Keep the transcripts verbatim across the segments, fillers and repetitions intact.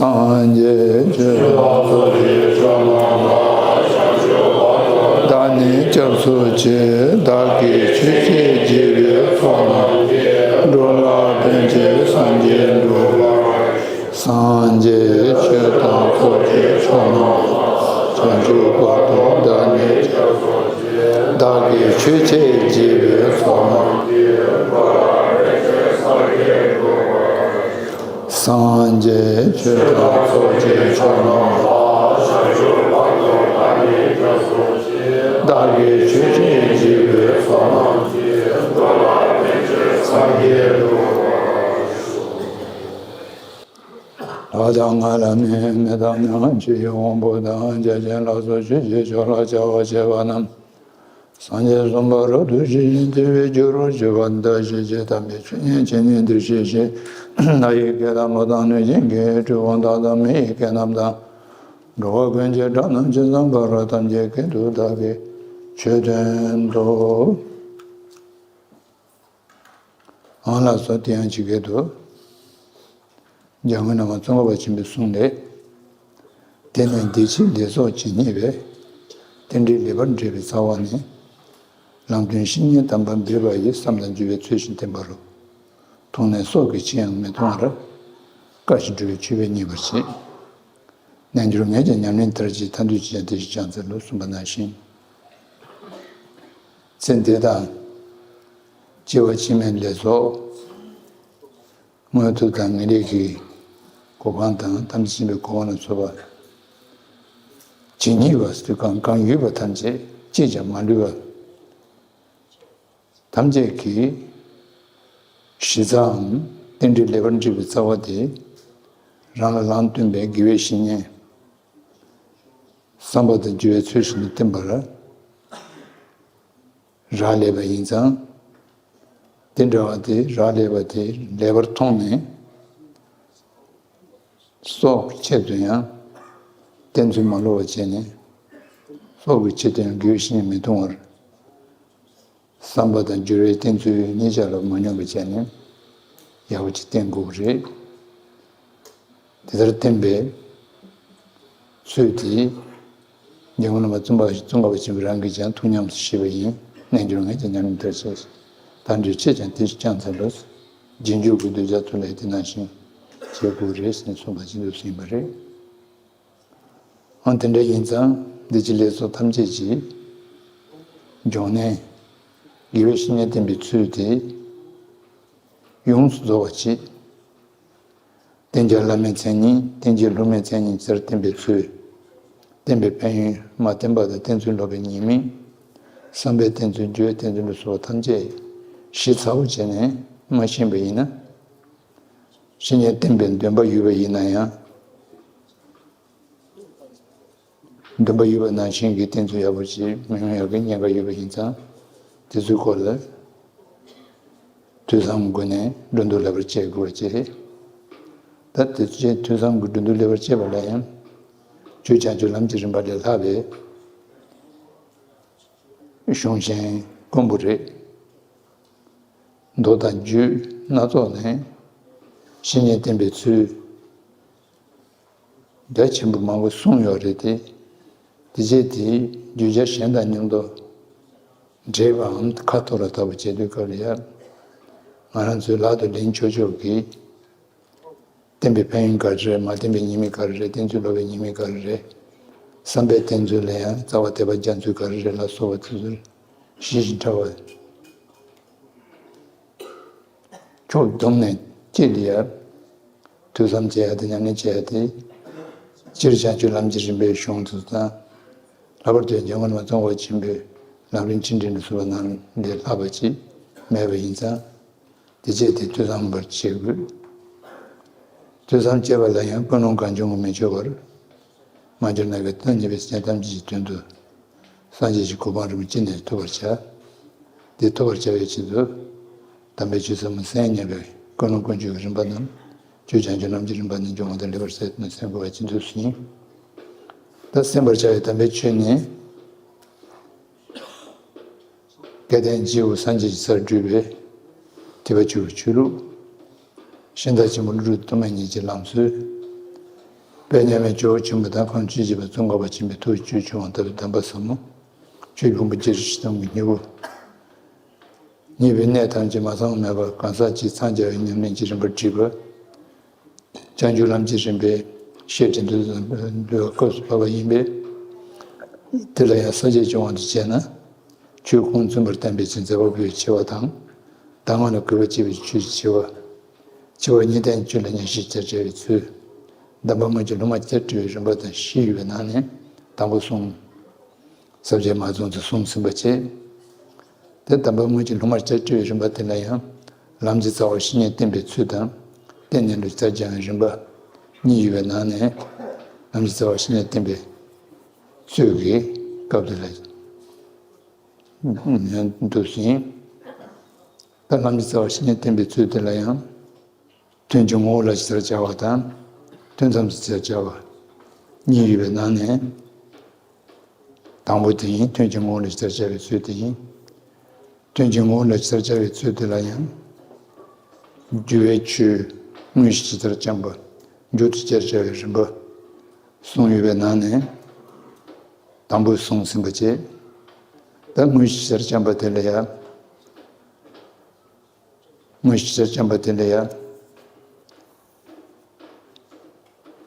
སངས་རྒྱས་ཆོས་དང་ཚོགས་ཀྱི་མཆོག་རྣམས་ལ། བདག་ནི་སྐྱབས་སུ་མཆི། བདག་གིས་ཆོས་ཀྱི་རྒྱལ་པོའི་ཚོགས་རྣམས་ཀྱིས། འགྲོ་ལ་ཕན་ཕྱིར་སངས་རྒྱས་འགྲུབ་པར། སངས་རྒྱས་ཆོས་དང་ཚོགས་ཀྱི་མཆོག་རྣམས་ལ། བྱང་ཆུབ་བར་དུ་བདག་ནི་སྐྱབས་སུ་མཆི། བདག་གིས་ཆོས་ཀྱི་རྒྱལ་པོའི་ཚོགས་རྣམས་ཀྱིས། སངས་རྒྱས་ཆོས་དང་ཚོགས་ཀྱི་མཆོག་རྣམས་ལ། བདག་གིས་ཆོས་ཀྱི་རྒྱལ་པོའི་ཚོགས་རྣམས་ཀྱིས། སངས་རྒྱས་འགྲུབ་པར་ཤོག། ལྷ་དང་ལྷ་མིན་མི་དང་མི་ལ་ཕྱི་ཡི་དབང་པོ་དང་། བརྒྱ་བྱིན་ལ་སོགས་ཆོས་ཀྱི་མཆོག་ལ་སྐྱབས་པ་བྱེད་པ་རྣམས། སངས་རྒྱས་སུ་འབར་བ་དུ་ཞི་ཞིང་དེ་བས་འགྱུར་བར་བྱེད་པ་འདི། ཞི་བྱེད་དམ་པའི་ཆོས་ཉིད་ཇི་སྙེད་འདིར་གཤེགས་ཤིག། ལྷ་ཡི་སྐད་དང་ཀླུ་དང་གནོད་སྦྱིན་སྐད། གྲུལ་བུམ་དག་དང་མི་ཡི་སྐད་རྣམས་དང་། འགྲོ་བ་ཀུན་གྱི་སྒྲ་རྣམས་ཇི་ཙམ་པར། ཐམས་ཅད་སྐད་དུ་བདག་གིས་ཆོས་བསྟན་ཏོ། འོང་ལགས་སོ། དེ་ཡང་ཇི་སྐད་དུ། འཇམ་མགོན་བླ་མ་ཙོང་ཁ་པ་ཆེན་པོའི་གསུང་ལས། དེ་ནས་བདེ་སྐྱིད་ལེགས་ཚོགས་ཇི་སྙེད་པའི། རྟེན་འབྲེལ་ལེགས་པར་འགྲིག་པའི་རྩ་བ་ནི། ལམ་སྟོན་བཤེས་གཉེན་དམ་པ་འབུལ་བ་ཡི། བསམ་དང་སྤྱོད་པའི་ཚུལ་བཞིན་བསྟེན་པ་རུ། མཐོང་ནས་སྲོག་གི་ཕྱིར་ཡང་མི་གཏོང་བར། བཀའ་བཞིན་སྒྲུབ་པའི་མཆོད་པས་མཉེས་པར་བྱེད། རྣལ་འབྱོར་ངས་ཀྱང་ཉམས་ལེན་མཐར་བྱེད། ཐར་འདོད་ཅི་བྱུང་དེ་བཞིན་སྐྱོང་འཚལ་ལོ། གསུངས་པ་ནང་བཞིན། ཚེ་འདི་དང་། སྐྱེ་བ་ཕྱི་མའི་ལས་སོགས། དངོས་ཐོབ་དང་ངེས་ལེགས་ཀྱི་གོ་འཕང་དང་། ཐམས་ཅད་མཁྱེན་པའི་གོ་འཕང་ལ་སོགས་པ། ཇི་སྙེད་པ་དུས་གང་གང་ཡོད་པ་ཐམས་ཅད་ཅིས་ཀྱང་མ་ལུས་པ། ཐམས་ཅད་ཀྱི་གཞི་རྩའམ་རྟེན་འབྲེལ་ལེགས་པར་འགྲིག་པའི་རྩ་བ་དེ། རང་ལ་རང་སྟོན་པའི་དགེ་བའི་བཤེས་གཉེན། བསམ་པ་དང་སྤྱོད་པའི་ཚུལ་བཞིན་དུ་བསྟེན་པར་རག་ལས་པ་ཡིན་ཙང་། དེ་འདྲ་བ་དེ་རག་ལས་པ་དེ་ལེགས་པར་མཐོང་ནས། སྲོག་གི་ཆེད་དུ་ཡང་བསྟེན་ཚུལ་མ་ལོག་པར་བྱས་ནས། སྲོག་གི་ཆེད་དུ་ཡང་དགེ་བའི་བཤེས་གཉེན་མི་གཏོང་བར། བསམ་པ་དང་སྦྱོར་བའི་བསྟེན་ཚུལ་གཉིས་ཆ་ལ་མ་ཉམས་པ་བྱས་ནས་ཡག་པོ་ཅིག་བསྟེན་དགོས་པ་རེད། དེ་ལྟར་བསྟེན་པའི་ཚུལ་དེ་འཇམ་མགོན་བླ་མ་ཙོང་ཁ་པ་ཙོང་ཁ་པ་ཆེན་པོ་རང་གིས་ཀྱང་ཐུགས་ཉམས་སུ་བཞེས་པ་ཡིན། རྣལ་འབྱོར་ངས་ཀྱང་ཉམས་ལེན་མཐར་བྱེད། ཐར་འདོད་ཅི་བྱུང་དེ་བཞིན་སྐྱོང་འཚལ་ལོ། རྗེས་འཇུག་གི་གདུལ་བྱ་ཚོ་ལ་དེ་ནང་བཞིན་བྱེད་དགོས་རེད་ཟེར་ནས་གསུངས་པ་ཅི་འདུག་ཟིན་པ་རེད། འོ་དེ་འདྲ་ཡིན་ཙང་འདི་ཕྱི་ལས་ཚོགས་ཐམས་ཅད་ཀྱི་འབྱུང་གནས་དགེ་བའི་བཤེས་གཉེན་བསྟེན་པའི་ཚུལ་དེ་ཡོངས་སུ་རྫོགས་པ་ཅིག། རྟེན་ཅིང་བླ་མའི་མཚན་ཉིད། རྟེན་ཅིང་སློབ་མའི་མཚན་ཉིད་ཟེར་བསྟེན་པའི་ཚུལ། བསྟེན་པའི་ཕན་ཡོན། མ་བསྟེན་པ་དང་བསྟེན་ཚུལ་ལོག་པའི་ཉེས་དམིགས། བསམ་པའི་བསྟེན་ཚུལ། སྦྱོར་བའི་བསྟེན་ཚུལ་ལ་སོགས་པ་ཐམས་ཅད་ཞིབ་ཚགས་པོ་བྱས་ནས་མ་ཤེས་པ་ཡིན་ན། བཤེས་གཉེན་བསྟེན་པའི་འདུན་པ་ཡོད་པ་ཡིན་ན་ཡང་། འདུན་པ་ཡོད་པ་ནང་བཞིན་གྱི་བསྟེན་ཚུལ་ཡག་པོ་ཅིག་མི་ཡོང་ཡག་གི་ཉེན་ཁ་ཡོད་པ་ཡིན་ཙང་། དེ་ཚོའི་སྐོར་ལ་ཐོས་བསམ་སྒོ་ནས་འགྲོ་འདུག་ལེགས་པར་བྱེད་དགོས་པ་བཅས། ད་དེ་ཚོའི་ཐོས་བསམ་གྱི་འགྲོ་འདུག་ལེགས་པར་བྱེད་པ་ལ་ཡང་། ཆོས་བྱང་ཆུབ་ལམ་གྱི་རིམ་པ་ལས་ལྷག་པའི་གཞུང་ཆེན་དཀོན་པོ་རེད། མདོ་དང་རྒྱུད་སྣ་ཚོགས་ནས་བཤེས་གཉེན་བསྟེན་པའི་ཚུལ་རྒྱ་ཆེན་པོ་མང་པོ་གསུངས་ཡོད་རེད་དེ། དེ་རྗེས་དེའི་བརྗོད་བྱ་གཞན་དང་མཉམ་དུ་འདྲེས་པའམ་ཁ་ཐོར་བ་ལྟ་བུ་བྱེད་དུས་སྐབས་ལ་ཡང་། ང་རང་ཚོའི་ལག་ཏུ་ལེན་ཆོག་ཆོག་གི། བསྟེན་པའི་ཕན་ཡོན་ག་རེ་རེད། མ་བསྟེན་པའི་ཉེས་དམིགས་ག་རེ་རེད། བསྟེན་ཚུལ་ལོག་པའི་ཉེས་དམིགས་ག་རེ་རེད། བསམ་པའི་བསྟེན་ཚུལ་ལ་ཡང་རྩ་བ་དད་པ་རྒྱ་མཚོའི་ག་རེ་རེད་ལ་སོགས་པ་དེ་ཚོར་ཞིབ་ཅིང་ཕྲ་བ། ཕྱོགས་བསྡོམས་ནས་དཔྱད་དེ་ཡར་ཐོས་བསམ་བྱེད་ཡ་དེ་ཉམས་ལེན་བྱེད་ཡ་དེ། སྤྱིར་བྱང་ཆུབ་ལམ་གྱི་རིམ་པའི་གཞུང་དེ་དང་། ལྷག་པར་དུ་འཇམ་མགོན་བླ་མ་ཙོང་ཁ་པ་ཆེན་པོའི་ལམ་རིམ་ཆེ་འབྲིང་དུ་གསུངས་པ་རྣམས་ལས་ལྷག་པ་ཅིག་མེད་པ་ཡིན་ཙང་། དེ་རྗེས་དེ་ཐོས་བསམ་པར་བྱེད་དགོས། ཐོས་བསམ་བྱེད་པ་ལ་ཡང་ཀུན་སློང་གང་བྱུང་གིས་མི་སྤྱོད་པར། མ་གྱུར་ནམ་མཁའི་མཐའ་གཉིས་པའི་སེམས་ཐམས་ཅད་ཀྱི་དོན་དུ། སངས་རྒྱས་ཀྱི་གོ་འཕང་རིན་པོ་ཆེ་ནས་ཐོབ་པར་བྱ། དེ་ཐོབ་པར་བྱ་བའི་ཆེད་དུ། དམ་པའི་ཆོས་ཟབ་མོ་གསན་སྙམ་པའི་ཀུན་སློང་ཀུན་སྤྱོད་ཀྱི་རིམ་པ་རྣམས། ཆོས་བྱང་ཆུབ་ལམ་གྱི་རིམ་པ་ནས་སྦྱོང་བ་དང་ལེགས་པར་གསན་ནས་གསན་དགོས་པ་ཇི་འདུག་ཟིན། ད་གསན་པར་བྱ་བའི་དམ་པའི་ཆོས་ནི། སྐལ་ལྡན་རྗེ་བོ་སངས་རྒྱས་ཀྱི་སར་བགྲོད་པའི་ཐེག་པ་ཆེ་བའི་ཆོས་ལུགས། ཤིང་རྟ་ཆེན་པོ་ཀླུ་སྒྲུབ་སྟོད་སྨད་གཉིས་ཀྱི་ལམ་སྲོལ། དཔལ་མཉམ་མེད་ཇོ་བོ་ཆེན་པོ་དང་། ཁམས་ཆོས་རྗེ་འབད་བརྩོན་འགྲུས་པ་ཆེན་པོའི་ཐུགས་ཀྱི་ཆོས་ཆོས་དབང་དང་པོའི་གདམས་པ་ཟབ་མོ། ཆོས་ཕུང་པོ་བརྒྱད་ཁྲི་བཞི་སྟོང་གི་སྙིང་པོ། ཉེས་པའི་གནས་ཐམས་ཅད་མ་ཚང་མེད་པར་གང་ཟག་གཅིག་འཚང་རྒྱ་བའི་ཉམས་ལེན་གྱི་རིམ་པར་བསྒྲིགས་པ། བྱང་ཆུབ་ལམ་གྱི་རིམ་པའི་བཤད་ཁྲིད་འདི་ཚོ་འདུལ་བའི་སྐབས་སུ་བབས་པ་ཡིན་པས། དེ་ལ་ཡང་སངས་རྒྱས་ཀྱི་དབང་དུ་བྱས་ན། ཆོས་ཁུངས་བཙུན་པར་བསྟན་པའི་ཆེས་མཛད་པ་པོའི་ཆེ་བ་དང་། གདམས་ངག་ལ་གུས་པ་བསྐྱེད་པའི་ཆོས་ཀྱི་ཆེ་བ། ཆེ་བ་གཉིས་ལྡན་ཆོས་ལ་མཉམ་བཞག་ཅེས་བྱ་བའི་ཚུལ། གདམས་པ་དངོས་ཀྱི་སློབ་མར་བསྐྱེད་བཀྲི་བའི་རིམ་པ་དང་བཞི་ཡོད་པའི་ནང་ནས་དང་པོ་གསུམ། ས་བཅད་མ་བྱུང་ཚུལ་གསུམ་ཟིན་པ་བྱས། དེ་གདམས་པ་དངོས་ཀྱི་སློབ་མར་བསྐྱེད་བཀྲི་བའི་རིམ་པ་དེ་ལ་ཡང་། ལམ་གྱི་རྩ་བ་བཤེས་གཉེན་བསྟེན་པའི་ཚུལ་དང་། རྟེན་གནས་ལུགས་ལྟར་སྦྱང་བའི་རིམ་པ་གཉིས་ཡོད་པའི་ནང་ནས། ལམ་གྱི་རྩ་བ་བཤེས་གཉེན་བསྟེན་པའི་ཚུལ་གྱི་སྐབས་དེ་ལ་འདུག་ཟིན། ད་ལམ་གྱི་རྩ་བ་བཤེས་གཉེན་བསྟེན་པའི་ཚུལ་དེ་ལ་ཡང་། དོན་གྱི་ངོ་བོ་ལ་ཇི་ལྟར་སྦྱར་བ་དང་། དོན་ཙམ་དུ་ཇི་ལྟར་སྦྱར་བ་གཉིས་ཡོད་པའི་ནང་ནས། དང་པོ་དེ་ཡིན། དོན་གྱི་ངོ་བོ་ལ་ཇི་ལྟར་སྦྱར་བའི་ཚུལ་དེ་ཡིན། དོན་གྱི་ངོ་བོ་ལ་ཇི་ལྟར་སྦྱར་བའི་ཚུལ་དེ་ལ་ཡང་། རྒྱུ་བའི་ཆོས་དངོས་གཞི་ཇི་ལྟར་སྦྱངས་པ། མཇུག་ཏུ་ཇི་ལྟར་སྦྱར་བའི་རིམ་པ་གསུམ་ཡོད་པའི་ནང་ནས། དང་པོ་གསུམ་ཟིན་པ་བྱས། ད་དངོས་གཞི་ཇི་ལྟར་སྦྱངས་པ་དེ་ལ་ཡང་། དངོས་གཞི་ཇི་ལྟར་སྦྱངས་པ་དེ་ལ་ཡང་།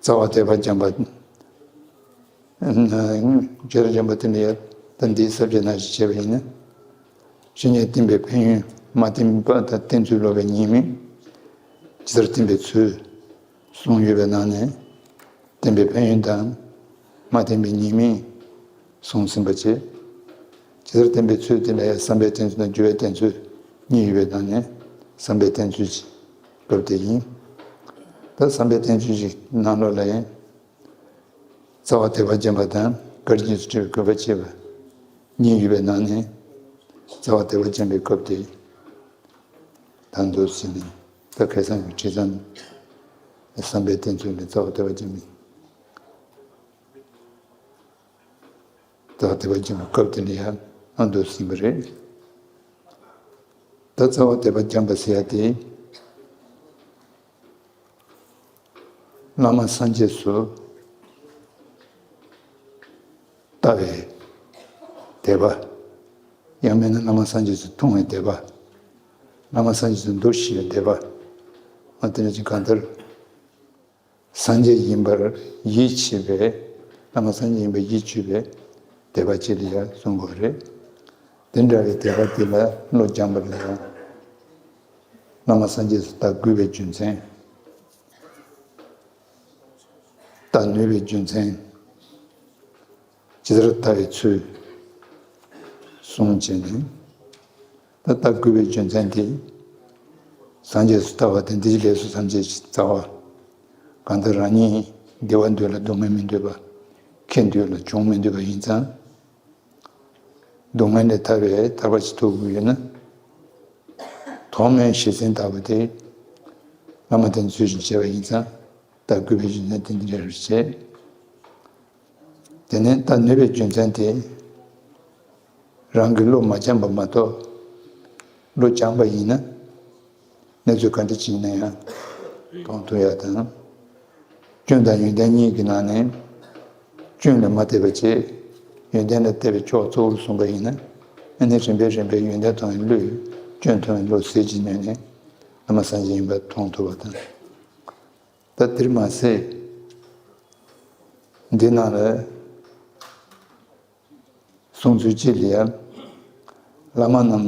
རྩ་བ་དད་པ་སྦྱངས་པ། ཇི་ལྟར་སྦྱངས་པ་དེ་ལ་ཡང་། ད་འདིའི་ས་བཅད་ནང་བཞིན་བྱས་པ་ཡིན་ན། བཤེས་གཉེན་བསྟེན་པའི་ཕན་ཡོན། མ་བསྟེན་པ་དང་བསྟེན་ཚུལ་སློབ་པའི་ཉེས་དམིགས། ཇི་ལྟར་བསྟེན་པའི་ཚུལ། གསུམ་ཡོད་པའི་ནང་ནས། བསྟེན་པའི་ཕན་ཡོན་དང་། མ་བསྟེན་པའི་ཉེས་དམིགས། གསུམ་ཟིན་པ་བྱས། ཇི་ལྟར་བསྟེན་པའི་ཚུལ་དེ་ལ་ཡང་བསམ་པས་བསྟེན་ཚུལ་དང་། རྒྱུ་བས་བསྟེན་ཚུལ་གཉིས་ཡོད་པའི་ནང་ནས། བསམ་པས་བསྟེན་ཚུལ་གྱི་སྐབས་དེ་ཡིན། ད་བསམ་པས་བསྟེན་ཚུལ་གྱི་ནང་ལོགས་ལ་ཡང་། རྩ་བ་དད་པ་སྦྱངས་པ་དང་། བཀའ་དྲིན་རྗེས་སུ་དྲན་པའི་གུས་པ་བསྐྱེད་པ་གཉིས་ཡོད་པའི་ནང་ནས། རྩ་བ་དད་པ་སྦྱངས་པའི་སྐབས་དེ། ད་འདུག་ཟིན་ནས། ད་ཁ་སང་གི་ཁྲིད་ཙམ། བསམ་པས་བསྟེན་ཚུལ་ནི་རྩ་བ་དད་པ་སྦྱངས་པའི། རྩ་བ་དད་པ་སྦྱངས་པའི་སྐབས་དེ་ལ་ཡང་། ཨ། འདུག་ཟིན་པ་རེད། ད་རྩ་བ་དད་པ་སྦྱངས་པ་ཟེར་ཡ་དེ། བླ་མ་སངས་རྒྱས་སུ་ལྟ་བའི་དད་པ། ཡང་མིན་ན་བླ་མ་སངས་རྒྱས་སུ་མཐོང་བའི་དད་པ། བླ་མ་སངས་རྒྱས་སུ་འདུ་ཤེས་པའི་དད་པ། ཨ། དེ་ནི་ཅིག་གང་ལྟར། སངས་རྒྱས་ཡིན་པར་ཡིད་ཆེས་པའི། བླ་མ་སངས་རྒྱས་ཡིན་པར་ཡིད་ཆེས་པའི་དད་པ་ཅིག་ལ་ཡང་གསུང་དགོས་རེད། དེ་འདྲ་བའི་དད་པ་དེ་ལ་བློ་སྦྱངས་པ་ལ་ཡང་། བླ་མ་སངས་རྒྱས་སུ་ལྟ་དགོས་པའི་རྒྱུ་མཚན། ལྟ་ནུས་པའི་རྒྱུ་མཚན། ཇི་ལྟར་ལྟ་བའི་ཚུལ། གསུམ་བྱས་ནས། ད་ལྟ་དགོས་པའི་རྒྱུ་མཚན་དེ། སངས་རྒྱས་སུ་ལྟ་བ་དེ་འདི་ལས་སུ་ཐམས་ཅད་ཀྱི་རྩ་བ། གང་ལྟར་རང་ཉིད་བདེ་བ་འདོད་ལ་སྡུག་བསྔལ་མི་འདོད་པ། ཁེ་འདོད་ལ་གྱོང་མི་འདོད་པ་ཡིན་ཙང་། སྡུག་བསྔལ་ལས་ཐར་བའི་ཐར་པ་ཞིག་ཐོབ་དགོས་ཡོད་ན། ཐོག་མའི་གཞི་འཛིན་ལྟ་བུ་དེ། བླ་མ་དེ་ཚོས་བྱས་པ་ཡིན་ཙང་། ལྟ་དགོས་པའི་རྒྱུ་མཚན་དེ་འདི་འདྲ་རེད་བྱས། དེ་ནས་ལྟ་ནུས་པའི་རྒྱུ་མཚན་དེ། རང་གི་བློ་མ་སྦྱངས་པ་མ་གཏོགས། བློ་སྦྱངས་པ་ཡིན་ན། གནས་ཚུལ་ག་འདྲ་ཅིག་ཡིན་ན་ཡང་མཐོང་ཐུབ་ཡ་དང་། སྐྱོན་དང་ཡོན་ཏན་གཉིས་ཀྱི་ནང་ནས། སྐྱོན་ལ་མ་བལྟས་པ་བྱས། ཡོན་ཏན་ལ་བལྟས་པའི་ཕྱོགས་གཙོ་བོར་བཟུང་པ་ཡིན་ན། ཨ་ནི་རིམ་པས་རིམ་པས་ཡོན་ཏན་མཐོང་བའི་བློས། སྐྱོན་མཐོང་བའི་བློ་ཟིལ་གྱིས་གནོན་ནས། བླ་མ་སངས་རྒྱས་ཡིན་པ་མཐོང་ཐུབ་པ་དང་། ད་དེར་མ་ཟད། འདི་ནང་ལ། གསུང་ཚུལ་གཅིག་ལ་ཡང་། བླ་མ་རྣམས་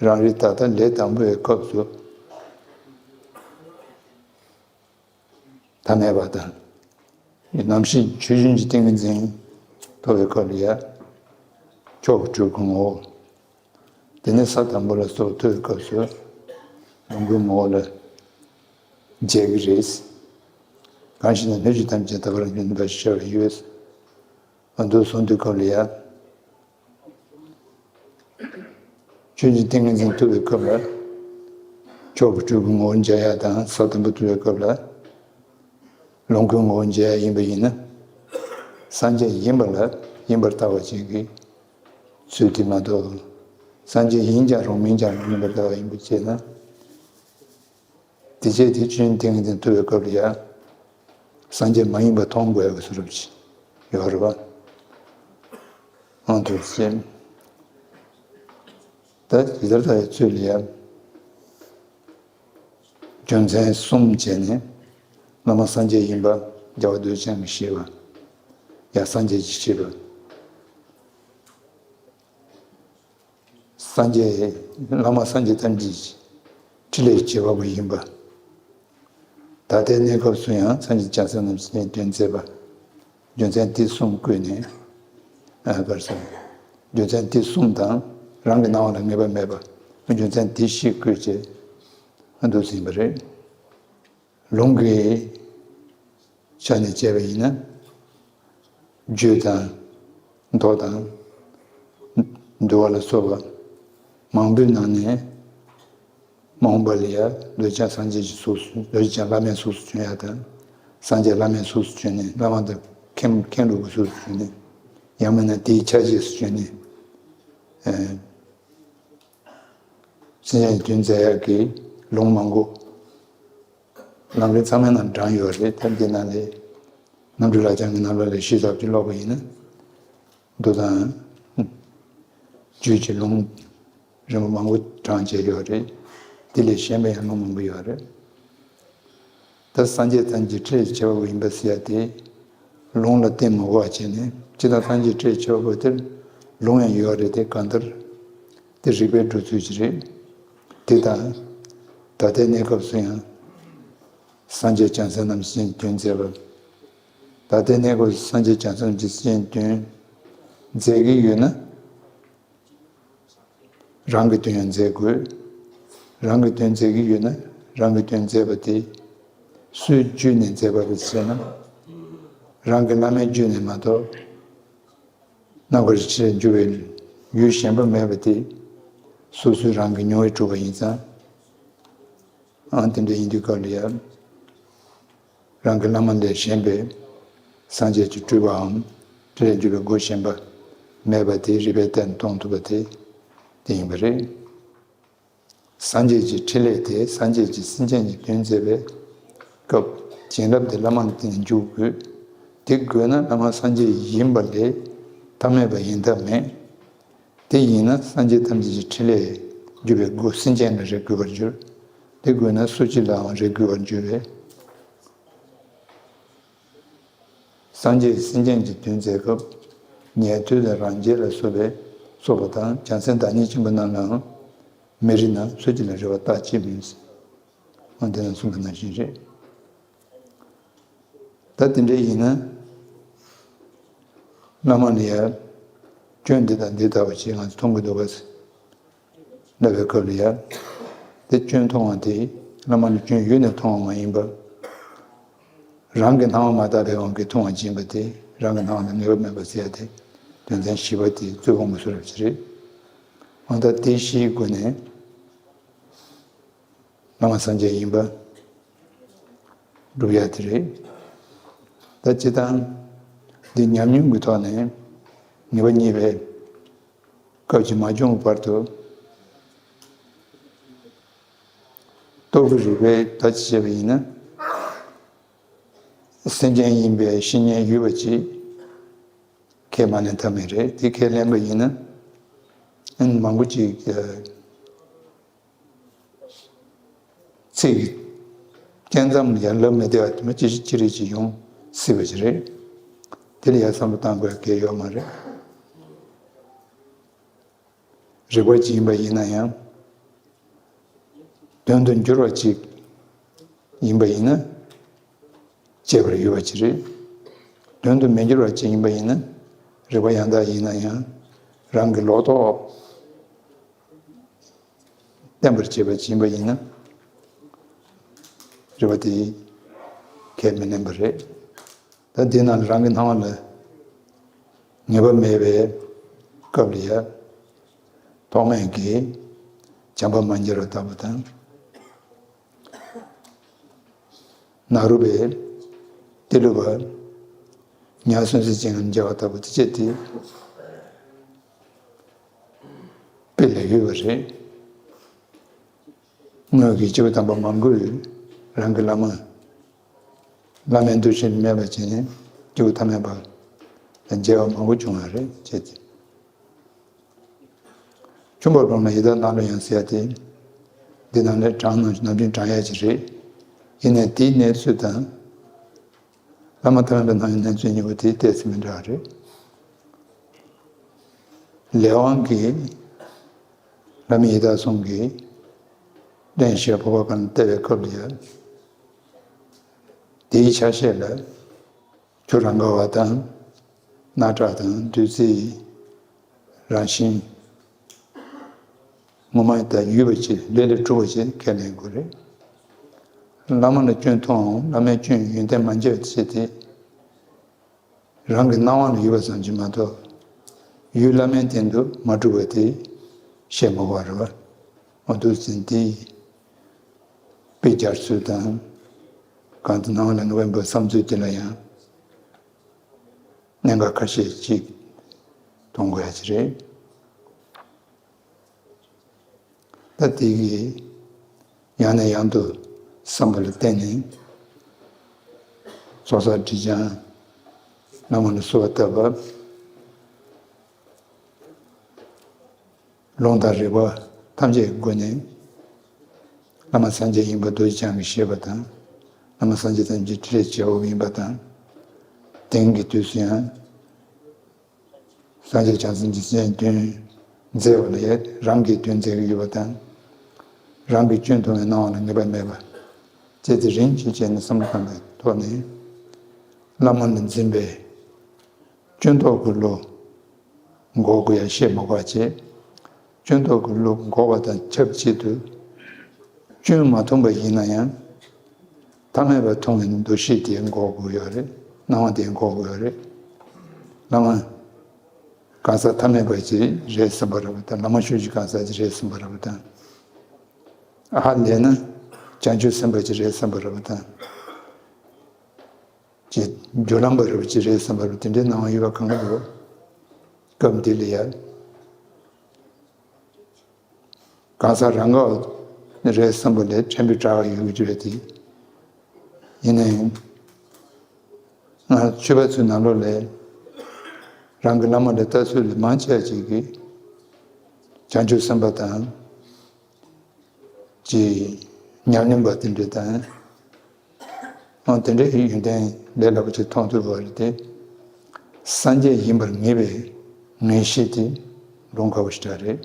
རང་རིག་ད་ལྟ་ལས་དང་པོའི་སྐབས་སུ་ཐ་མལ་པ་དང་། ནམ་ཞིག་ཆོས་ཅན་གྱི་ཏིང་ངེ་འཛིན་ཐོབ་པའི་སྐབས་ལ་ཡང་། ཆོས་སྒྲུབ་ཀྱི་ངོ་བོ། དེ་ནས་ས་དང་པོ་ལ་སོགས་ཐོབ་པའི་སྐབས་སུ། ལོངས་སྐུའི་ངོ་བོ་ལ་མཇལ་གྱི་རེད། གང་ཞིག་ན་སྣོད་བཅུད་ཐམས་ཅད་དག་པར་འགྱུར་ནུས་པ་ཞེས་པ་ཡོད། ཨ། འདུག་གསུངས་དུས་སྐབས་ལ་ཡང་། ཆོས་ཅན་ཏིང་ངེ་འཛིན་ཐོབ་པའི་སྐབས་ལ། ཆོས་སྒྲུབ་ཀྱི་ངོ་བོ་མཇལ་ཡ་དང་། ས་དང་པོ་ཐོབ་པའི་སྐབས་ལ། ལོངས་སྐུའི་ངོ་བོ་མཇལ་ཡ་ཡིན་པ་ཡིན་ན། སངས་རྒྱས་ཡིན་པ་ལ་ཡིན་པར་ལྟ་བ་ཅིག་གི་ཚུལ་དེ་མ་གཏོགས། སངས་རྒྱས་ཡིན་ཀྱང་རུང་མིན་ཀྱང་རུང་ཡིན་པར་ལྟ་བ་ཡིན་པ་བྱས་ན། དེ་བྱས་དེ་ཆོས་ཅན་ཏིང་ངེ་འཛིན་ཐོབ་པའི་སྐབས་ལ་ཡང་ སངས་རྒྱས་མ་ཡིན་པ་མཐོང་དགོས་ཡག་གི་བཟོ་འདྲ་ཅིག་ཡོད་རེད་པ། ཨང་དུ་ཟེར། ད་ཇི་ལྟར་ལྟ་བའི་ཚུལ་ལ་ཡང་རྒྱུ་མཚན་གསུམ་བྱས་ནས་བླ་མ་སངས་རྒྱས་ཡིན་པ་རྒྱལ་བ་རྡོ་རྗེ་འཆང་གིས་བཞེད་པ། ཡང་སངས་རྒྱས་ཀྱིས་བཞེད་པ། སངས་རྒྱས། བླ་མ་སངས་རྒྱས་ཐམས་ཅད་ཀྱི་ཕྲིན་ལས་བྱེད་པ་པོ་ཡིན་པ། ད་ལྟའི་གནས་སྐབས་སུ་ཡང་སངས་རྒྱས་བྱང་སེམས་རྣམས་ཀྱི་དོན་མཛད་པ། རྒྱུ་མཚན་དེ་གསུམ་བཀོད་ནས། ཨ་བར་སོང་། རྒྱུ་མཚན་དེ་གསུམ་དང་རང་གི་སྣང་བ་ལ་ངེས་པ་མེད་པ། རྒྱུ་མཚན་དེ་བཞི་བཀོད་བྱས་འདུག་ཟིན་པ་རེད། ལུང་གི་ཆ་ནས་བྱས་པ་ཡིན་ན། རྒྱུད་དང་། མདོ་དང་། འདུལ་བ་ལ་སོགས་པ་མང་པོའི་ནང་ནས། མ་འོངས་པ་ལ་ཡང་རྡོ་རྗེ་འཆང་སངས་རྒྱས་ཀྱི་གཟུགས་སུ། རྡོ་རྗེ་འཆང་བླ་མའི་གཟུགས་སུ་བྱོན་ཡག་དང་། སངས་རྒྱས་བླ་མའི་གཟུགས་སུ་བྱོན་ནས། བླ་མ་དང་མཁན་མཁན་སློབ་ཀྱི་གཟུགས་སུ་བྱོན་ནས། ཡང་མིན་ན་དེའི་ཆ་བྱད་སུ་བྱོན་ནས། ཨ་སེམས་ཅན་གྱི་དོན་མཛད་ཡག་གི་ལུང་མང་པོ་ལམ་རིམ་ཚང་མའི་ནང་དྲངས་ཡོད་རེད། ད་འདི་ནང་ལས་རྣམ་གྲོལ་ལག་བཅངས་ཀྱི་ནང་ལོགས་ལ་ཞིབ་ཚགས་ཅིག་ཀློག་པ་ཡིན་ན། མདོ་དང་རྒྱུད་ཀྱི་ལུང་རིམ་པ་མང་པོ་དྲངས་བྱས་ཡོད་རེད། དེ་ལས་གཞན་པ་ཡང་ལུང་མང་པོ་ཡོད་རེད། ད་སངས་རྒྱས་ཐམས་ཅད་ཕྲིན་ལས་བྱེད་པ་པོ་ཡིན་པ་ཟེར་ཡག་དེ་ལུང་ལ་བརྟེན་མ་དགོས་པ་བྱས་ནས། སྤྱིར་བཏང་སངས་རྒྱས་ཕྲིན་ལས་བྱེད་པ་པོ་དེར་ལུང་ཡང་ཡོད་རེད་དེ། གང་ལྟར་དེ་རིགས་པའི་འགྲོ་ཚུལ་ཅིག་རེད། དེ་དང་། ད་ལྟའི་གནས་སྐབས་སུ་ཡང་སངས་རྒྱས་བྱང་སེམས་རྣམས་ཀྱི་དོན་མཛད་པ། ད་ལྟའི་གནས་སྐབས་སུ་སངས་རྒྱས་བྱང་སེམས་རྣམས་ཀྱི་དོན་མཛད་ཀྱི་ཡོད་ན། རང་གི་དོན་ཡང་མཛད་དགོས། རང་གི་དོན་མཛད་ཀྱི་ཡོད་ན། རང་གི་དོན་མཛད་པ་དེ་སུའི་བརྒྱུད་ནས་མཛད་པ་རེད་ཟེར་ན། རང་གི་བླ་མའི་བརྒྱུད་ནས་མ་གཏོགས། རྣམ་དཀར་གྱི་ཆོས་ལ་འཇུག་པའི་ཡུལ་གཞན་པ་མེད་པ་དེ། སོ་སོའི་རང་གི་མྱོང་བས་གྲུབ་པ་ཡིན་ཙང་། ཨང་དེ་འདྲ་ཡིན་དུས་སྐབས་ལ་ཡང་། རང་གི་བླ་མ་ལས་གཞན་པའི་སངས་རྒྱས་ཀྱི་སྤྲུལ་པའམ་ཕྲིན་ལས་འཇུག་པའི་སྒོ་གཞན་པ་མེད་པ་དེ་རིགས་པས་བརྟན་མཐོང་ཐུབ་པ་དེ་དེ་ཡིན་པ་རེད། སངས་རྒྱས་ཀྱི་ཕྲིན་ལས་དེ་སངས་རྒྱས་ཀྱིས་སེམས་ཅན་གྱི་དོན་མཛད་པའི་སྐབས། བྱིན་རླབས་དེ་བླ་མ་ལ་བརྟེན་ནས་འཇུག་དགོས། དེ་དགོས་ན་བླ་མ་སངས་རྒྱས་ཡིན་པ་ལས་ཐབས་མེད་པ་ཡིན་ཐབས་མེད། དེ་ཡིན་ན་སངས་རྒྱས་ཐམས་ཅད་ཀྱི་ཕྲིན་ལས་འཇུག་པའི་སྒོ་སེམས་ཅན་ལ་རེག་དགོས་པར་འགྱུར། དེ་དགོས་ན་སུ་གཅིག་ལའང་རེག་དགོས་པར་འགྱུར་བས། སངས་རྒྱས་སེམས་ཅན་གྱི་དོན་མཛད་སྐབས། ཉན་ཐོས་དང་རང་རྒྱལ་ལ་སོགས་པའི་སོགས་པ་དང་། བྱང་སེམས་བདག་ཉིད་ཆེན་པོ་རྣམས་ལའང་མི་རིགས་ན་སུ་གཅིག་ལ་རེ་བ་བཏགས་ཅི་མིན། འོ་འདི་ན་གསུངས་པ་ནང་བཞིན་རེད། ད་དེ་འདྲ་ཡིན་ན། བླ་མ་ལ་ཡང་སྐྱོན་འདི་དང་འདི་ལྟ་བུ་ཞིག་ང་ཚོ་མཐོང་གི་འདུག་ག་ལབ་པའི་སྐབས་ལ་ཡང་། དེ་སྐྱོན་མཐོང་བ་དེ་བླ་མ་ལ་སྐྱོན་ཡོད་ནས་མཐོང་བ་མ་ཡིན་པར། རང་གི་སྣང་བ་མ་དག་པའི་དབང་གིས་མཐོང་བ་ཡིན་པ་དེ། རང་གི་སྣང་བ་ལ་ངེས་པ་མེད་པ་ཟེར་ཡ་དེ། དོན་ཚན་བཞི་པ་དེ་རྩོད་སྤོང་གི་བཟོ་འདྲ་ཞིག་རེད། འོ་ད་དེ་བཞིའི་སྒོ་ནས། བླ་མ་སངས་རྒྱས་ཡིན་པ་སྒྲུབ་ཡ་དེ་རེད། ད་སྤྱིར་བཏང་འདི་ཉམས་མྱོང་གི་ཐོག་ནས་ངེས་པ་རྙེད་པའི་སྐབས་ཀྱི་མ་བྱུང་བར་དུ། རྟོག་གེ་རིགས་པས་ད་ཅི་བྱས་པ་ཡིན་ན། སེམས་ཅན་ཡིན་པའི་བཤེས་གཉེན་ཡོད་པ་ཅིག་ཁས་མ་ལེན་ཐབས་མེད་རེད། དེ་ཁས་ལེན་པ་ཡིན་ན། ཨ་ནི་མང་པོ་ཅིག་ཚིག་གི་སྐྱོན་ཙམ་ཡང་ལབ་མི་བདེ་བ་དེ་མ་ཅི་ཞིག་ཅི་རིགས་ཅིག་ཡོང་སྲིད་པ་ཞིག་རེད། དེ་ལ་ཡང་བསམ་བློ་བཏང་དགོས་གལ་ཡོད་མ་རེད། རིགས་པ་ཅིག་ཡིན་པ་ཡིན་ན་ཡང་། དོན་དུ་འགྱུར་བ་ཅིག་ཡིན་པ་ཡིན་ན། དཔྱད་པར་འོས་པ་ཅིག་རེད། དོན་དུ་མི་འགྱུར་བ་ཅིག་ཡིན་པ་ཡིན་ན། རིགས་པ་ཡང་དག་ཡིན་ན་ཡང་། རང་གི་ལོག་རྟོག་བརྟན་པར་བྱེད་པ་ཅིག་ཡིན་པ་ཡིན་ན། རིགས་པ་དེ་ཁས་མི་ལེན་པ་རེད། ད་དེ་ནང་རང་གི་སྣང་བ་ལ་ངེས་པ་མེད་པའི་སྐབས་ལ་ཡང་། ཐོགས་མེད་ཀྱིས་བྱམས་པ་མ་འགྱུར་བ་ལྟ་བུ་དང་། ནཱ་རོ་པས་ཏི་ལོ་པ་ཉ་གསོན་སྲེག་ཅན་ལ་མཇལ་བ་ལྟ་བུ་དེ་བྱས་ཏེ། དཔེ་ལ་ཡོད་པ་རེད། སྔོན་གྱི་སྐྱེས་བུ་དམ་པ་མང་པོས་རང་གི་བླ་མ་ བླ་མའི་འདུ་ཤེས་མེད་པ་བྱས་ནས་སྐྱེས་བུ་ཐ་མལ་པ་ལ་མཇལ་བ་མང་པོ་བྱུང་བ་རེད་ཅེས། ཆུང་བ་ལོངས་ན་ཡི་དྭགས་ནང་ལ་ཡང་ཟེར་ཏེ། འདི་ནང་ལས་དྲངས་ན་ནམ་རྒྱུན་དྲངས་ཡ་ཅིག་རེད། ཡིན་ནའི་དེའི་གནས་ཚུལ་དང་། བླ་མ་ཐ་མལ་པའི་སྣང་བའི་གནས་ཚུལ་གཉིས་པོ་དེ་ཏོག་ཙམ་མི་འདྲ་བ་རེད། ལས་དབང་གིས་བླ་མ་ཡི་དྭགས་གསུམ་གྱིས་གླེན་ཞིང་ཕོར་པ་གང་བལྟ་བའི་སྐབས་ལ་ཡང་དེའི་ཆ་ཤས་ལ་ཆུ་རང་ག་བ་དང་། སྣ་ཁྲག་དང་བདུད་རྩིའི་རང་བཞིན། ངོ་མ་ཡི་དྭགས་ཡུལ་པ་ཅིག་ལས་ལས་གྲུབ་པ་ཅིག་ཁས་ལེན་དགོས་རེད། བླ་མ་ལ་སྐྱོན་མཐོང་། བླ་མའི་སྐྱོན་ཡོན་ཏན་མ་མཇལ་བ་བྱས་ཏེ། རང་གི་སྣང་བ་ལ་ཡུལ་པ་ཙམ་གྱིས་མ་གཏོགས། ཡུལ་བླ་མའི་སྟེང་དུ་མ་གྲུབ་པ་དེ་བཤད་མ་དགོས་པ་རེད་བ། འོ་འདུག་ཟིན་དེ། དཔེ་སྦྱར་ཚུལ་དང་། གང་དུ་སྣང་བ་ལ་ངེས་པའི་བསམ་ཚུལ་དེ་ལ་ཡང་གནད་འགག་ཁ་ཤས་ཅིག་མཐོང་དགོས་ཡ་ཅིག་རེད། ད་དེ་གིས་ཡང་ནས་ཡང་དུ་བསམ་པ་ལ་བརྟེན་ནས་ཚོགས་བསགས་སྒྲིབ་སྦྱང་། བླ་མ་ལ་གསོལ་བ་བཏབ་པ། ལུང་དང་རིགས་པ་ཐམས་ཅད་ཀྱི་སྒོ་ནས་བླ་མ་སངས་རྒྱས་ཡིན་པ་རྡོ་རྗེ་འཆང་གིས་བཞེད་པ་དང་། བླ་མ་སངས་རྒྱས་ཐམས་ཅད་ཁྲིད་བྱེད་པ་ཡིན་པ་དང་། དེང་གི་དུས་སུ་ཡང་། སངས་རྒྱས་བྱང་སེམས་ཀྱི་སྤྱན་དོན་མཛད་པ་ལས་རང་གིས་དོན་མཛད་ཀྱི་ཡོད་པ་དང་། རང་གི་སྐྱོན་མཐོང་བའི་སྣང་བ་ལ་ངེས་པ་མེད་པ་བྱས་ཏེ་རིམ་གྱིས་བྱས་ནས་བསམ་བློ་བཏང་བའི་ཐོག་ནས། བླ་མ་ལ་འཛིན་པའི་སྐྱོན་རྟོག་གི་བློ་འགོག་དགོས་ཡ་བཤད་མ་དགོས་པ་བྱས། སྐྱོན་རྟོག་གི་བློ་འགོག་པ་དང་ཆབས་ཅིག་ཏུ། སྐྱོན་མ་མཐོང་པ་ཡིན་ན་ཡང་། ཐ་མལ་པ་མཐོང་བའི་འདུ་ཤེས་དེ་འགོག་དགོས་ཡོད་རེད། སྣང་བ་དེ་འགོག་དགོས་ཡོད་རེད། བླ་མ་གང་ཟག་ཐ་མལ་པ་ཅིག་རེད་བསམ་པ་རེད་པ་དང་། བླ་མ་ཆོས་ཀྱི་གང་ཟག་ཅིག་རེད་བསམ་པ་རེད་པ་དང་། ཧ་ལས་ན་བྱང་ཆུབ་སེམས་དཔའ་ཅིག་རེད་བསམ་པ་རེད་པ་དང་། ཅིག་རྒྱུ་ལམ་པ་རེད་པ་ཅིག་རེད་བསམ་པ་རེད་པ། དེ་འདྲའི་སྣང་བ་ཡོད་པ་གང་ག་རེད་པ། སྐབས་འདི་ལ་ཡང་། གང་ཟག་རང་ག་རེད་བསམ་པ་ལས་ཕྲན་བུ་དྲག་ཡོད་ཀྱི་རེད་དེ། ཡིན་ན་ཡང་། ང་ཆོས་པ་ཚོའི་ནང་ལོགས་ལས་རང་གི་བླ་མ་ལ་ལྟ་ཚུལ་ལས་མང་ཆེ་བ་ཅིག་གིས་བྱང་ཆུབ་སེམས་དཔའ་དང་ཅིག་ཉམས་ལེན་པ་དེ་འདྲ་དང་། ཨང་དེ་འདྲའི་ཡོན་ཏན་ལས་སླ་པོ་ཅིག་མཐོང་ཐུབ་པ་རེད་དེ། སངས་རྒྱས་ཡིན་པར་ངེས་པའི་ངེས་ཤེས་དེ་ལོང་ཁ་བོ་ཞིག་རེད།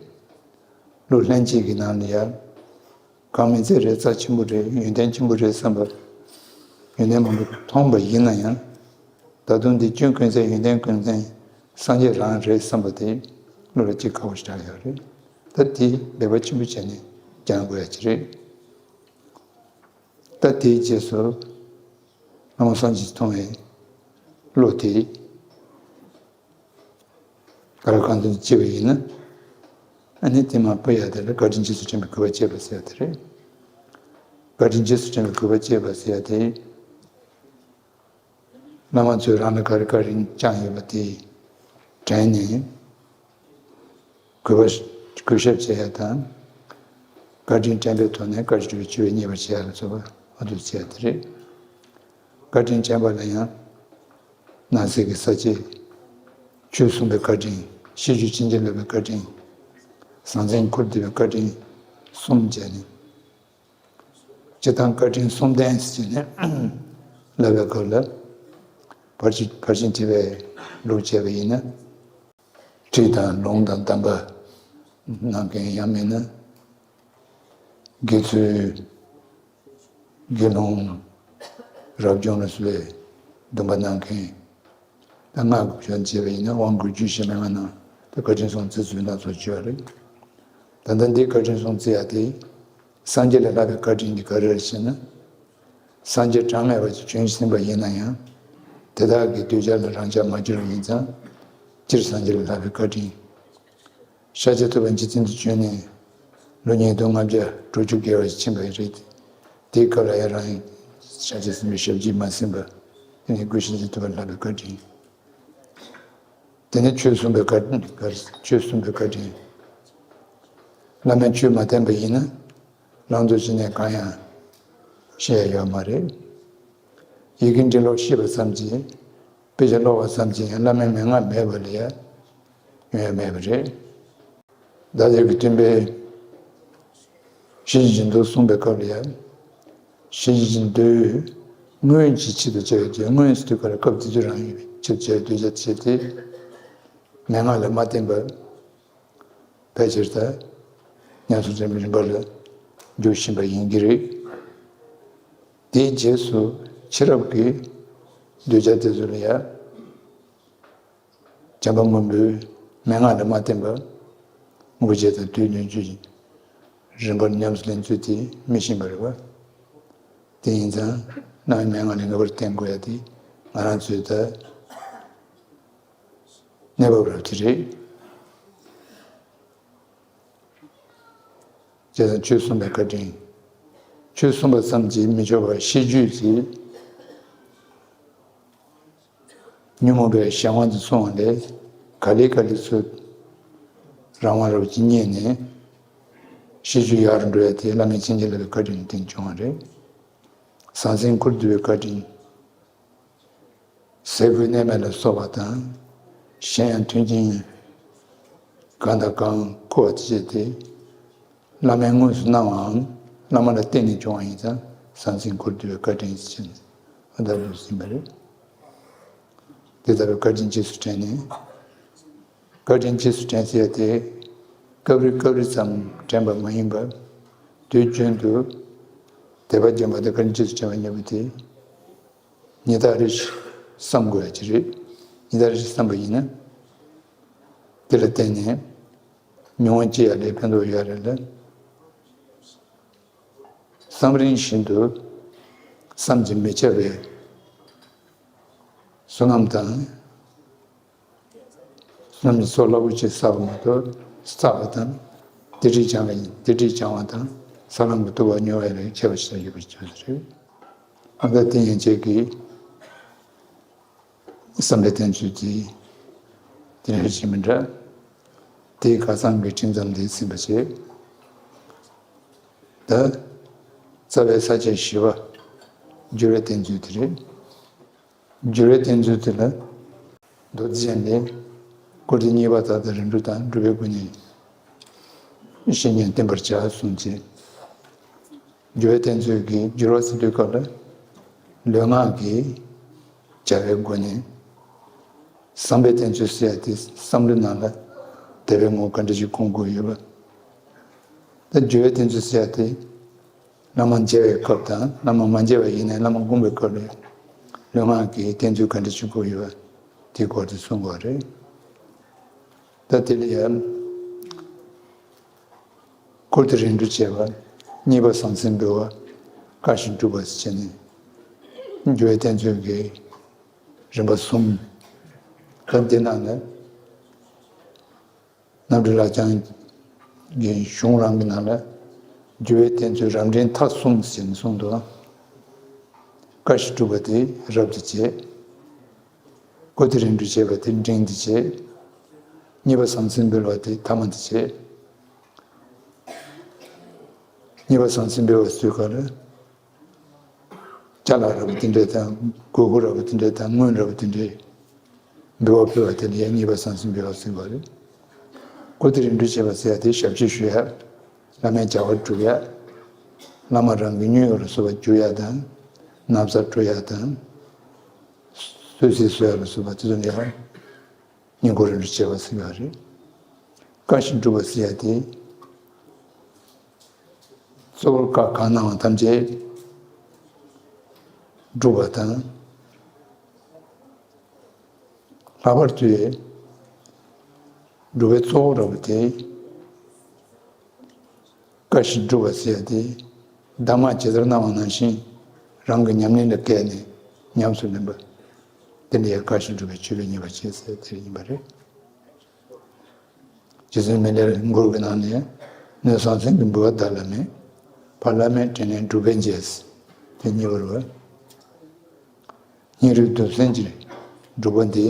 ལོ་ལྷན་སྐྱེས་ཀྱི་ནང་ལ་ཡང་། གང་མིན་ཚད་རེད། རྩ་ཆེན་པོ་རེད། ཡོན་ཏན་ཆེན་པོ་རེད་བསམ་པ། ཡོན་ཏན་མང་པོ་མཐོང་པ་ཡིན་ན་ཡང་། ད་དུང་འདི་སྐྱོན་ཀུན་ཟད་ཡོན་ཏན་ཀུན་ལྡན་སངས་རྒྱས་རང་རེད་བསམ་པ་དེ་བློ་ལ་གཅིག་ཁ་བོ་ཞིག་ཡོད་རེད། ད་དེ་འབད་པ་ཆེན་པོ་བྱས་ནས་སྦྱང་དགོས་ཡ་ཅིག་རེད། ད་དེའི་རྗེས་སུ་བླ་མ་སངས་རྒྱས་མཐོང་བའི་བློ་དེ། ག་རེ་གང་དུ་སྐྱེས་པ་ཡིན་ན། ཨ་ནི་དེ་མ་སྤོ་ཡ་དེ་ལ་བཀའ་དྲིན་རྗེས་སུ་དྲན་པའི་གུས་པ་བསྐྱེད་པ་ཟེར་ཡ་དེ་རེད། བཀའ་དྲིན་རྗེས་སུ་དྲན་པའི་གུས་པ་བསྐྱེད་པ་ཟེར་ཡ་དེ། བླ་མ་ཚོས་རང་ལ་ག་རེ་བཀའ་དྲིན་བསྐྱངས་ཡོད་པ་དེ་དྲན་ནས། གུས་པ་གུས་ཞབས་བྱེད་ཡ་དང་། བཀའ་དྲིན་དྲན་པའི་ཐོག་ནས་བཀའ་དྲིན་དྲན་པའི་སྤྱོད་པས་མཉེས་པར་བྱེད་ཡ་ལ་སོགས་པ་འོ་འདུག་བྱེད་ཡ་དེ་རེད། བཀའ་དྲིན་དྲན་པ་ལ་ཡང་། ནང་གསེས་ཀྱི་ས་བཅད། ཆོས་གསུངས་པའི་བཀའ་དྲིན། ཤེས་རྒྱུད་ཕྱིན་ཅི་ལོག་པའི་བཀའ་དྲིན། ཟང་ཟིང་འཁོར་འདས་པའི་བཀའ་དྲིན་གསུམ་བྱས་ནས། སྤྱིར་བཏང་བཀའ་དྲིན་གསུམ་ལྡན་ཟེར་ནས་ལབ་པའི་སྐབས་ལ། ཕར་ཕྱིན་ཕར་ཕྱིན་བྲིས་པའི་ལུགས་བྱས་པ་ཡིན་ན། ཁྲིད་དང་ལུང་དང་གདམས་པ་གནང་མཁན། ཡང་མིན་ན་དགེ་ཚུལ། དགེ་སློང་། རབ་བྱུང་ལ་སོགས་པའི་སྡོམ་པ་གནང་མཁན། ད་སྔགས་ཀྱི་སྦྱོར་བྱས་པ་ཡིན་ན་དབང་བསྐུར་རྒྱུད་བཞི་མན་ངག་གནང་། ད་བཀའ་དྲིན་སྲུང་བརྩི་ཚུལ་སྣ་ཚོགས་བརྗོད་པ་རེད། ད་ལྟ་འདི་བཀའ་དྲིན་སྲུང་བརྩི་ཡ་དེ། སངས་རྒྱས་ལས་ལྷག་པའི་བཀའ་དྲིན་འདི་ག་རེ་རེད་ཟེར་ན། སངས་རྒྱས་གྲངས་མེད་པ་ཅིག་བྱོན་ཟིན་པ་ཡིན་ན་ཡང་། དེ་དག་གི་གདུལ་བྱ་ལ་རང་ཅག་མ་གྱུར་བ་ཡིན་ཙང་། སྤྱིར་སངས་རྒྱས་ལས་ལྷག་པའི་བཀའ་དྲིན། ཤཱཀྱ་ཐུབ་པ་འཇིག་རྟེན་དུ་བྱོན་ནས་ལོ་ཉིས་སྟོང་ལྔ་བརྒྱ་དྲུག་ཅུ་བརྒལ་བ་ཞིག་ཕྱིན་པ་རེད། དེའི་སྐབས་ལ་ཡང་རང་ཡིན་ཤཱཀྱ་སེམས་དཔའི་ཞབས་ཀྱིས་མ་ཟིན་པ། དེ་ནི་སྐུ་ཤཱཀྱ་ཐུབ་པ་ལྷག་པའི་བཀའ་དྲིན། དེ་ནི་ཆོས་གསུངས་པའི་བཀའ་དྲིན། ཆོས་གསུངས་པའི་བཀའ་དྲིན། བླ་མས་ཆོས་མ་བསྟན་པ་ཡིན་ན། བླང་དོར་ཅི་ནས་གང་ཡང་ཤེས་ཡ་ཡོད་མ་རེད། ཡི་གེ་འབྲི་ཀློག་ཤེས་པ་ཙམ་གྱིས། དཔེ་ཆ་ཀློག་པ་ཙམ་གྱིས་ཡང་བླ་མའི་མན་ངག་མེད་པ་ལ་ཡང་ཡོང་ཡ་མེད་པ་རེད། བདག་ཅག་གི་སྟོན་པས་ཤེས་བཞིན་དུ་གསུངས་པའི་སྐབས་ལ་ཡང་། ཤེས་བཞིན་དུ་སྔོན་གྱི་ཆེད་དུ་བྱ་བའི་དུས། སྔོན་ཟེར་དུས་ག་རེ། སྐབས་དེ་དུས་རང་ཡིན་པའི་ཆེད་དུ་བྱ་བའི་གདུལ་བྱ་བྱས་ཏེ། མན་ངག་ལ་མ་བརྟེན་པར་ཕལ་ཆེར་ད་ཉམས་སུ་ལེན་པའི་རིམ་པ་ལ་འཇུག་བཞིན་པ་ཡིན་གྱི་རེད། དེའི་རྗེས་སུ་ཕྱི་རབས་ཀྱི་གདུལ་བྱ་དེ་ཚོ་ལ་ཡང་། བྱམས་པ་མགོན་པོའི་མན་ངག་ལ་མ་བརྟེན་པར་དངོས་རྗེས་དང་དུས་གདོན་གྱི་རིམ་པར་ཉམས་སུ་ལེན་ཚུལ་དེ་མི་ཤེས་པ་རེད་པ། དེ་ཡིན་ཙང་བླ་མའི་མན་ངག་ལ་ངེས་པར་བརྟེན་དགོས་ཡ་དེ་ང་རང་ཚོའི་ད་གནས་བབ་རབ་དེ་རེད། བྱས་ཙང་ཆོས་གསུངས་པའི་བཀའ་དྲིན། ཆོས་གསུངས་པ་ཙམ་གྱིས་མི་ཆོག་པར་ཤེས་རྒྱུད་ཀྱི་ཉོན་མོངས་པའི་གཞན་དབང་དུ་སོང་བ་ལས། ག་ལེ་ག་ལེ་ཚུར་རང་དབང་རབ་ཀྱིས་རྙེད་ནས་ཤེས་རྒྱུད་ཡར་འགྲོ་ཡ་དེ་བླ་མའི་བྱིན་གྱིས་བརླབས་པའི་བཀའ་དྲིན་ལ་བརྟེན་བྱུང་བ་རེད། ཟང་ཟིང་ཁུར་འདུ་བའི་བཀའ་དྲིན། ཟས་གོས་གནས་མལ་ལ་སོགས་པ་དང་། གཞན་ཡང་མཐུན་རྐྱེན་གང་དང་གང་བསྐུར་བ་བཅས་ཏེ། བླ་མས་དངོས་སུ་གནང་བའམ་བླ་མ་ལ་བརྟེན་ནས་བྱུང་བ་ཡིན་ཙང་། ཟང་ཟིང་ཁུར་འདུ་བའི་བཀའ་དྲིན་ཟེར་ནས་ཨ་ད་ལུགས་ཟིན་པ་རེད། དེ་ལྟར་བཀའ་དྲིན་རྗེས་སུ་དྲན་ནས། བཀའ་དྲིན་རྗེས་སུ་དྲན་ཟེར་ཡ་དེ། སྐབས་རེ་སྐབས་རེ་ཙམ་དྲན་པ་མ་ཡིན་པར། དུས་རྒྱུན་དུ་དད་པ་བརྗོད་པ་དང་བཀའ་དྲིན་རྗེས་སུ་དྲན་པ་གཉིས་པོ་དེ། ཉི་ཟླ་རེ་བཞིན་བསམ་དགོས་ཡ་ཅིག་རེད། ཉི་ཟླ་རེ་བཞིན་བསམ་པ་ཡིན་ན། དེ་ལ་བརྟེན་ནས་མྱོང་བ་སྐྱེ་ཡ་ལས་ཕན་ཐོགས་ཡོད་རེད་ལ། བསམ་རིམ་བཞིན་དུ་བསམ་གྱིས་མི་ཁྱབ་པའི་བསོད་ནམས་དང་། བསོད་ནམས་ཀྱི་ཚོགས་རླབས་པོ་ཆེ་བསགས་པ་མ་གཏོགས། བསགས་པ་དང་། དེ་འདྲའི་སྦྱང་བ་ཡིན། དེ་འདྲའི་སྦྱང་བ་དང་། ས་ལམ་གྱི་རྟོགས་པ་མྱོང་བ་ལས་ཁྱད་པར་ཞིག་ཡོད་པ་ཅིག་རེད། ཨ་ད་དེ་ཡན་ཆད་ཀྱི་བསམ་པའི་དོན་ཚུལ་གྱིས་དེ་འདྲ་ཞིག་མི་འདྲ། དེའི་ཁ་སང་གི་ཁྲིམས་ཙམ་དེ་ཟིན་པ་བྱས། ད་རྩ་བའི་ས་བཅད་བཞི་པ་སྦྱོར་བའི་དོན་ཚུལ་དེ་རེད། སྦྱོར་བའི་དོན་ཚུལ་དེ་ལ། མདོ་སྡེ་རྒྱན་ལས། བཀུར་སྟི་གཉིས་པ་དག་དང་རིམ་གྲོ་དང་། སྒྲུབ་པའི་སྒོ་ནས་བཤེས་གཉེན་བསྟེན་པར་བྱ་གསུངས་ཏེ། སྦྱོར་བའི་དོན་ཚུལ་གྱི་སྦྱོར་བ་ཟེར་དུས་སྐབས་ལ། ལུས་ངག་གི་བྱ་བའི་སྒོ་ནས། བསམ་པའི་དོན་ཚུལ་ཟེར་ཡ་དེ་བསམ་བློའི་ནང་ལ་དད་པའི་ངོ་བོ་ག་འདྲ་ཞིག་སྐོང་དགོས་ཡོད་པ། ད་སྦྱོར་བའི་དོན་ཚུལ་ཟེར་ཡ་དེ། བླ་མ་མཇལ་བའི་སྐབས་དང་། བླ་མ་མ་མཇལ་བ་ཡིན་ནའི་བླ་མ་བསྒོམ་པའི་སྐབས་ལ་ལུས་ངག་གི་རྟེན་འབྲེལ་ག་འདྲ་བྱེད་དགོས་ཡོད་པ་དེའི་སྐོར་དུ་གསུང་དགོས་རེད། ད་དེ་ལ་ཡང་བཀུར་སྟི་རིམ་གྲོ་བྱེད་པ། གཉིས་པ་ཟང་ཟིང་འབུལ་བ། བཀའ་བཞིན་སྒྲུབ་པ་ཟེར་བྱས་ནས་སྦྱོར་བའི་རྟེན་འབྲེལ་གྱི་རིམ་པ་གསུམ། ད་འདི་ནང་ནས། རྣམ་འགྲེལ་ལག་བཅངས་ཀྱི་གཞུང་རང་གི་ནང་ལ། སྦྱོར་བའི་རྟེན་འབྲེལ་རབ་འབྲིང་ཐ་གསུམ་ཟེར་ནས་གསུངས་འདུག། བཀའ་བཞིན་སྒྲུབ་པ་དེ་རབ་ཏུ་བྱེད། བཀུར་སྟི་རིམ་གྲོ་བྱེད་པ་དེ་འབྲིང་དུ་བྱེད། གཉིས་པ་ཟང་ཟིང་འབུལ་བ་དེ་ཐ་མ་དུ་བྱེད། གཉིས་པ་ཟང་ཟིང་འབུལ་བ་ཟེར་སྐབས་ལ། ཅ་ལག་འདྲ་པོ་དེ་འདྲ་དང་། གོས་སྐུ་འདྲ་པོ་དེ་འདྲ་དང་། དངུལ་འདྲ་པོ་དེ་འདྲ་འབུལ་བ་ཕུལ་བ་དེ་ལ་ཡང་གཉིས་པ་ཟང་ཟིང་འབུལ་བ་ཟེར་བ་རེད། བཀུར་སྟི་རིམ་གྲོ་བྱེད་པ་ཟེར་ཡ་དེ་ཞབས་ཕྱི་ཞུ་ཡ། བླ་མའི་བྱ་བ་སྒྲུབ་ཡ། བླ་མ་རང་གི་བསྙེན་ཡོད་ལ་སོགས་པ་བསྒྱུར་ཡ་དང་། ན་བཟའ་སྤྲོད་ཡ་དང་། གསོལ་ཚིགས་གསོལ་ཡ་ལ་སོགས་པ་དེ་ཚོ་ལ་ཡང་། བསྙེན་བཀུར་རིམ་གྲོ་བྱེད་པ་ཟེར་བ་རེད། བཀའ་བཞིན་སྒྲུབ་པ་ཟེར་ཡ་དེ། གཙོ་བོར་བཀའ་གང་གནང་བ་ཐམས་ཅད་སྒྲུབ་པ་དང་། ལྷག་པར་དུ་སྒྲུབ་པའི་གཙོ་བོ་འདྲ་པོ་དེ། བཀའ་བཞིན་སྒྲུབ་པ་ཟེར་ཡ་དེ། གདམས་ངག་ཇི་ལྟར་གནང་བ་ནང་བཞིན་རང་གི་ཉམས་ལེན་ལ་བཀལ་ནས་ཉམས་སུ་ལེན་པ། དེ་ནི་ཡང་བཀའ་བཞིན་སྒྲུབ་པའི་སྤྱོད་པའི་ཉེས་པ་བྱེད་ཟེར་དེ་ཡིན་པ་རེད། རྗེ་བཙུན་མི་ལའི་མགུར་གྱི་ནང་ནས། སྣོད་ཟང་ཟིང་གི་འབུལ་བ་བདག་ལ་མེད། ཕ་བླ་མའི་དྲིན་ལན་སྒྲུབ་པས་འཇལ། དེ་གཉིས་པ་རེད། སྙིང་རུས་གདུང་སེམས་ཀྱི་སྒྲུབ་པ་འདི་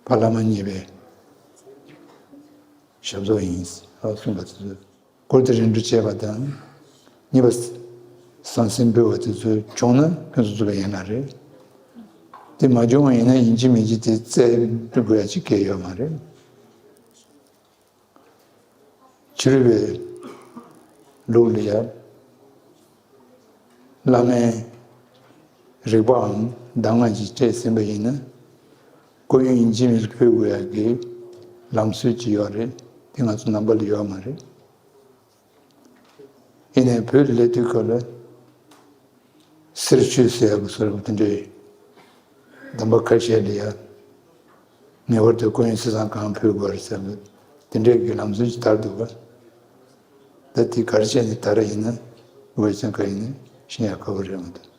ཕ་བླ་མ་མཉེས་པས་ཞབས་རྫོགས་ཡིན། ཨ་གསུངས་པ་དེ་ཚོ། བཀུར་སྟི་རིམ་གྲོ་བྱེད་པ་དང་། གཉིས་པ་ཟང་ཟིང་འབུལ་བ་དེ་ཚོ་བྱུང་ན་ཕུན་སུམ་ཚོགས་པ་ཡིན་ན་རེད། དེ་མ་བྱུང་བ་ཡིན་ན་ཡིན་གཅིག་མིན་གཅིག་དེ་བཙལ་དགོས་ཡ་ཅིག་གལ་ཡོད་མ་རེད། ཕྱི་རོལ་པའི་ལུགས་ལ་ཡ། བླ་མའི་རིག་པའམ་གདམས་ངག་ཅིག་སྤྲད་ཟིན་པ་ཡིན་ན། སྐུ་ཡོན་ཡིན་གཅིག་མིན་གཅིག་ཕུལ་དགོས་ཡ་གི་ལམ་སྲོལ་ཅིག་ཡོད་རེད། དེ་ང་ཚོ་ནང་པ་ལ་ཡོད་མ་རེད། ཡིན་ནའི་བོད་ལ་སླེབས་དུས་སྐབས་ལ། གསེར་ཆོས་ཟེར་ཡག་གི་བཟོ་འདྲ་དེ་འདྲའི་གདམས་པ་ཁ་ཤས་ལ་ཡ། ངེས་པར་དུ་སྐུ་ཡོན་གསེར་སྲང་གང་ཕུལ་དགོས་རེད་ཟེར་བ་དེ་འདྲའི་གི་ལམ་སྲོལ་ཅིག་དར་འདུག་ག་ད་དེ་ག་རེ་བྱས་ནས་དར་ཡིན་ན་འོས་ཅན་ག་ཡིན་ན་ཤེས་ཡ་དཀའ་པོ་རེད་མ་གཏོགས།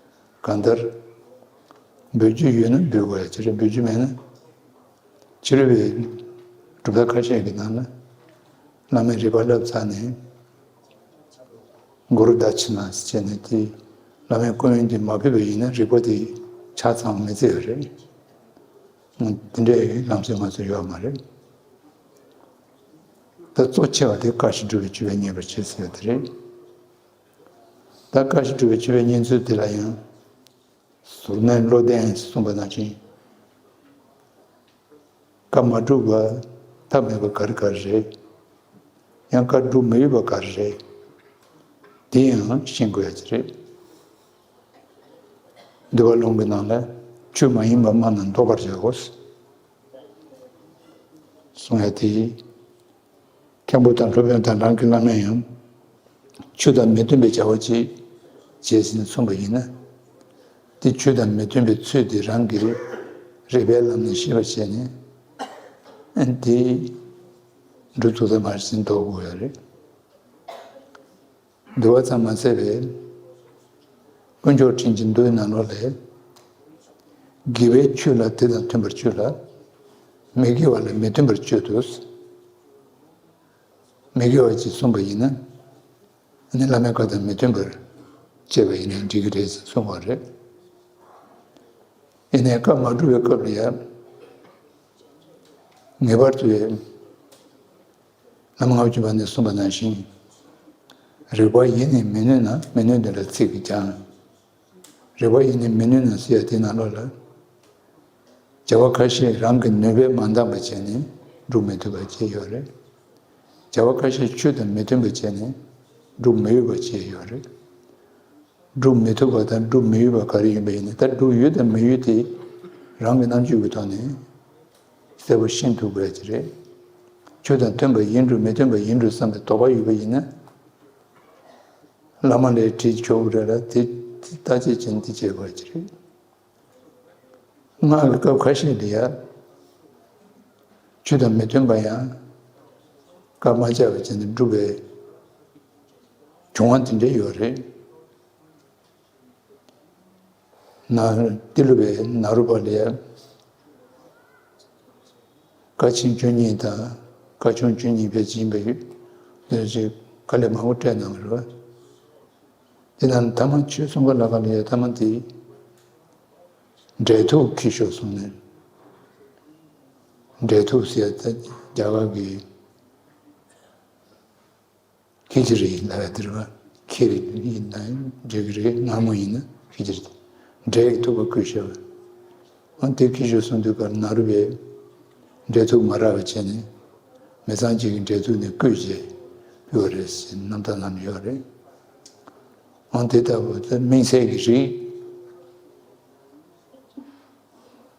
གང་ལྟར། འབུལ་རྒྱུ་ཡོད་ན་འབུལ་དགོས་ཡ་ཅིག་རེད། འབུལ་རྒྱུ་མེད་ན། ཕྱི་རོལ་པའི་གྲུབ་མཐའ་ཁ་ཤས་ཀྱི་ནང་ལ། བླ་མའི་རིག་པ་བསླབས་ཚར་ནས། གུ་རུ་དཀྱི་ན་ཟེར་བྱས་ནས་དེ། བླ་མའི་སྐུ་ཡོན་དེ་མ་ཕུལ་བ་ཡིན་ན་རིག་པ་དེ་ཆ་ཚང་མི་ཚེ་བ་རེད། དེ་འདྲའི་ལམ་སྲོལ་ང་ཚོ་ཡོད་མ་རེད། ད་གཙོ་ཆེ་བ་དེ་བཀའ་བཞིན་སྒྲུབ་པའི་སྤྱོད་པས་མཉེས་པར་བྱེད་ཟེར་བ་དེ་རེད། ད་བཀའ་བཞིན་སྒྲུབ་པའི་སྤྱོད་པས་མཉེས་ཚུལ་དེ་ལ་ཡང་། ཟུར་གནས་བློ་ལྡན་གསུངས་པ་ནང་བཞིན། བཀའ་མ་སྒྲུབ་པ་ཐབས་མེད་པ་ག་རེ་ག་རེ་རེད། ཡང་བཀའ་སྒྲུབ་མི་འོས་པ་ག་རེ་རེད། དེ་ཡང་ཤེས་དགོས་ཡ་ཅིག་རེད། འདུལ་བ་ལུང་གི་ནང་ལ་ཆོས་མ་ཡིན་པ་སྨྲ་ན་བཟློག་པར་བྱའོ། གསུང་ཡ་དེ། མཁན་པོ་དང་སློབ་དཔོན་དང་རང་གི་བླ་མས་ཡང་། ཆོས་དང་མི་མཐུན་པའི་བྱ་བ་ཅིག་བྱས་ཟིན་གསུངས་པ་ཡིན་ན། དེ་ཆོས་དང་མི་མཐུན་པའི་ཚུལ་དེ་རང་གི་རིག་པའི་ལམ་ནས་ཤེས་པར་བྱས་ནས། ཨ་ནི་དེ་སྒྲུབ་ཐུབ་ས་མ་རེད་ཟེར་ནས་ལྡོག་དགོས་ཡ་རེད། འདུལ་བ་ཙམ་མ་ཟད་པའི་དཀོན་མཆོག་སྤྲིན་གྱི་མདོའི་ནང་ལོགས་ལས། དགེ་བའི་ཆོས་ལ་དེ་དང་མཐུན་པར་སྤྱོད་ལ། མི་དགེ་བ་ལ་མི་མཐུན་པར་སྤྱོད་དོ། མི་དགེ་བ་ཅིག་གསུངས་པ་ཡིན་ན། ཨ་ནི་བླ་མའི་བཀའ་དང་མི་མཐུན་པར་སྤྱད་པ་ཡིན་ན་འགྲིག་གི་རེད་ཟེར་གསུངས་པ་རེད། ཡིན་ནའི་བཀའ་མ་སྒྲུབ་པའི་སྐབས་ལ་ཡང་། ངེས་པར་དུ་བླ་མ་ལྔ་བཅུ་པ་ནས་གསུངས་པ་ནང་བཞིན། རིགས་པ་ཡིས་ནི་མི་ནུས་ན་མི་ནུས་འདི་ལ་ཚིག་གིས་ཀྱང་། རིགས་པ་ཡིས་ནི་མི་ནུས་ན་ཟེར་ཡ་དེའི་ནང་ལོགས་ལ། བྱ་བ་ཁ་ཤས་རང་གི་ནུས་པས་མ་འདང་བ་བྱས་ནས་སྒྲུབ་མི་ཐུབ་པ་བཅས་ཡོད་རེད། བྱ་བ་ཁ་ཤས་ཆོས་དང་མི་མཐུན་པ་བྱས་ནས་སྒྲུབ་མི་འོས་པ་བཅས་ཡོད་རེད། སྒྲུབ་མི་ཐུབ་པ་དང་སྒྲུབ་མི་འོས་པ་ག་རེ་ཡིན་པ་ཡིན་ན། ད་སྒྲུབ་འོས་དང་མི་འོས་དེ་རང་གི་རྣམ་དཔྱོད་ཀྱི་ཐོག་ནས་གསལ་པོ་ཤེས་ཐུབ་དགོས་ཀྱི་རེད། ཆོས་དང་མཐུན་པ་ཡིན་འགྲོ་མི་མཐུན་པ་ཡིན་འགྲོ་བསམ་པའི་དོགས་པ་ཡོད་པ་ཡིན་ན། བླ་མ་ལས་དྲིས་ཆོག་གི་རེད་ལ། དེ་དེ་བརྟག་དཔྱད་བྱས་ནས་དེ་བྱེད་དགོས་ཀྱི་རེད། སྔགས་ཀྱི་སྐབས་ཁ་ཤས་ལ་ཡ། ཆོས་དང་མི་མཐུན་པ་ཡང་བཀའ་མ་བཅག་པ་བྱས་ནས་སྒྲུབ་པའི་བྱུང་བ་དེ་འདྲ་ཡོད་རེད། ན་ཏི་ལོ་པའི་ནཱ་རོ་པ་ལ་ཡ། བཀའ་ཆེན་བཅུ་གཉིས་དང་བཀའ་ཆུང་བཅུ་གཉིས་ཕལ་ཆེར་ཡིན་པ་ཡོད། དེ་ཚོ་དཀའ་ལས་མང་པོ་སྤྲད་གནང་གི་རེད་བ། དེ་ནང་ཐ་མ་ཆོས་གསུང་ག་ལ་ག་ལ་ཡ་ཐ་མ་དེ། འབྲས་ཐུག་འཁྱིལ་ཤོག་གསུངས་ནས། འབྲས་ཐུག་ཟེར་ཡ་ད་རྒྱ་གར་གྱི་ཁི་ཅི་རི་ལབ་ཡ་དེ་རེད་བ། ཁི་རི་ཡིན་ན་འབྲས་ཀྱི་རི། མངར་མོ་ཡིན་ན་ཁི་ཅི་རི། འབྲས་ཀྱི་ཐུག་པ་བསྐོལ་ཤོག་ཨ་དེ་འཁྱིལ་ཤོག་གསུངས་དུས་ཀར་ནཱ་རོ་པས་འབྲས་ཐུག་མ་རག་པ་བྱས་ནས། མི་ཚང་གཅིག་གིས་འབྲས་ཐུག་ནས་བསྐོལ་བྱས་ཕུལ་བ་རེད་ཟེར་རྣམ་ཐར་ནང་ཡོད་རེད། ཨང་དེ་ལྟ་བུ་དེ་དམིགས་བསལ་གྱི་རིགས།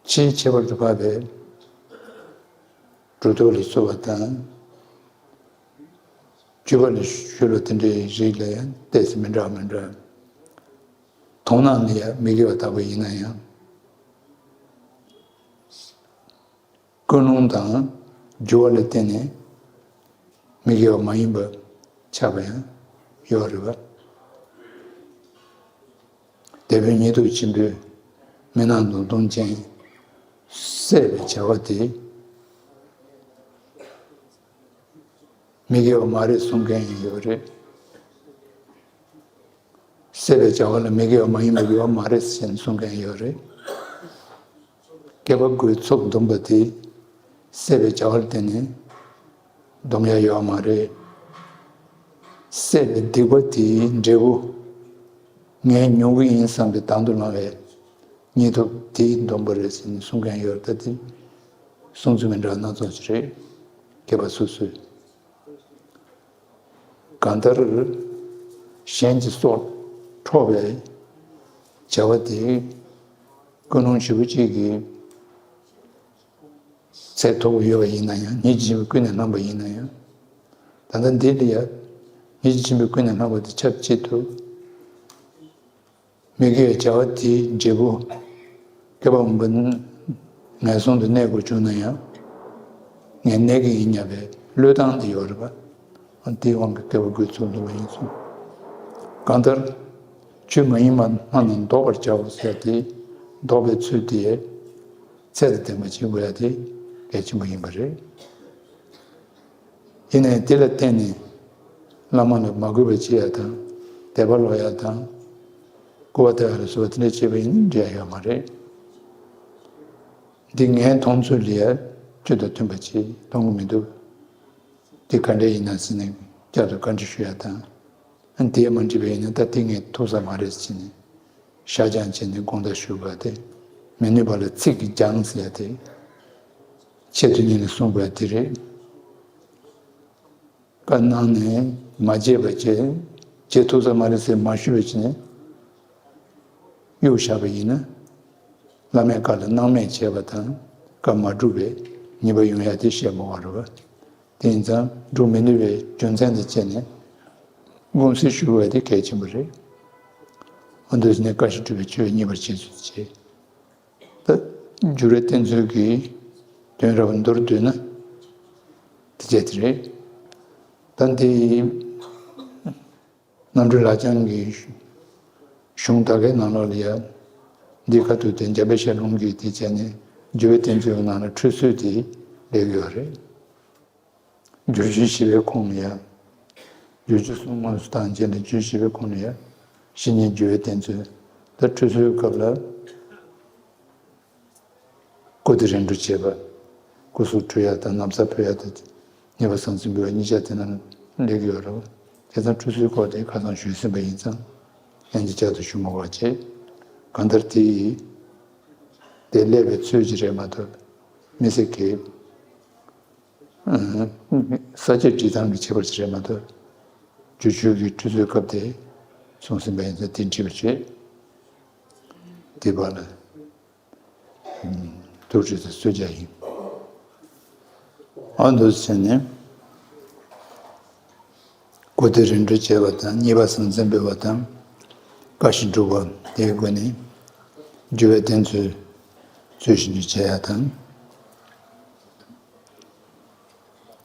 ཆེས་ཁྱད་པར་དུ་འཕགས་པའི་གྲུབ་ཐོབ་ལ་གསོལ་བ་དང་། སྤྱོད་པ་ལ་གསོལ་བ་དེ་འདྲའི་རིགས་ལ་ཡང་ཏོག་ཙམ་མི་འདྲ་བ་མི་འདྲ། མཐོང་སྣང་ལ་ཡང་མི་དགེ་བ་དག་པ་ཡིན་ན་ཡང་། ཀུན་སློང་དང་འགྱུར་བ་ལ་བརྟེན་ནས་མི་དགེ་བ་མ་ཡིན་པ་ཆགས་པ་ཡང་ཡོད་རེད་བ། དེད་དཔོན་ཉེས་ལྟུང་ཆེན་པོས་མི་སྣང་མདུང་ཐུང་ཅན་བསད་པའི་བྱ་བ་དེ་མི་དགེ་བ་མ་རེད་གསུང་མཁན་ཡང་ཡོད་རེད། བསད་པའི་བྱ་བ་ལ་མི་དགེ་བ་མ་ཡིན་པ་ཡོད་མ་རེད་ཟེར་ནས་གསུང་མཁན་ཡོད་རེད། སྐྱེས་པ་དགུའི་ཚོགས་བསྡོམས་པ་དེ་བསད་པའི་བྱ་བར་བརྟེན་ནས་སྡོམ་ཡ་ཡོད་མ་རེད། བསད་པའི་སྡིག་པ་དེའི་འབྲས་བུ་ངས་མྱོང་གི་ཡིན་བསམ་པའི་དང་དུ་བླངས་པའི་ སྙིང་སྟོབས་དེའི་སྡོམ་པ་རེད་ཟེར་ནས་གསུང་མཁན་ཡོད་རེད། ད་དེ་གསུང་ཚུལ་མི་འདྲ་སྣ་ཚོགས་ཤིག་རེད། མཁས་པ་སོ་སོས། གང་ལྟར་གཞན་གྱི་སྲོག་འཕྲོག་པའི་བྱ་བ་དེ་ཀུན་སློང་ཞེ་པོ་ཅིག་གིས་ཚད་མཐོ་པོ་ཡོད་པ་ཡིན་ན་ཡང་། སྙིང་རྗེ་ཆེན་པོས་ཀུན་ནས་བསླངས་པ་ཡིན་ན་ཡང་། ད་ལྟ་འདི་ལ་ཡང་སྙིང་རྗེ་ཆེན་པོས་ཀུན་ནས་བསླངས་པ་དེ་ཆབས་ཅིག་ཏུ། མི་དགེ་བའི་བྱ་བ་དེའི་འབྲས་བུ་བསྐལ་པ་འོངས་པ་ངན་སོང་དུ་གནས་དགོས་བྱུང་ན་ཡང་། ངས་གནས་ཀྱི་ཡིན་སྙམ་པའི་བློས་བཏང་དེ་ཡོད་རེད་པ། དེའི་དབང་གིས་བསྐལ་པ་འགོས་ཚུགས་འདུག་པ་ཡིན་གསུངས། གང་ལྟར་ཆོས་མ་ཡིན་པ་སྨྲ་རྣམས་བཟློག་པར་བྱའོ་ཟེར་ཏེ། བཟློག་པའི་ཚུལ་དེ་ཚད་དང་ལྡན་པ་ཅིག་དགོས་ཡ་དེ་གལ་ཆེན་པོ་ཡིན་པ་རེད། ཡིན་ནའི་དེ་ལ་བརྟེན་ནས་བླ་མ་ལ་མ་གུས་པ་བྱེད་ཡ་དང་། དད་པ་ལོག་ཡ་དང་། སྐུར་བ་བཏབ་ཡ་ལ་སོགས་པ་དེ་འདྲ་བྱས་པ་ཡིན་ན་འགྲིག་ཡ་ཡོད་མ་རེད། འདི་ངའི་མཐོང་ཚུལ་ལ་ཡ་ཆོས་དང་མཐུན་པ་ཅིག་མཐོང་གི་མི་འདུག། འདི་ག་འདྲ་ཡིན་ན་ཟེར་ནས་བསྐྱར་དུ་བཀའ་འདྲི་ཞུ་ཡ་དང་། ཨ་ནི་དེས་མ་འགྲིག་པ་ཡིན་ན་ད་དེ་ངས་ཐུབ་ས་མ་རེད་ཟེར་ནས་ཤ་སྦྱང་བྱས་ནས་དགོངས་དག་ཞུ་དགོས་ཏེ། མི་ནུས་པ་ལ་ཚིག་གིས་སྦྱང་ཟེར་ཡ་དེ། ཆེད་དུ་གཉེར་ནས་གསུང་དགོས་ཡ་དེ་རེད། བཀའ་གནང་ནས་མ་བརྗེད་པ་བྱས། བརྗེད་ཐུབ་ས་མ་རེད་ཟེར་མ་ཞུས་པ་བྱས་ནས་གཡུག་བཞག་པ་ཡིན་ན། བླ་མའི་བཀའ་ལ་སྣང་མེད་བྱས་པ་དང་། བཀའ་མ་བསྒྲུབས་པའི་ཉེས་པ་ཡོང་ཡ་དེ་བཤད་མི་དགོས་རེད་པ། དེ་ཡིན་ཙང་སྒྲུབ་མི་ནུས་པའི་རྒྱུ་མཚན་དེ་བྱས་ནས་དགོངས་སེལ་ཞུ་དགོས་དེ་གལ་ཆེན་པོ་རེད། འོ་འདུག་ཟེར་ནས་བཀའ་བཞིན་སྒྲུབ་པའི་ཆོས་ཉེས་པར་བྱས་ཚུལ་བྱས། ད་འགྱུར་བའི་བསྟན་ཚུལ་གྱི་དོན་རབ་མདོར་བསྡུས་ན་དེ་བྱས་དེ་རེད། ད་འདི་རྣམ་གྲོལ་ལག་བཅངས་ཀྱི་གཞུང་དག་གི་ནང་ལོགས་ལ་ཡ། འདི་ཁ་ཐུག་དེ་འཇམ་དཔལ་ཞལ་ལུང་གིས་དེ་བྱས་ནས་འགྱུར་བའི་བསྟན་ཚུལ་གྱི་ནང་ལ་འཁྲུལ་སོ་དེ་སླེབས་ཡོད་རེད། སྦྱོར་བཅུ་བཞི་པའི་ཁོངས་ལ་ཡ། སྦྱོར་བཅུ་གསུམ་དངོས་སུ་བཏང་རྗེས་ལ་སྦྱོར་བཅུ་བཞི་པའི་ཁོངས་ལ་ཡ། བཤེས་གཉེན་འགྱུར་བའི་བསྟན་ཚུལ། ད་འཁྲུལ་སོའི་སྐབས་ལ། སྐུ་དེ་རིམ་གྲོ་བྱེད་པ། སྐུ་གཟུགས་འཁྲུ་ཡ་དང་ན་བཟའ་ཕུད་ཡ་དང་། ཉེས་པ་ཟང་ཟིང་འབུལ་བ་གཉིས་ཆ་དེ་ནང་སླེབས་ཀྱི་ཡོད་རེད། བྱས་ཙང་འཁྲུལ་སོའི་སྐོར་དེ་ཁ་སང་ཞུས་ཟིན་པ་ཡིན་ཙང་། ཡང་ཅིག་བསྐྱར་དུ་ཞུ་མ་དགོས་པ་བྱས། གང་ལྟར་དེ་ཡིས་དེ་སླེབས་པའི་ཚུལ་གྱི་རེད་མ་གཏོགས། མི་སེར་གྱི་ས་བཅད་སྒྲིག་སྟངས་ཀྱི་ཁྱད་པར་ཞིག་རེད་མ་གཏོགས། སྦྱོར་བཅུ་གི་འཁྲུལ་སོའི་སྐབས་དེ་གསུངས་ཟིན་པ་ཡིན་ཙང་དེ་འགྲིག་པ་བྱས། དེ་བར་ལ་ཐུགས་རྗེ་ཆེ་གསོལ་ཇ་ཡིན། ཨ་འདུག་ཟེར་ནས། སྐུ་དེ་རིམ་གྲོ་བྱེད་པ་དང་། ཉེས་པ་ཟང་ཟིང་འབུལ་བ་དང་། བཀའ་བཞིན་སྒྲུབ་པ་དེའི་སྒོ་ནས་འགྱུར་བའི་བསྟན་ཚུལ་ཚུལ་བཞིན་དུ་བྱེད་ཡ་དང་།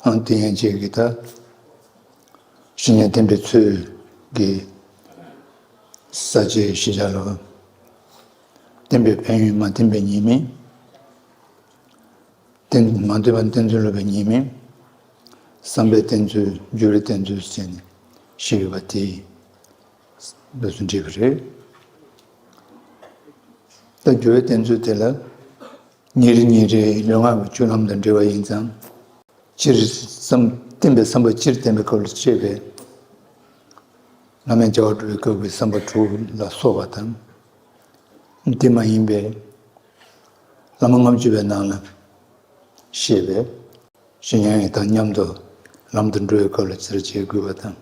ཨང་། དེ་ཡན་ཆད་ཀྱི་ད་བཤེས་གཉེན་བསྟེན་པའི་ཚུལ་གྱི་ས་བཅད་ཤེས་བྱ་ལ། བསྟེན་པའི་ཕན་ཡོན། མ་བསྟེན་པའི་ཉེས་དམིགས། བསྟེན། མ་བསྟེན་པ་བསྟེན་ཚུལ་སློབ་པའི་ཉེས་དམིགས། བསམ་པའི་བསྟེན་ཚུལ། འགྱུར་བའི་བསྟེན་ཚུལ་བྱས་ནས་ཞིག་ཡོད་པ་དེ་འདུག་སེ་འགྲིག་པ་རེད། ད་འགྱུར་བའི་བསྟེན་ཚུལ་དེ་ལ། ཉིན་རེ་ཉིན་རེའི་ལུས་ངག་གི་སྤྱོད་ལམ་དང་འབྲེལ་བ་ཡིན་ཙང་། སྤྱིར་བསམ། བསྟེན་པའི་བསམ་པ་སྤྱིར་བསྟེན་པའི་སྐབས་ལ་བཤད་པའི་བླ་མའི་བྱ་བ་སྒྲུབ་པའི་སྐབས་ཀྱི་བསམ་པ་དྲུག་ལ་སོགས་པ་དང་། དེ་མ་ཡིན་པའི་བླ་མ་ལྔ་བཅུ་པའི་ནང་ལ་བཤད་པའི་བཤེས་གཉེན་དང་མཉམ་དུ་ལམ་དུ་འགྲོ་བའི་སྐབས་ལ་ཅི་འདྲ་བྱེད་དགོས་པ་དང་།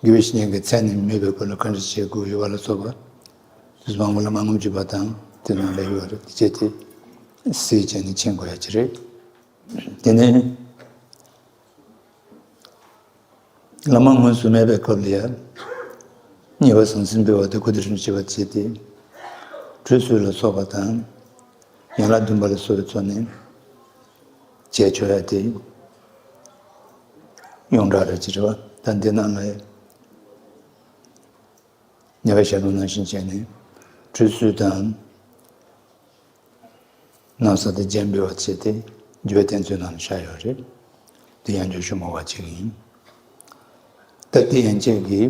དགེ་བའི་བཤེས་གཉེན་གྱི་མཚན་ནས་སྨོས་པའི་སྐབས་ལ་ག་འདྲ་བྱེད་དགོས་ཡོད་པ་ལ་སོགས་པ། དུས་མང་པོ་བླ་མ་ལྔ་བཅུ་པ་དང་དེ་ནང་ལ་ཡོད་རེད། དེ་བྱས་ཏེ་གཟིགས་བྱས་ནས་མཁྱེན་དགོས་ཡ་ཅིག་རེད། དེ་ནས་བླ་མ་དངོས་སུ་མེད་པའི་སྐབས་ལ་ཡང་ཉེས་པ་ཟང་ཟིང་འབུལ་བ་དང་། སྐུ་དེ་རིམ་གྲོ་བྱེད་པ་བྱས་ཏེ། ཁྲུས་གསོལ་ལ་སོགས་པ་དང་། ཡན་ལག་བདུན་པ་ལ་སོགས་པའི་ཚོགས་ནི་བྱས་ཆོག་ཡ་དེ་ཡོངས་གྲགས་རེད་ཅེས་རེད་པ། ད་འདི་ནང་ལ་ཉེ་བའི་ཞལ་ལུང་ནང་བཞིན་བྱས་ནས་ཁྲུས་གསོལ་དང་། ན་བཟའ་དང་རྒྱན་འབུལ་བ་བྱས་ཏེ་འགྱུར་བའི་བསྟན་ཚུལ་ནང་ལ་བཞག་ཡོད་རེད། དེ་ཡང་བསྐྱར་ཞུ་མ་དགོས་པ་ཅིག་ཡིན། ད་དེ་ཡན་ཆད་ཀྱི་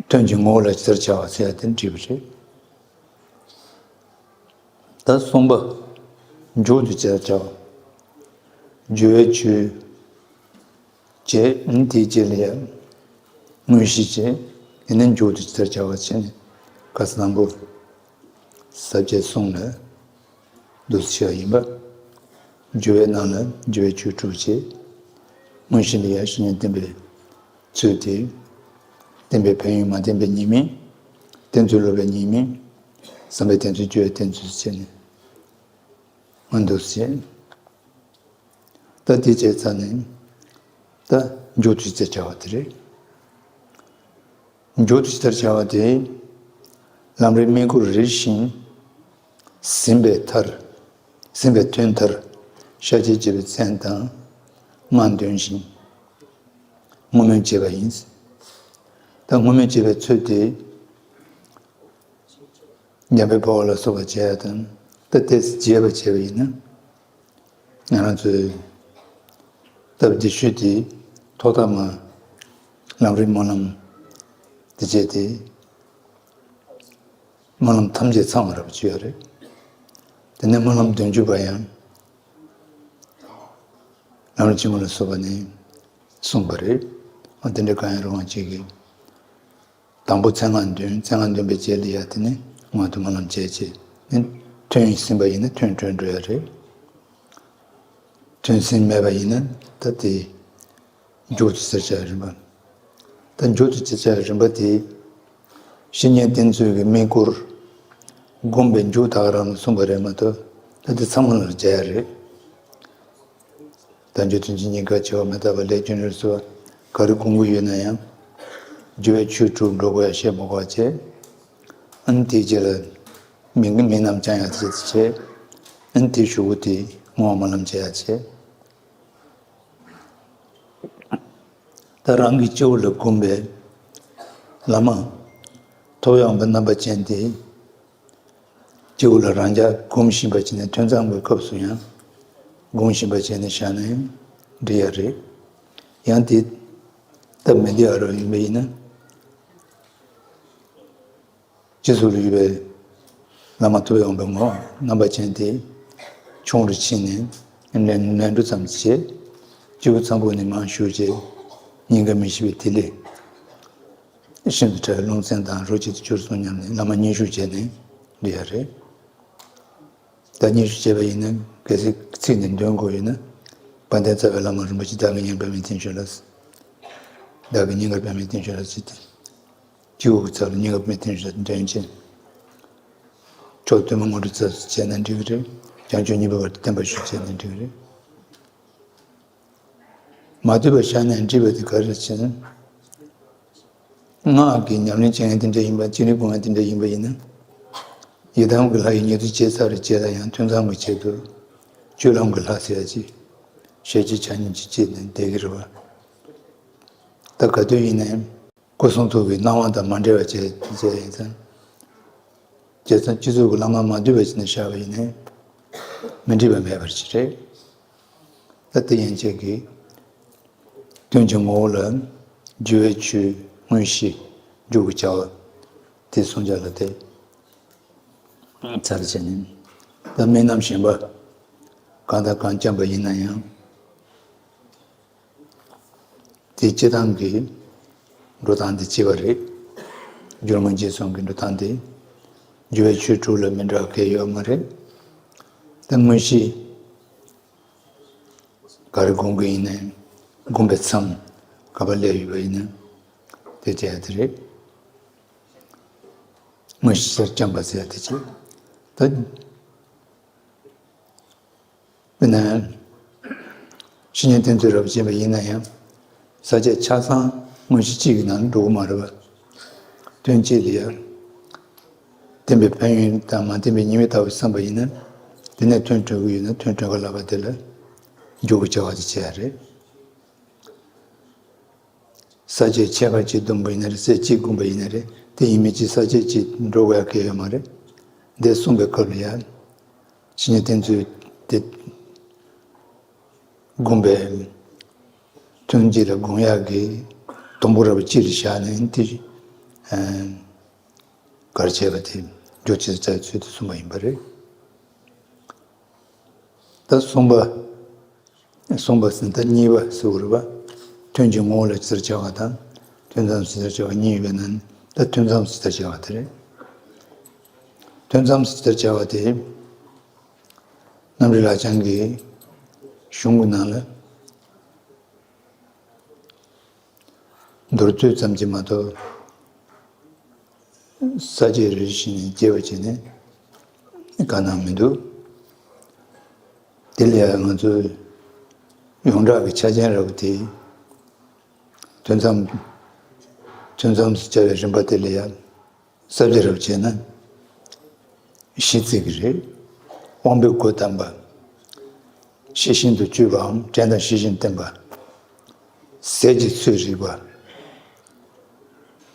དོན་གྱི་ངོ་བོ་ལ་ཇི་ལྟར་བྱ་བ་ཟེར་ཡ་དེ་འགྲིག་པ་རེད། ད་གསུམ་པ། མཇུག་ཏུ་ཇི་ལྟར་བྱ་བ། འགྱུར་བའི་ཆོས་བྱས། དེའི་རྗེས་ལ་ཡང་དངོས་གཞི་བྱས། དེ་ནས་མཇུག་ཏུ་ཇི་ལྟར་བྱ་བ་བྱས་ནས། ཁ་སང་དང་པོ་ ས་བཅད་གསུམ་ལ་འདུ་ཤེས་ཡིན་པ། སྦྱོར་བའི་ནང་ལ་སྦྱོར་བའི་ཆོས་དྲུག་བྱས། དངོས་གཞི་ལ་ཡང་བཤེས་གཉེན་བསྟེན་པའི་ཚུལ་དེ། བསྟེན་པའི་ཕན་ཡོན་མ་བསྟེན་པའི་ཉེས་དམིགས། བསྟེན་ཚུལ་སློབ་པའི་ཉེས་དམིགས། བསམ་པའི་བསྟེན་ཚུལ་སྤྱོད་པའི་བསྟེན་ཚུལ་བྱས་ནས་མ་འདུ་ཤེས། ད་དེ་བྱས་ཚར་ནས་ད་མཇུག་ཏུ་ཅི་ལྟར་བྱ་བ་དེ་རེད། མཇུག་ཏུ་ཅི་ལྟར་བྱ་བ་དེ། ལམ་རིམ་སྨྲས་སྐོར་རེ་བཞིན་ཟིན་པའི་མཐར། ཟིན་པའི་དོན་མཐར་ཤཱཀྱའི་རྗེ་བོའི་མཚན་དང་སྔགས་འདོན་ཞིང་བསྔོ་སྨོན་བྱེད་པ་ཡིན། ད་བསྔོ་སྨོན་བྱེད་པའི་ཚུལ་དེ། འཇམ་དཔལ་དཔའ་བོ་ལ་སོགས་པ་བྱས་དང་། ད་དེ་རྗེས་པ་བྱས་པ་ཡིན་ན། ང་རང་ཚོའི་སྟབས་བདེ་ཤོས་དེ་ཐོག་མཐའ་མ་ལམ་རིམ་སྨོན་ལམ་དེ་བྱས་ཏེ། སྨོན་ལམ་ཐམས་ཅད་ཚང་བ་རབ་བྱས་ཡོད་རེད། དེ་ནས་སྨོན་ལམ་བདུན་ཅུ་པ་ཡང་ལམ་རིམ་ཆེན་མོ་ལ་སོགས་པ་ནས་གསུངས་པ་རེད། འོ་དེ་འདྲ་གང་ཡང་རུང་བ་གཅིག་གིས། དང་པོ་མཚན་སྔགས་འདོན། མཚན་སྔགས་འདོན་པའི་རྗེས་ལ་ཡ་དེ་ནི་སྔགས་དུ་སྨོན་ལམ་བྱས་བྱས་ནས་ཐོན་ཟིན་པ་ཡིན་ན་ཐོན་གྲོལ་འགྲོ་ཡ་རེད། ཐོན་ཟིན་མེད་པ་ཡིན་ན་ད་དེ་མཇུག་ཏུ་ཅི་ལྟར་བྱ་བའི་རིམ་པ། ད་མཇུག་ཏུ་ཅི་ལྟར་བྱ་བའི་རིམ་པ་དེ། བཤེས་གཉེན་བསྟེན་ཚུལ་གྱི་སྨྲས་སྐོར་སྒོམ་པའི་མཇུག་ད་ག་རང་ལ་གསུངས་པ་རེད་མ་གཏོགས། ད་དེ་ཚང་མ་ལ་སྦྱར་ཡ་རེད། དལ་འབྱོར་དོན་ཆེན་རྙེད་དཀའ། བྱེ་བ་མི་རྟག་པ། ལས་རྒྱུ་འབྲས་སོགས་ག་རེ་སྒོམ་གྱི་ཡོད་ན་ཡང་། སྦྱོར་བའི་ཆོས་དྲུག་འགྲོ་དགོས་ཡ་བཤད་མ་དགོས་པ་བྱས། ཨ་ནི་དེའི་རྗེས་ལ་མི་མི་རྣམས་བསྐྱང་ཡ་ཆེད་དུ་བྱས། ཨ་ནི་དེའི་གཞུག་གུ་དེ་བསྔོ་བ་སྨོན་ལམ་བྱེད་ཡ་བྱས། ད་རང་གི་སྤྱི་བོ་ལ་བསྒོམས་པའི་བླ་མ་ཐུབ་པའི་དབང་པོ་རྣམ་པ་ཅན་དེ། སྤྱི་བོ་ལ་རང་རྐྱ་བསྒོམ་བཞིན་པ་བྱས་ནས་ཐུན་མཚམས་ཀྱི་སྐབས་སུ་ཡང་བསྒོམ་བཞིན་པ་བྱས་ནས་བཞག་ན་ཡང་འགྲིག་ཡ་རེད། ཡང་དེ་སྟབས་མི་བདེ་བ་རུ་ཡིན་པ་ཡིན་ན། སྤྱི་གཙུག་ལ་ཡོད་པའི་བླ་མ་ཐུབ་པའི་དབང་པོའི་ངོ་བོ་རྣམ་པ་ཅན་དེ་ཁྱུང་རུ་ཕྱིན་ནས་ནོན་ནོན་འགྲོ་ཙམ་བྱས། སྤྱི་བོ་ཚངས་བུག་ནས་མར་ཞུགས་བྱས། སྙིང་ག་མི་ཤིགས་པའི་ཐིག་ལེ་ཤིན་ཏུ་ཕྲ་བའི་ལུང་ཚན་དང་རོ་གཅིག་ཏུ་གྱུར་སོང་སྙམ་ནས་བླ་མ་མཉེས་ཞུ་བྱས་ནས་འདི་ཡ་རེད། ད་མཉེས་ཞུ་བྱས་པ་ཡིན་ན་གལ་སྲིད་ཚིག་ནས་འདོན་དགོས་ཡོད་ན། དཔལ་ལྡན་རྩ་བའི་བླ་མ་རིན་པོ་ཆེ་བདག་གི་སྙིང་གར་པདྨའི་མཐིལ་བཞུགས་ལ། བདག་གི་སྙིང་གར་པདྨའི་མཐིལ་བཞུགས་ལ་ཟེར་ཏེ། སྤྱི་བོ་གི་རྩ་ལ་སྙིང་གར་པདྨའི་མཐིལ་བཞུགས་ལ་འདོན་བྱས། མཆོག་ཐུན་མོང་དངོས་གྲུབ་རྩ་བྱས་ན་འགྲིག་གི་རེད། བྱང་ཆུབ་སྙིང་པོའི་བར་དུ་བརྟན་པར་ཞུ་བྱས་ན་འགྲིག་གི་རེད། མ་བཏུབ་པ་བཞག་ནས་འགྲིག་པ་དེ་ག་རེ་རེད་ཟེར་ན། སྔགས་ཀྱི་ཉམས་ལེན་བྱེད་མཁན་དེ་འདྲ་ཡིན་པ། ཅི་ནུས་སྒོམ་མཁན་དེ་འདྲ་ཡིན་པ་ཡིན་ན། ཡི་དམ་གྱི་ལྷ་ཡི་ཉེར་བསྡུ་བྱས་ཚར་བའི་རྗེས་ལ་ཡང་ཐུན་མཚམས་ཀྱི་ཆེད་དུ་སྤྱོད་ལམ་གྱི་ལྷ་ཟེར་ཡ་ཅིག་ཞལ་གཅིག་ཕྱག་གཉིས་ཀྱིས་བཅད་ནས་བསྡད་ཀྱི་རེད་པ། ད་ག་དུས་ཡིན་ནའང་སྐུ་གསུང་ཐུགས་ཀྱི་སྣང་བ་དང་མ་འབྲེལ་བ་བྱས་བྱས་ཡིན་ཙང་། བྱས་ཙང་སྤྱི་གཙུག་གི་བླ་མ་མ་འདུས་པ་ཞིག་ནས་བཞག་པ་ཡིན་ནའང་མི་འགྲིག་པ་མེད་པ་ཞིག་རེད། ད་དེ་ཡན་ཆད་ཀྱིས་དོན་གྱི་ངོ་བོ་ལ་སྦྱོར་བའི་ཆོས་དངོས་གཞི་མཇུག་གི་བྱ་བ་དེ་གསུང་བྱ་ལ་དེ་ཚར་བྱས་ནས། ད་སྨན་རྣམ་གཞན་པ་གང་དང་གང་བརྐྱངས་པ་ཡིན་ན་ཡང་། དེ་སྤྱི་བཏང་གི་འགྲོ་སྟངས་དེ་གཅིག་པ་རེད། སྦྱོར་དངོས་རྗེས་གསུམ་གྱི་འགྲོ་སྟངས་དེ། སྦྱོར་བའི་ཆོས་དྲུག་ལ་མི་འདྲ་བ་གང་ཡང་ཡོད་མ་རེད། ད་དངོས་གཞི་ག་རེ་སྒོམ་གྱི་ཡིན་ནའང་། སྒོམ་པའི་མཚམས་ག་པར་སླེབས་ཡོད་པ་ཡིན་ན་དེ་བྱ་ཡ་དེ་རེད། དངོས་གཞི་སེམས་བསྐྱངས་པ་ཟེར་ཡ་དེ་བྱེད། ད། དཔེར་ན། བཤེས་གཉེན་བསྟེན་ཚུལ་རབ་བྱེད་པ་ཡིན་ན་ཡང་། ས་བཅད་ཆ་ཚང་དངོས་གཞི་གཅིག་གི་ནང་འགྲོ་གི་མ་རེད་པ། དོན་གཅིག་ལ་ཡ། བསྟེན་པའི་ཕན་ཡོན་དང་མ་བསྟེན་པའི་ཉེས་དམིགས་ལྟ་བུ་བསམ་པ་ཡིན་ན། དེ་ནས་ཐོན་གྲོལ་གི་ཡོད་ན་ཐོན་གྲོལ་ག་ལབ་པ་དེ་ལ་འཇུག་གི་བྱ་བ་དེ་བྱེད་ཡ་རེད། ས་བཅད་ཕྱེད་ཀ་གཅིག་བསྡོམས་པ་ཡིན་ན་རེད། ཚེས་གཅིག་བསྒོམས་པ་ཡིན་ན་རེད། དེ་ཡིན་མིན་གཅིག་ས་བཅད་གཅིག་འགྲོ་དགོས་ཡ་གང་ཡང་ཡོད་མ་རེད། འདི་གསུངས་པའི་སྐབས་ལ་ཡ། བཤེས་གཉེན་བསྟེན་ཚུལ་དེ་སྒོམ་པའི་ཐུན་གཅིག་ལ་སྒོམ་ཡག་གི་སྡོང་པོ་འདྲ་པོ་གཅིག་ལ་བཞག་ནས་དེ་གར་བྱས་པ་དེ་མཇུག་ཅི་ལྟར་བྱ་ཚུལ་དུ་གསུངས་པ་ཡིན་པ་རེད། ད་གསུམ་པ། གསུམ་པ་ཟེར་ན་ད་གཉིས་པ་ཟེར་དགོས་རེད་པ། ཐུན་གྱི་ངོ་བོ་ལ་ཇི་ལྟར་བྱ་བ་དང་། ཐུན་མཚམས་ཇི་ལྟར་བྱ་བ་གཉིས་ཡོད་པའི་ནང་ནས་ད་ཐུན་མཚམས་ཇི་ལྟར་བྱ་བ་དེ་རེད། ཐུན་མཚམས་སུ་དེར་བྱ་བ་དེ། རྣམ་འགྲེལ་ལག་བཅངས་ཀྱི་གཞུང་གི་ནང་ལ། མདོར་བསྡུས་ཙམ་གྱིས་མ་གཏོགས། ས་བཅད་རེ་རེ་བཞིན་ནས་རྒྱས་པ་བྱས་ནས་བཀའ་གནང་མི་འདུག་དེ་ལ་ཡང་ང་ཚོས་ཡོངས་གྲགས་ཀྱི་ཆ་རྐྱེན་རབ་དེ། ཐུན་མཚམས། ཐུན་མཚམས་སུ་བྱ་བའི་རིམ་པ་དེ་ལ་ཡང་། ས་བཅད་རབ་བྱས་ན། བཞི་བརྩི་གི་རེད། དབང་པོའི་སྒོ་བསྡམས་པ། ཤེས་བཞིན་དུ་གཅུད་པའམ་དྲན་དང་ཤེས་བཞིན་བསྟེན་པ། ཟས་ཀྱི་ཚོད་རིག་པ།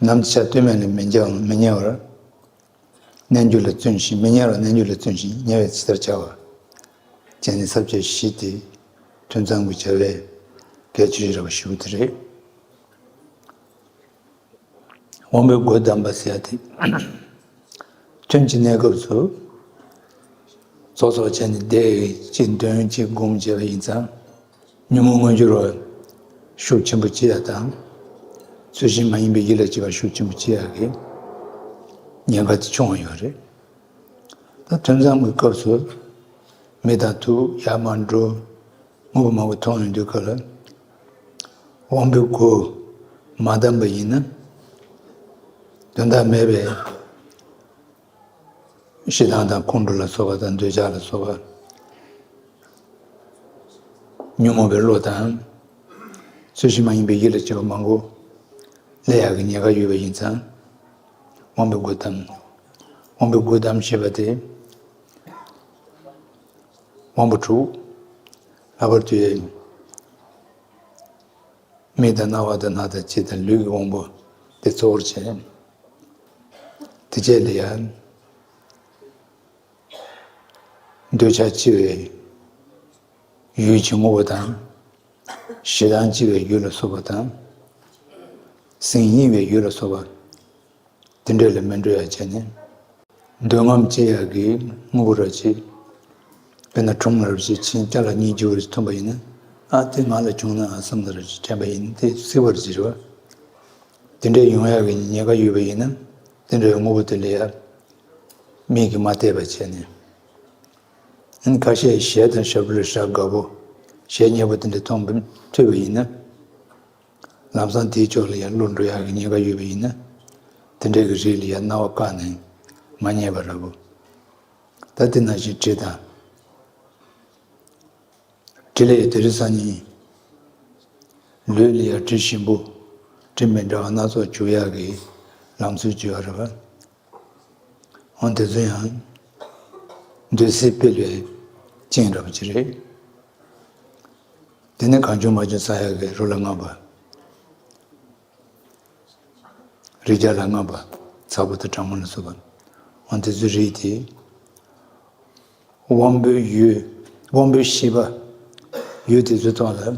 ནམ་ཆ་ལྟོས་མེད་ལ་མི་འགྱུར་མི་ཉལ་བར། རྣལ་འབྱོར་ལ་བརྩོན་ཞིང་མི་ཉལ་བར་རྣལ་འབྱོར་ལ་བརྩོན་ཞིང་ཉལ་བས་ཇི་ལྟར་བྱ་བ། བྱས་ནས་ས་བཅད་བཞི་དེ་ཐུན་མཚམས་ཀྱི་བྱ་བའི་གལ་ཆེ་ཤོས་རབ་ཞུ་དེ་རེད། དབང་པོའི་སྒོ་བསྡམས་པ་ཟེར་ཡ་དེ། ཐུན་གྱི་གནས་སྐབས་སུ། ཚོགས་གསོག་བྱས་ནས་བཟླས་གཅིག་འདོན་གཅིག་སྒོམ་བྱས་པ་ཡིན་ཙང་། ཉོན་མོངས་མངོན་གྱུར་བ་ཤུགས་ཆེན་པོ་སྐྱེ་ཡ་དང་། ཚུལ་བཞིན་མ་ཡིན་པའི་ཡིད་ལ་སྐྱེ་བ་ཤུགས་ཆེན་པོ་སྐྱེ་ཡ་གི་ཉེན་ཁ་དེ་ཆུང་བ་ཡོད་རེད། ད་ཐུན་མཚམས་ཀྱི་སྐབས་སུ་མི་དང་ཐུག་ཡར་མར་འགྲོ། དངོས་པོ་མང་པོ་མཐོང་ཡོང་དུས་སྐབས་ལ། དབང་པོའི་སྒོ་མ་བསྡམས་པ་ཡིན་ན། དོན་དག་མེད་པའི་ཞེ་སྡང་དང་ཁོང་ཁྲོ་ལ་སོགས་པ་དང་འདོད་ཆགས་ལ་སོགས་པ། ཉོན་མོངས་པའི་བློ་དང་། ཚུལ་བཞིན་མ་ཡིན་པའི་ཡིད་ལ་སྐྱེ་བ་མང་པོ་སླེབས་ཡག་གི་ཉེན་ཁ་ཡོད་པ་ཡིན་ཙང་། དབང་པོའི་སྒོ་བསྡམས། དབང་པོའི་སྒོ་བསྡམས་ཞེས་པ་དེ། དབང་པོ་དྲུག་ལྷག་པར་དུ། མིག་དང་རྣ་བ་དང་སྣ་དང་ལྕེ་དང་ལུས་ཀྱི་དབང་པོ་དེ་གཙོ་བོར་བྱས། དེ་རྗེས་ལ་ཡང་། འདོད་ཆགས་སྐྱེ་བའི་ཡུལ་གྱི་དངོས་པོ་དང་། ཞེ་སྡང་སྐྱེ་བའི་ཡུལ་ལ་སོགས་པ་དང་། སེམས་གཡེང་བའི་ཡུལ་ལ་སོགས་པ། དེ་འདྲ་ལ་མི་འགྲོ་ཡ་བྱས་ནས། འདོད་རྔམ་སྐྱེ་ཡ་གི་དངོས་པོ་ར་ཅིག་དཔེར་ན་ཁྲོམ་ལ་ར་ཅིག་ཕྱིན་སྐྱ་ལ་སྙིང་རྗེ་བོ་རེ་ཐོན་པ་ཡིན་ན། ཨ་དེ་ང་ལ་བྱུང་ན་ཨ་བསམ་ད་ར་ཅིག་དྲན་པ་ཡིན་དེ་སྲིད་པར་བྱེད་རོགས། དེ་འདྲའི་ཡོང་ཡ་གི་ཉེན་ཁ་ཡོད་པ་ཡིན་ན། དེ་འདྲའི་དངོས་པོ་དེ་ལ་ཡ། མིག་གིས་མ་བལྟས་པ་བྱས་ནས། ཨ་ནི་ཁ་ཤས་གཞས་དང་ཞབས་བྲོ་ལ་ཧྲ་དགའ་པོ། གཞས་སྙན་པོ་དེ་འདྲ་མཐོང་ཐོས་པ་ཡིན་ན། ལམ་སང་དེའི་ཕྱོགས་ལ་ཡང་བློ་འགྲོ་ཡག་གི་ཉེན་ཁ་ཡོད་པ་ཡིན་ན། དེ་འདྲའི་གི་རིགས་ལ་ཡང་རྣ་བ་བཀག་ནས་མ་ཉན་པ་ར་བོ། ད་དེ་ནང་བཞིན་དྲི་དང་། དྲི་ལ་ཡང་དེ་རིང་སང་ཉིན་ལུས་ལ་ཡང་དྲི་ཞིམ་པོ། དྲི་མི་འདྲ་བ་སྣ་ཚོགས་འཇུ་ཡག་གི་ལམ་སྲོལ་ཅིག་ཡོད་རེད་པ། འོ་དེ་ཚོ་ཡང་འདོད་སྲེད་སྤེལ་བའི་རྐྱེན་འདྲ་པོ་ཅིག་རེད། དེ་ནས་གང་བྱུང་མང་བྱུང་ཟ་ཡག་གི་རོ་ལངས་པ། རེག་བྱ་ལངས་པ། ཚ་པོ་དང་གྲང་མོ་ལ་སོགས་པ། འོ་དེ་ཚོའི་རིགས་དེ། དབང་པོའི་ཡུལ། དབང་པོའི་ཤེས་པ། ཡུལ་དེ་ཚོའི་ཐོག་ལ།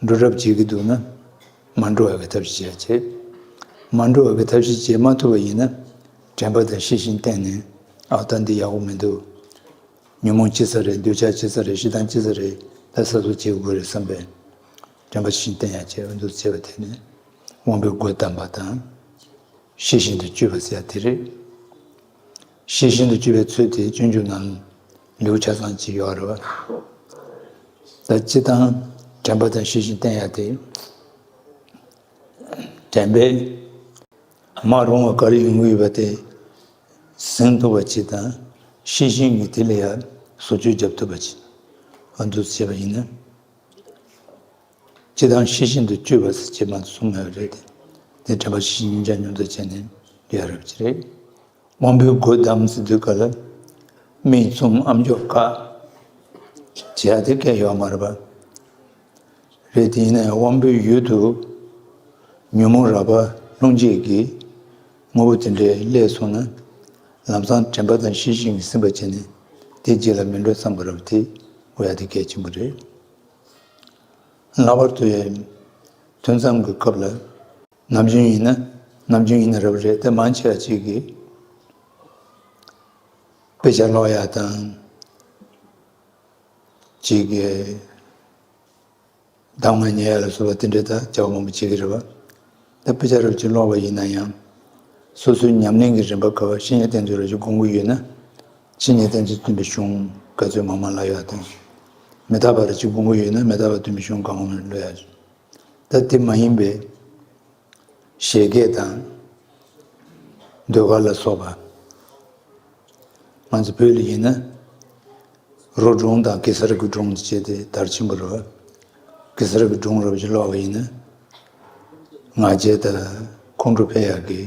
འགྲོ་རབས་བྱེད་ཀྱི་འདུག་ན། མ་འགྲོ་བ་གི་ཐབས་ཤེས་བྱེད་ཡ་བྱེད། མ་འགྲོ་བ་གི་ཐབས་ཤེས་བྱེད་མ་ཐུབ་པ་ཡིན་ན། དྲན་པ་དང་ཤེས་བཞིན་བསྟེན་ནས། ཨ་ད་འདི་ཡག་པོ་མི་འདུག་ཉོན་མོངས་སྐྱེ་ས་རེད། འདོད་ཆགས་སྐྱེ་ས་རེད། ཞེ་སྡང་སྐྱེ་ས་རེད། ད་གསར་བཟོ་བྱེད་དགོས་རེད་བསམ་པས། དྲན་པ་ཤེས་བཞིན་བསྟེན་ཡ་བྱེད། འདུག་བྱས་པ་དེ་ནི། དབང་པོའི་སྒོ་བསྡམས་པ་དང་། ཤེས་བཞིན་དུ་གཅུད་པ་ཟེར་ཡ་དེ་རེད། ཤེས་བཞིན་དུ་གཅུད་པའི་ཚུལ་དེ་སྤྱོད་འཇུག་ནང་ལེའུ་ཆ་ཚང་གཅིག་ཡོད་རེད་པ། ད་སྤྱིར་བཏང་དྲན་པ་དང་ཤེས་བཞིན་བསྟེན་ཡ་དེ། དྲན་པས་མ་རུངས་པ་ག་རེ་ཡོང་གི་ཡོད་པ་དེ་ཟིན་ཐུབ་པ་ཅིག་དང་། ཤེས་བཞིན་གྱིས་དེ་ལ་ཡ་བཟོ་བཅོས་རྒྱབ་ཐུབ་པ་ཅིག་འདུག་བྱས་པ་ཡིན་ན། སྤྱིར་བཏང་ཤེས་བཞིན་དུ་གཅུད་པ་ཟེར་ཅེས་མ་གསུངས་ཡོད་རེད་དེ། དེ་དྲན་པ་ཤེས་བཞིན་གཉིས་ཆ་མཉམ་དུ་བྱས་ནས་ཡོད་རབས་ཅིག་རེད། དབང་པོའི་སྒོ་བསྡམས་ཟེར་དུས་ག་ལ། མིག་བཙུམ་ཨམ་ཅོག་བཀག་བྱེད་ཡ་དེ་གལ་ཡོད་མ་རེད་པ། རེད་དེ་ཡིན་ན་ཡང་དབང་པོའི་ཡུལ་དུ་ཉོན་མོངས་རགས་པ་ལྷུང་བྱེད་ཀྱི་དངོས་པོ་དེ་འདྲའི་སླེབས་སོང་ན། ལམ་སང་དྲན་པ་དང་ཤེས་བཞིན་གྱིས་ཟིན་པ་བྱས་ནས་དེ་རྗེས་ལ་མི་འགྲོ་བསམ་པ་རབ་དེ་འོ་ཡ་དེ་གལ་ཆེན་པོ་རེད། ལྷག་པར་དུ་ཡང་ཐུན་མཚམས་ཀྱི་སྐབས་ལ། ནམ་རྒྱུན་ཡིན་ན། ནམ་རྒྱུན་ཡིན་ན་རབ་རེད་དེ། མང་ཆེ་བ་ཅིག་གིས་དཔེ་ཆ་ཀློག་ཡ་དང་། ཅིག་གདམས་ངག་ཉན་ཡ་ལ་སོགས་པ་དེ་འདྲ་ད་བྱ་བ་མང་པོ་བྱེད་ཀྱི་རེད་པ། ད་དཔེ་ཆ་རབ་ཅིག་ཀློག་པ་ཡིན་ན་ཡང་། སོ་སོའི་ཉམས་ལེན་གྱི་རིམ་པ་ག་བ་བཤེས་གཉེན་བསྟེན་ཚུལ་ར་ཅིག་སྒོམ་གྱི་ཡོད་ན། བཤེས་གཉེན་བསྟེན་ཚུལ་བསྟུན་པའི་གཞུང་ག་ཚོད་མང་མང་ལ་ཡོད་དང་། མི་རྟག་པ་ར་ཅིག་སྒོམ་གྱི་ཡོད་ན་མི་རྟག་པ་བསྟུན་པའི་གཞུང་གང་མང་མང་ལ་ཡོད། ད་དེ་མ་ཡིན་པའི་བཞད་གད་དང་། ཟློས་གར་ལ་སོགས་པ། ང་ཚོ་བོད་ལ་ཡིན་ན། རོ་སྒྲུང་དང་གེ་སར་གྱི་སྒྲུང་བཅས་ཏེ་དར་ཆེན་པོ་རེད། གེ་སར་གྱི་སྒྲུང་རབ་ཅིག་ཀློག་པ་ཡིན་ན། ང་རྒྱལ་དང་ཁོང་ཁྲོ་འཕེལ་ཡག་གི་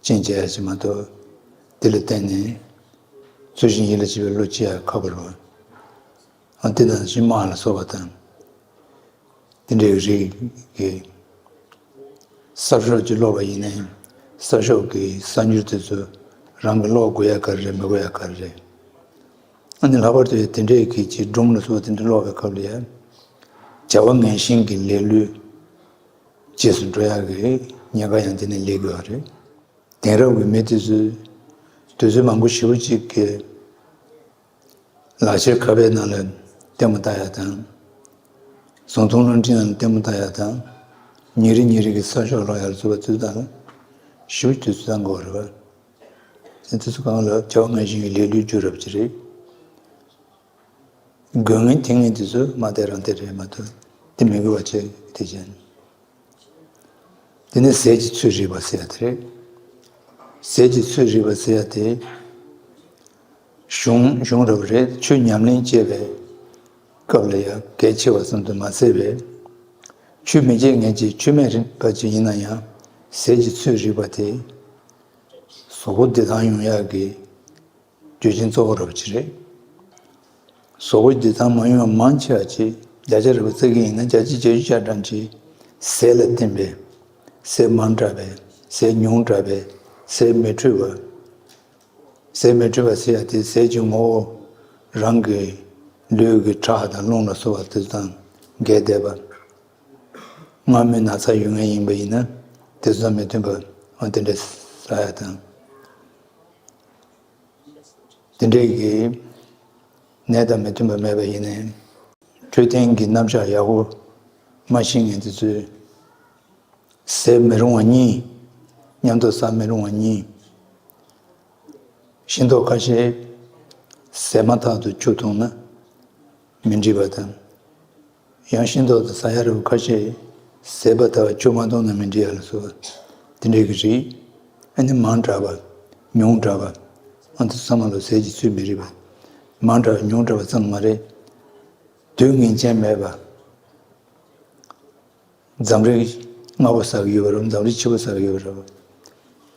རྐྱེན་བྱེད་ཡག་ཅིག་མ་གཏོགས། དེ་ལ་བརྟེན་ནས་ཚུལ་བཞིན་ཡིད་ལ་བྱེད་པའི་བློ་སྐྱེ་ཡག་ཁག་པོ་རེད། ཨ་དེ་དང་ཤིང་མ་ལ་སོགས་པ་དང་། དེ་འདྲའི་རིགས་ཀྱི་གསར་ཤོག་ཅིག་ཀློག་པ་ཡིན་ནའི། གསར་ཤོག་གི་གསར་འགྱུར་དེ་ཚོ་རང་གིས་ཀློག་དགོས་ཡ་ག་རེ་རེད། མི་དགོས་ཡ་ག་རེ་རེད། ཨ་ནི་ལྷག་པར་དུ་དེ་འདྲའི་གི་ཅིག་སྒྲུང་ལ་སོགས་དེ་འདྲ་ཀློག་པའི་སྐབས་ལ་ཡ། བྱ་བ་ངན་ཞེན་གྱི་ལེ་ལོའི་རྗེས་སུ་འགྲོ་ཡ་གི་ཉེན་ཁ་ཡང་དེ་ནས་སླེབས་དགོས་པ་རེད། དེང་རབས་ཀྱི་མི་དེ་ཚོས་དུས་ཚོད་མང་པོ་ཞེ་པོ་ཅིག་གི་ལག་ཁྱེར་ཁ་པའི་ནང་ལ་ལྟད་མོ་ལྟ་ཡ་དང་། བཟོ་ཚོང་རླུང་འཕྲིན་ནང་ལ་ལྟད་མོ་ལྟ་ཡ་དང་། ཉིན་རེ་ཉིན་རེ་གི་གསར་ཤོག་ཀློག་ཡ་ལ་སོགས་པ་དུས་དང་ཞུ་དུས་ཚོད་བཏང་དགོས་རེད་པ། དེ་ཚོ་གང་ལ་བྱ་བ་ངན་ཞེན་གྱི་ལས་ལུས་རྒྱུ་རབ་ཅིག་རེད། དགོས་ངན་དེ་ངན་དེ་ཚོ་མ་བལྟས་རང་བལྟས་རེད་མ་གཏོགས་དེ་མི་དགོས་པ་བྱས་དེ་བྱས། དེ་ནས་ཟས་ཀྱི་ཚོད་རིག་པ་ཟེར་ཡ་དེ་རེད། ཟས་ཀྱི་ཚོད་རིག་པ་ཟེར་ཡ་དེ་གཞུང་གཞུང་རབ་རེད། ཆོས་ཉམས་ལེན་བྱེད་པའི་སྐབས་ལ་ཡང་གལ་ཆེ་བ་ཙམ་དུ་མ་ཟད་པས། ཆོས་མི་བྱེད་མཁན་གྱི་ཆོས་མེད་རིག་པ་ཅིག་ཡིན་ན་ཡང་ཟས་ཀྱི་ཚོད་རིག་པ་དེ་གཟུགས་པོ་བདེ་ཐང་ཡོང་ཡག་གི་རྒྱུ་རྐྱེན་གཙོ་བོ་རབ་ཅིག་རེད། གཟུགས་པོ་བདེ་ཐང་མ་ཡོང་བ་མང་ཆེ་བ་ཅིག་བརྒྱ་ཆ་རེ་བ་བརྩི་གི་ཡིན་ན་བརྒྱ་ཆ་བརྒྱད་ཅུ་གྱ་གྲངས་ཅིག་ཟས་ལ་བརྟེན་པའི། ཟས་མང་དྲགས་པའི། ཟས་ཉུང་དྲགས་པའི། ཟས་མི་འཕྲོད་པ། ཟས་མི་འཕྲོད་པ་ཟེར་ཡ་དེ་ཟས་ཀྱི་ངོ་བོ་རང་གི་ལུས་ཀྱི་ཁྲག་དང་རླུང་ལ་སོགས་པ་དེ་དང་འགལ་བསྡད་པ། སྔ་མོའི་ན་ཚ་ཡོད་མཁན་ཡིན་པ་ཡིན་ན་དེ་ཚོ་དང་མི་མཐུན་པ་འོ་དེ་འདྲ་ཟ་ཡ་དང་། དེ་འདྲའི་གི་ནད་དང་མི་མཐུན་པ་མེད་པ་ཡིན་ནའི། འཕྲོད་བསྟེན་གྱི་རྣམ་གཞག་ཡག་པོ་མ་ཤེས་མཁན་དེ་ཚོས་ཟས་མི་རུང་བ་གཉིས། མཉམ་དུ་ཟ་མི་རུང་བ་གཉིས། ཤིང་ཏོག་ཁ་ཤས་ཟས་མ་ཐག་ཏུ་ཆུ་འཐུང་ན་མི་འགྲིག་པ་དང་། ཡང་ཤིང་ཏོག་དང་ཟ་ཡ་རིགས་ཁ་ཤས་ཟས་པ་ལྟ་བུ་ཆུ་མ་འཐུང་ན་མི་འགྲིག་ཡ་ལ་སོགས་པ་དེ་འདྲའི་གི་རིགས། ཨ་ནི་མང་དྲགས་པ། ཉུང་དྲགས་པ། ཨ་ནི་ཚང་མ་ལ་ཟས་ཀྱི་ཚུལ་མི་རིགས་པ། མང་དྲགས་ཉུང་དྲགས་པ་ཙམ་མ་རེད། དུས་ངེས་ཅན་མེད་པ། འཛམ་རིག་སྔ་པོ་ཟ་གི་ཡོད་པ་རེད། འཛམ་རིག་ཕྱི་པོ་ཟ་གི་ཡོད་པ་རེད།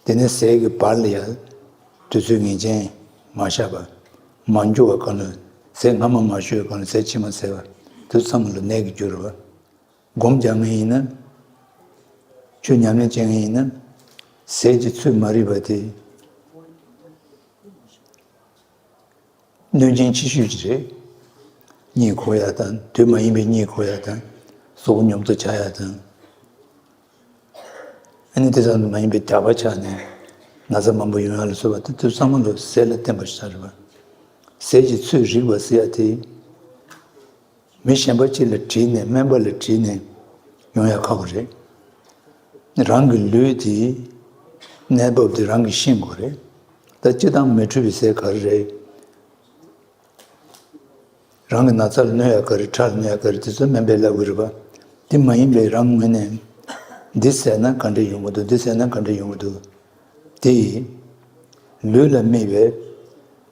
དེ་ནས་ཟས་ཀྱི་བར་ལ་ཡང་དུས་ཚོད་ངེས་ཅན་མ་བཞག་པ། མ་འཇུ་བ་གང་ལ་ཟས་སྔ་མ་མ་ཞུས་གང་ལ་ཟས་ཕྱི་མ་ཟས་པ་དུས་ཚང་མ་ལ་ནད་ཀྱི་རྒྱུ་རེད་པ། སྒོམ་རྒྱག་མཁན་ཡིན་ན། ཆོས་ཉམས་ལེན་བྱེད་མཁན་ཡིན་ན། ཟས་ཀྱི་ཚུལ་མ་རིག་པ་དེ། གནོད་སྦྱིན་ཆེ་ཤོས་ཅིག་རེད། གཉིད་ཁུག་ཡ་དང་དུས་མ་ཡིན་པའི་གཉིད་ཁུག་ཡ་དང་། གཟུགས་ཉོབ་ཏོ་ཆགས་ཡ་དང་། ཨ་ནི་དེ་ཙམ་དུ་མ་ཡིན་པའི་རྒྱགས་པ་ཆགས་ནས་ན་ཚ་མང་པོ་ཡོང་ཡ་ལ་སོགས་པ་དེ་དུས་ཚང་མ་ལ་ཟས་ལ་བརྟེན་པ་ཞིག་རེད་པ། ཟས་ཀྱི་ཚུལ་རིག་པ་ཟེར་ཡ་དེ། མི་གཞན་པ་ཅིག་ལ་དྲིས་ནས་སྨན་པ་ལ་དྲིས་ནས་ཡོང་ཡ་ཁག་པོ་རེད། རང་གི་ལུས་དེ་གནས་བབ་དེ་རང་གིས་ཤེས་དགོས་རེད། ད་སྤྱིར་བཏང་མི་འཕྲོད་པའི་ཟས་ག་རེ་རེད། རང་གི་ན་ཚ་ལ་གནོད་ཡ་ག་རེ་ཁྲག་ལ་གནོད་ཡ་ག་རེ་དེ་ཚོ་སྨན་པས་ལབ་དགོས་རེད་པ། དེ་མ་ཡིན་པའི་རང་ངོས་ནས་འདི་ཟས་ན་ག་འདྲ་ཡོང་གི་འདུག་འདི་ཟས་ན་ག་འདྲ་ཡོང་གི་འདུག་དེ་ཡིས་ལུས་ལ་དམིགས་པའི་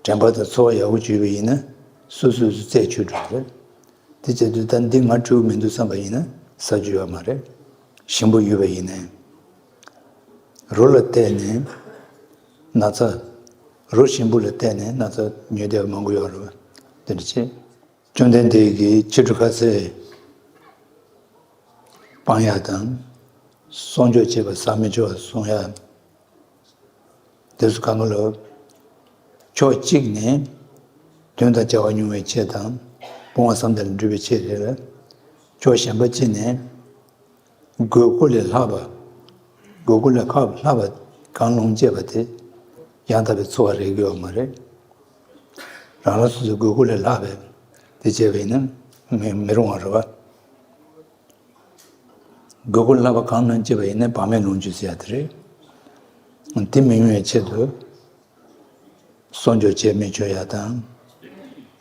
དྲན་པ་དང་ཚོར་བ་ཡག་པོ་བྱུང་བ་ཡིན་ན་སོ་སོ་སོ་རྩད་ཆོད་འགྲོ་གི་རེད། དེ་བྱེད་དུས་ད་འདི་ང་འཕྲོད་མི་འདུག་བསམ་པ་ཡིན་ན་ཟ་རྒྱུ་ཡོད་མ་རེད། ཞིམ་པོ་ཡོད་པ་ཡིན་ནའི། རོ་ལ་བལྟས་ནས་ན་ཚ། རོ་ཞིམ་པོ་ལ་བལྟས་ནས་ན་ཚ་ཉོས་བསྡད་པ་མང་པོ་ཡོད་རེད་པ། དེ་འདྲ་བྱས། བཅོམ་ལྡན་འདས་ཀྱིས་ཕྱི་དྲོ་ཁ་ཟས་སྤང་ཡག་དང་། གསོག་འཇོག་བྱས་པ་ཟ་མི་ཆོག་པ་གསུང་ཡག་དེ་ཚོ་གང་ག་ལ། ཕྱོགས་གཅིག་ནས་དོན་དང་བྱ་བ་ཉུང་བའི་ཆེད་དང་། སྤོང་བ་བསམ་གཏན་ལ་འགྲུབ་པའི་ཆེད་རེད་ལ། ཕྱོགས་གཞན་པ་གཅིག་ནས་དགོས་མཁོ་ལས་ལྷག་པ། དགོས་མཁོ་ལས་ཁག་ལྷག་པ་གང་རུང་སྤྱད་པ་དེ་ཡང་དག་པའི་འཚོ་བ་རེག་གི་ཡོད་མ་རེད། རང་རང་སོ་སོའི་དགོས་མཁོ་ལས་ལྷག་པའི་དེ་སྤྱད་པ་ཡིན་ན་མི་མི་རུང་བ་རེད་པ། དགོས་མཁོ་ལས་ལྷག་པ་གང་རུང་སྤྱད་པ་ཡིན་ན་བག་མེད་ལོངས་སྤྱོད་ཟེར་ཡ་དེ་རེད། དེ་མི་ཡོང་བའི་ཆེད་དུ། གསོག་འཇོག་བྱས་མི་སྤྱོད་ཡ་དང་།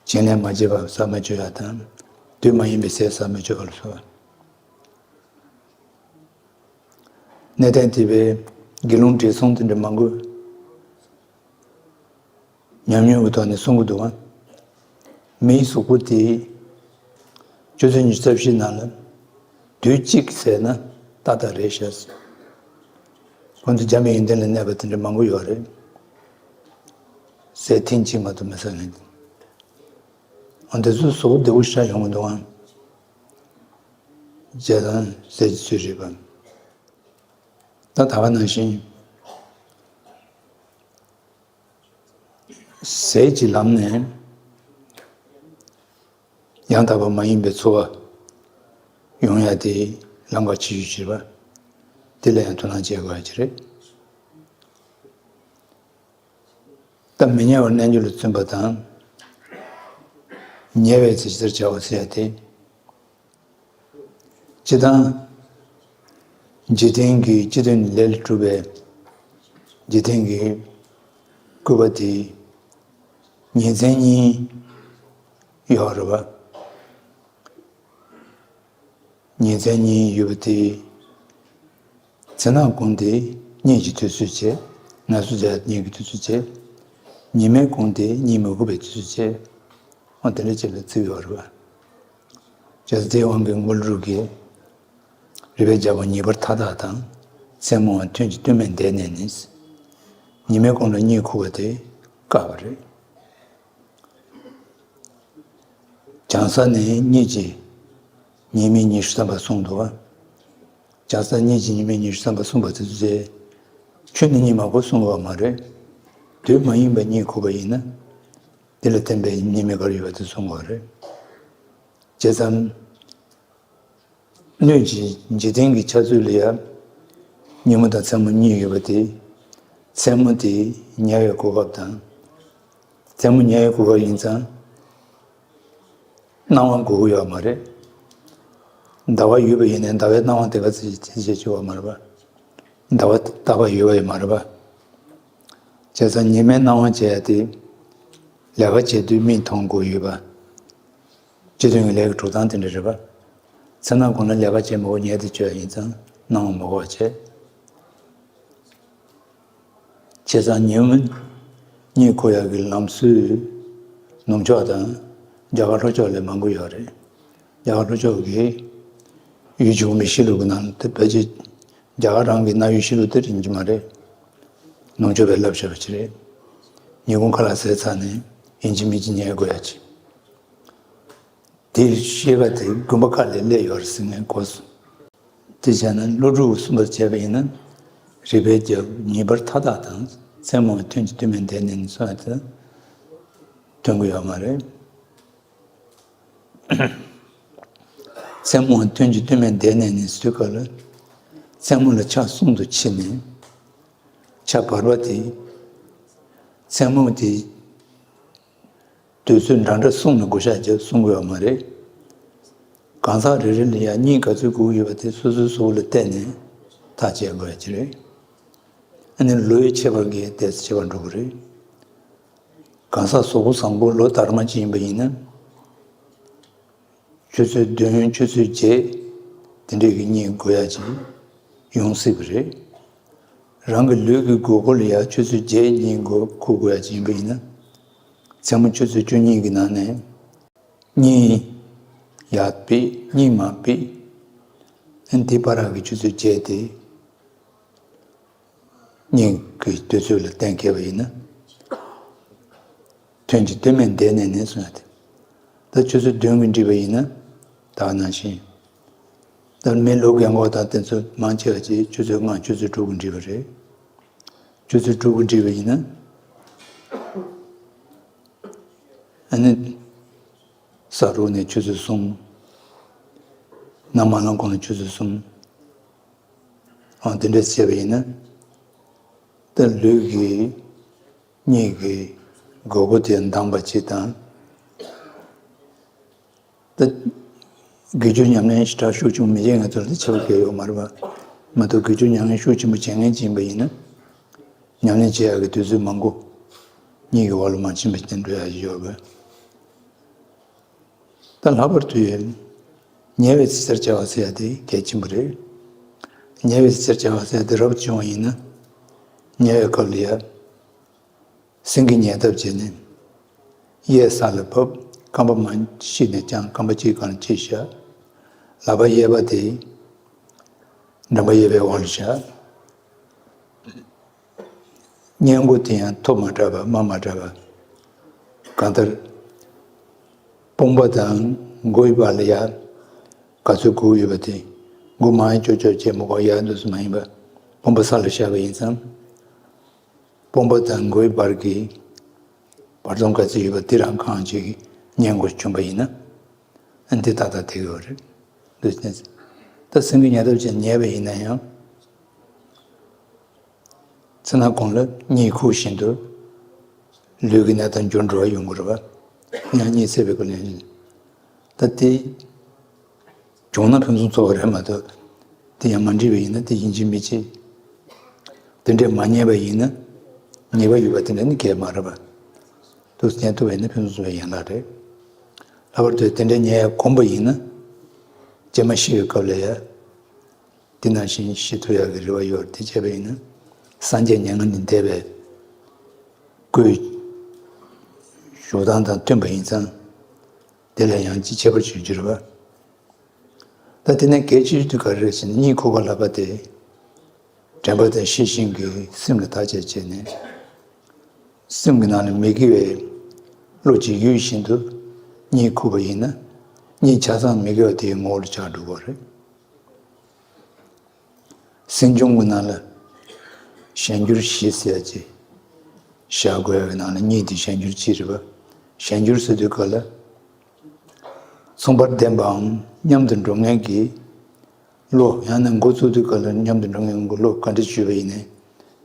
བྱིན་ལེན་མ་བྱས་པར་ཟ་མ་སྤྱོད་ཡ་དང་། དུས་མ་ཡིན་པའི་ཟས་ཟ་མ་སྤྱོད་པ་ལ་སོགས། གནས་བརྟན་ཐེག་པའི་དགེ་སློང་བགྲེས་སོང་དེ་འདྲ་མང་པོས་ཉམས་མྱོང་གི་ཐོག་ནས་གསུང་གི་འདུག་ག་མིའི་གཟུགས་པོ་དེ་ཆུ་ཚོད་ཉི་ཤུ་རྩ་བཞི་ནང་ལ་དུས་གཅིག་ཟས་ན་ཏག་ཏག་རེད་ཤག་ཁོང་ཚོ་འཇམ་པའི་ཡོན་ཏན་ལ་གནས་པ་དེ་འདྲ་མང་པོ་ཡོད་རེད། ཟས་ཐེངས་གཅིག་མ་གཏོགས་མི་ཟ་མཁན། འོ་དེ་ཚོ་གཟུགས་པོ་བདེ་པོ་ཞིག་ཡོང་གི་འདུག་ཨང་། བྱས་ཙང་ཟས་ཀྱི་ཚུལ་རེད་པ། ད་ད་ག་ནང་བཞིན། ཟས་ཀྱི་ལམ་ནས་ཡང་དག་པ་མ་ཡིན་པའི་འཚོ་བ་ཡོང་ཡ་དེ་ལམ་ཁ་ཕྱི་བཤོལ་བྱེད་པ་དེ་ལ་ཡང་དོ་སྣང་བྱེད་དགོས་ཡ་ཅིག་རེད། ད་མི་ཉལ་བར་གནས་རྒྱུ་ལ་བརྩོན་པ་དང་། ཉལ་བའི་ཚེ་ཇི་ལྟར་བྱ་བ་ཟེར་ཡ་དེ། སྤྱིར་བཏང་། འཇིག་རྟེན་གྱི་སྤྱི་དོན་ལས་ལ་གྲུབ་པའི་འཇིག་རྟེན་གྱི་སྐུད་པ་དེ་ཉིན་མཚན་གཉིས་ཡོད་རེད་པ། ཉིན་མཚན་གཉིས་ཡོད་པ་དེ། མཚན་ནག་གུང་དེ་གཉིད་ཀྱི་དུས་ཚོད་བྱས། ངལ་གསོ་བྱས་གཉིད་ཀྱི་དུས་ཚོད་བྱས། ཉི་མའི་གུང་དེ་གཉིད་མི་ཁུག་པའི་དུས་ཚོད་བྱས། འོ་དེ་འདྲ་ཅིག་ལ་བརྩི་ཡོད་རེད་པ། བྱས་ཙང་དེའི་དབང་གིས་མགོ་ལུས་ཀྱི་རུས་པའི་རྒྱལ་པོ་ཉེ་བར་མཐའ་དག་དང་། མཚན་མོའང་ཐུན་གྱི་སྟོད་སྨད་འདས་ནས་ནི། ཉི་མའི་གུང་ལ་གཉིད་ཁུག་པ་དེ་དཀའ་བ་རེད། བྱང་ས་ནས་གཉིད་ཀྱི་ཉི་མའི་ཉི་ཤུ་རྩ་བར་གསུངས་འདུག་པ། བྱང་ས་གཉིད་ཀྱི་ཉི་མའི་ཉི་ཤུ་རྩ་བར་གསུངས་པ་དེ་ཚོ་ཚེ། ཁྱོན་ནས་གཉིད་མ་ཁུག་གསུང་གི་ཡོད་མ་རེད། དུས་མ་ཡིན་པར་གཉིད་ཁུག་པ་ཡིན་ན། དེ་ལ་བརྟེན་པའི་ཉེས་དམིགས་ག་རེ་ཡོད་པ་དེ་གསུང་གི་ཡོད་རེད། བྱས་ཙང་། སྣོད་ཀྱི་འཇིག་རྟེན་གྱི་ཆགས་ཚུལ་ལ་ཡང་ཉིན་མོ་དང་མཚན་མོ་གཉིས་ཡོད་པ་དེ། མཚན་མོ་དེ་ཉལ་བའི་གོ་སྐབས་དང་། མཚན་མོ་ཉལ་བའི་གོ་སྐབས་ཡིན་ཙང་། སྣང་བ་དགོས་ཀྱི་ཡོད་མ་རེད། ཟླ་བ་ཡོད་པ་ཡིན་ནའི་ཟླ་བའི་སྣང་བ་དེ་ག་ཚོད་ཅིག་བྱེད་ཀྱི་ཡོད་མ་རེད་པ། ཟླ་བ་རྟག་པར་ཡོད་པ་ཡོད་མ་རེད་པ། བྱས་ཙང་ཉི་མའི་སྣང་བ་བྱས་ཏེ། ལས་ཀ་བྱེད་དུས་མིག་མཐོང་དགོས་ཡོད་པ། སྤྱི་དོན་གྱི་ལས་ཀྱི་འགྲོ་སྟངས་དེ་འདྲ་རེད་པ། མཚན་ནག་གུང་ལ་ལས་ཀ་བྱེད་མི་དགོས། ཉལ་དུ་བཅུག་ཡ་ཡིན་ཙང་སྣང་བ་མི་དགོས་པ་བྱས། བྱས་ཙང་ཉིན་མོ་གཉིད་ཁུག་ཡག་གི་ལམ་སྲོལ། ནུབ་ཕྱོགས་དང་རྒྱ་གར་ལྷོ་ཕྱོགས་ལ་མང་པོ་ཡོད་རེད། རྒྱ་གར་ལྷོ་ཕྱོགས་ཀྱི་ཡུལ་གཞུང་མི་གཤིས་ལུགས་ཀྱི་ནང་དུ་ཕལ་ཆེར་རྒྱ་གར་རང་གི་གནའ་ཡུལ་གཤིས་ལུགས་དེ་ཡིན་གྱི་མ་རེད། ནུབ་ཕྱོགས་པས་བསླབ་བཞག་པ་ཅིག་རེད། ཉིན་གུང་ཁ་ལག་ཟས་ཚར་ནས་ཡིན་གཅིག་མིན་གཅིག་ཉལ་དགོས་ཡ་ཅིག་དེའི་ཤེས་པ་དེ་དགོན་པ་ཁག་ལ་སླེབས་ཡོད་རེད་ཟེར་ནས་གོ་སོང་། དེ་བྱས་ན་ཀླུ་སྒྲུབ་གསུངས་པར་བྱས་པ་ཡིན་ན། རུས་པའི་རྒྱལ་པོ་ཉེ་བར་མཐའ་དག་དང་། མཚན་མོའང་ཐུན་གྱི་སྟོད་སྨད་འདས་ནས་ནི་གསུངས་ཡ་དེ་ཐོན་གྱི་ཡོད་མ་རེད། མཚན་མོའང་ཐུན་གྱི་སྟོད་སྨད་འདས་ནས་ནི་ཟེར་དུས་སྐབས་ལ། མཚན་མོ་ལ་ཆ་གསུམ་དུ་ཕྱེ་ནས། ཆ་བར་པ་དེ། མཚན་མོ་དེ། དུས་ཚོད་འདྲ་འདྲ་གསུངས་ནས་བགོ་བཤའ་བརྒྱབ་གསུང་དགོས་པ་མ་རེད། གང་ཟག་རེ་རེ་ལ་ཡང་གཉིད་ག་ཚོད་དགོས་ཀྱི་ཡོད་པ་དེ་སོ་སོའི་གཟུགས་པོ་ལ་བལྟས་ནས་ཐག་བཅད་དགོས་ཡ་ཅིག་རེད། ཨ་ནི་ལོའི་ཁྱད་པར་གྱིས་དེ་ཁྱད་པར་འགྲོ་གི་རེད། གང་ཟག་གཟུགས་པོ་བཟང་པོ་ལོ་དར་མ་ཅིག་ཡིན་པ་ཡིན་ན། ཆུ་ཚོད་བདུན་ཆུ་ཚོད་བརྒྱད་དེ་འདྲས་ཀྱི་གཉིད་དགོས་ཡ་ཅིག་ཡོང་སྲིད་པ་རེད། རང་གི་ལུས་ཀྱི་དགོས་མཁོ་ལ་ཡ་ཆུ་ཚོད་བརྒྱད་གཉིད་དགོས་ཁུག་དགོས་ཡ་ཅིག་ཡིན་པ་ཡིན་ན། མཚན་མོ་ཆུ་ཚོད་བཅུ་གཉིས་ཀྱི་ནང་ནས་གཉིད་ཡར་ཕུད་གཉིད་མར་ཕུད། ཨ་ནི་དེ་བར་གྱི་ཆུ་ཚོད་བརྒྱད་དེ། གཉིད་ཀྱི་དུས་ཚོད་ལ་གཏན་འཁེལ་བ་ཡིན་ན། ཐུན་གྱི་སྟོད་སྨད་འདས་ནས་ནི་གསུངས་ཡ་དེ། ད་ཆུ་ཚོད་བདུན་གྱིས་འགྲིག་པ་ཡིན་ན། ད་ག་ནང་བཞིན། ད་མི་ལོ་རྒན་གོག་དང་དེ་ཚོ་མང་ཆེ་བ་ཅིག་ཆུ་ཚོད་ལྔ་ཆུ་ཚོད་དྲུག་གིས་འགྲིག་པ་རེད། ཆུ་ཚོད་དྲུག་གིས་འགྲིག་པ་ཡིན་ན། ཨ་ནི། ས་རུབ་ནས་ཆུ་ཚོད་གསུམ། ནམ་མ་ལངས་གོང་ལ་ཆུ་ཚོད་གསུམ། ཨང་དེ་འདྲས་བྱས་པ་ཡིན་ན། ད་ལུས་ཀྱི་གཉིད་ཀྱི་དགོས་མཁོ་དེ་འདང་བ་ཅིག་དང་། ད་དགེ་སྦྱོར་ཉམས་ལེན་ཞེ་དྲག་ཤུགས་ཆེན་པོ་མི་བྱེད་མཁན་ཚོ་ལ་ད་ཁྱད་པར་གང་ཡང་ཡོད་མ་རེད་པ། མ་གཏོགས་དགེ་སྦྱོར་ཉམས་ལེན་ཤུགས་ཆེན་པོ་བྱེད་མཁན་ཅིག་ཡིན་པ་ཡིན་ན། ཉམས་ལེན་བྱེད་ཡག་གི་དུས་ཚོད་མང་པོ་གཉིད་ཀྱི་འོག་ལ་མ་ཕྱིན་པ་ཅིག་འགྲོ་ཡག་ཡོད་པས། ད་ལྷག་པར་དུ་ཉེ་བའི་ཚེ་ཟེར་བྱ་བ་ཟེར་ཡ་དེ་གལ་ཆེན་པོ་རེད། ཉེ་བའི་ཚེ་ཟེར་བྱ་བ་ཟེར་ཡ་དེ་རབ་བྱུང་བ་ཡིན་ན། ཉེ་བའི་སྐབས་ལ་ཡ། སེང་གེ་ཉལ་ཐབས་བྱས་ནས། གཡས་ས་ལ་བབས། རྐང་པ་མ་ཕྱི་ནས་བརྐྱངས། རྐང་པ་གཅིག་སྒང་ལ་གཅིག་བཞག། ལག་པ་གཡས་པ་དེ་འགྲམ་པ་གཡས་པའི་འོག་ལ་བཞག། སྔས་མགོ་དེ་ཡང་མཐོ་མ་དྲགས་པ་དམའ་མ་དྲགས་པ། གང་ལྟར། དཔུང་པ་དང་མགོའི་བར་ལ་ཡ། ག་ཚོད་སྒུར་ཡོད་པ་དེ། མགོ་མང་ཡང་ཅོག་ཅོག་བྱས་མི་དགོས། ཡར་འདུག་སེ་མ་ཡིན་པ། དཔུང་པ་ས་ལ་བཞག་པ་ཡིན་ཙང་། དཔུང་པ་དང་མགོའི་བར་གྱི་བར་སྟོང་ག་ཚོད་ཡོད་པ་དེ་རང་གང་ཅིག་སྔས་མགོ་བྱུང་པ་ཡིན་ན། ཨ་འདི་ཏག་ཏག་དེ་གི་ཡོད་རེད། འདུག་སེ། ད་སེང་གེ་ཉལ་ཐབས་བྱས་ཉལ་བ་ཡིན་ན་ཡང་། ཚེ་ན་གོང་ལ་གཉིད་ཁུག་བཞིན་དུ་ལུས་ཀྱི་གནས་སྟངས་འགྱུར་འགྲོ་བ་ཡོང་གི་རེད་པ། ཡང་གཉིད་སད་པའི་སྐབས་ལ་ཡང་། ད་དེ་བྱུང་ན་ཕུན་སུམ་ཚོགས་པ་རེད་མ་གཏོགས། དེ་ཡང་མ་འགྲིག་པ་ཡིན་ན་དེ་ཡིན་གཅིག་མིན་གཅིག། དེ་འདྲས་མ་ཉལ་བ་ཡིན་ན། ཉེས་པ་ཡོད་པ་དེ་འདྲ་ནི་གལ་མ་རེད་པ། འདུག་སེ་ཉལ་ཐུབ་པ་ཡིན་ན་ཕུན་སུམ་ཚོགས་པའི་ཡན་ལག་རེད། ལྷག་པར་དུ་དེ་འདྲས་ཉལ་ཡག་གོམས་པ་ཡིན་ན། ཀྱེ་མ་ཤི་བའི་སྐབས་ལ་ཡ། དེ་ནང་བཞིན་ཤི་ཐུབ་ཡག་གི་རེ་བ་ཡོད། དེ་བྱས་པ་ཡིན་ན། སངས་རྒྱས་མྱ་ངན་ལས་འདས་པའི་སྐུའི་བཞུགས་སྟངས་དང་མཐུན་པ་ཡིན་ཙང་། དེ་ལས་ཡང་ཅིག་ཁྱད་པར་ཅིག་འགྱུར་བ། ད་དེ་ནས་གལ་ཆེ་ཤོས་དེ་ག་རེ་རེད་ཟེར་ན། གཉིད་ཁུག་པ་ལབ་པ་དེ། དྲན་པ་དང་ཤེས་བཞིན་གྱི་སེམས་ལ་བརྟག་དཔྱད་བྱས་ནས། སེམས་ཀྱི་ནང་ལ་མི་དགེ་བའི་བློ་གཅིག་ཡུལ་བཞིན་དུ་གཉིད་ཁུག་པ་ཡིན་ན། གཉིད་ཆ་ཚང་མི་དགེ་བ་དེའི་ངོ་བོ་ལ་ཆགས་འགྲོ་གི་རེད། སེམས་བྱུང་གི་ནང་ལ་གཞན་འགྱུར་བཞི་ཟེར་ཡ་ཅིག་བཞག་དགོས་ཡ་གི་ནང་ལ་གཉིད་དེ་གཞན་འགྱུར་གཅིག་རེད་པ། གཞན་འགྱུར་ཟེར་དུས་སྐབས་ལ། མཚུངས་པར་ལྡན་པའམ་མཉམ་དུ་འགྲོ་མཁན་གྱི་བློ། ཡང་ན་འགོ་བཙུགས་དུས་སྐབས་ལ་མཉམ་དུ་འགྲོ་མཁན་གྱི་བློ་ག་འདྲ་བྱུང་བ་ཡིན་ནའི།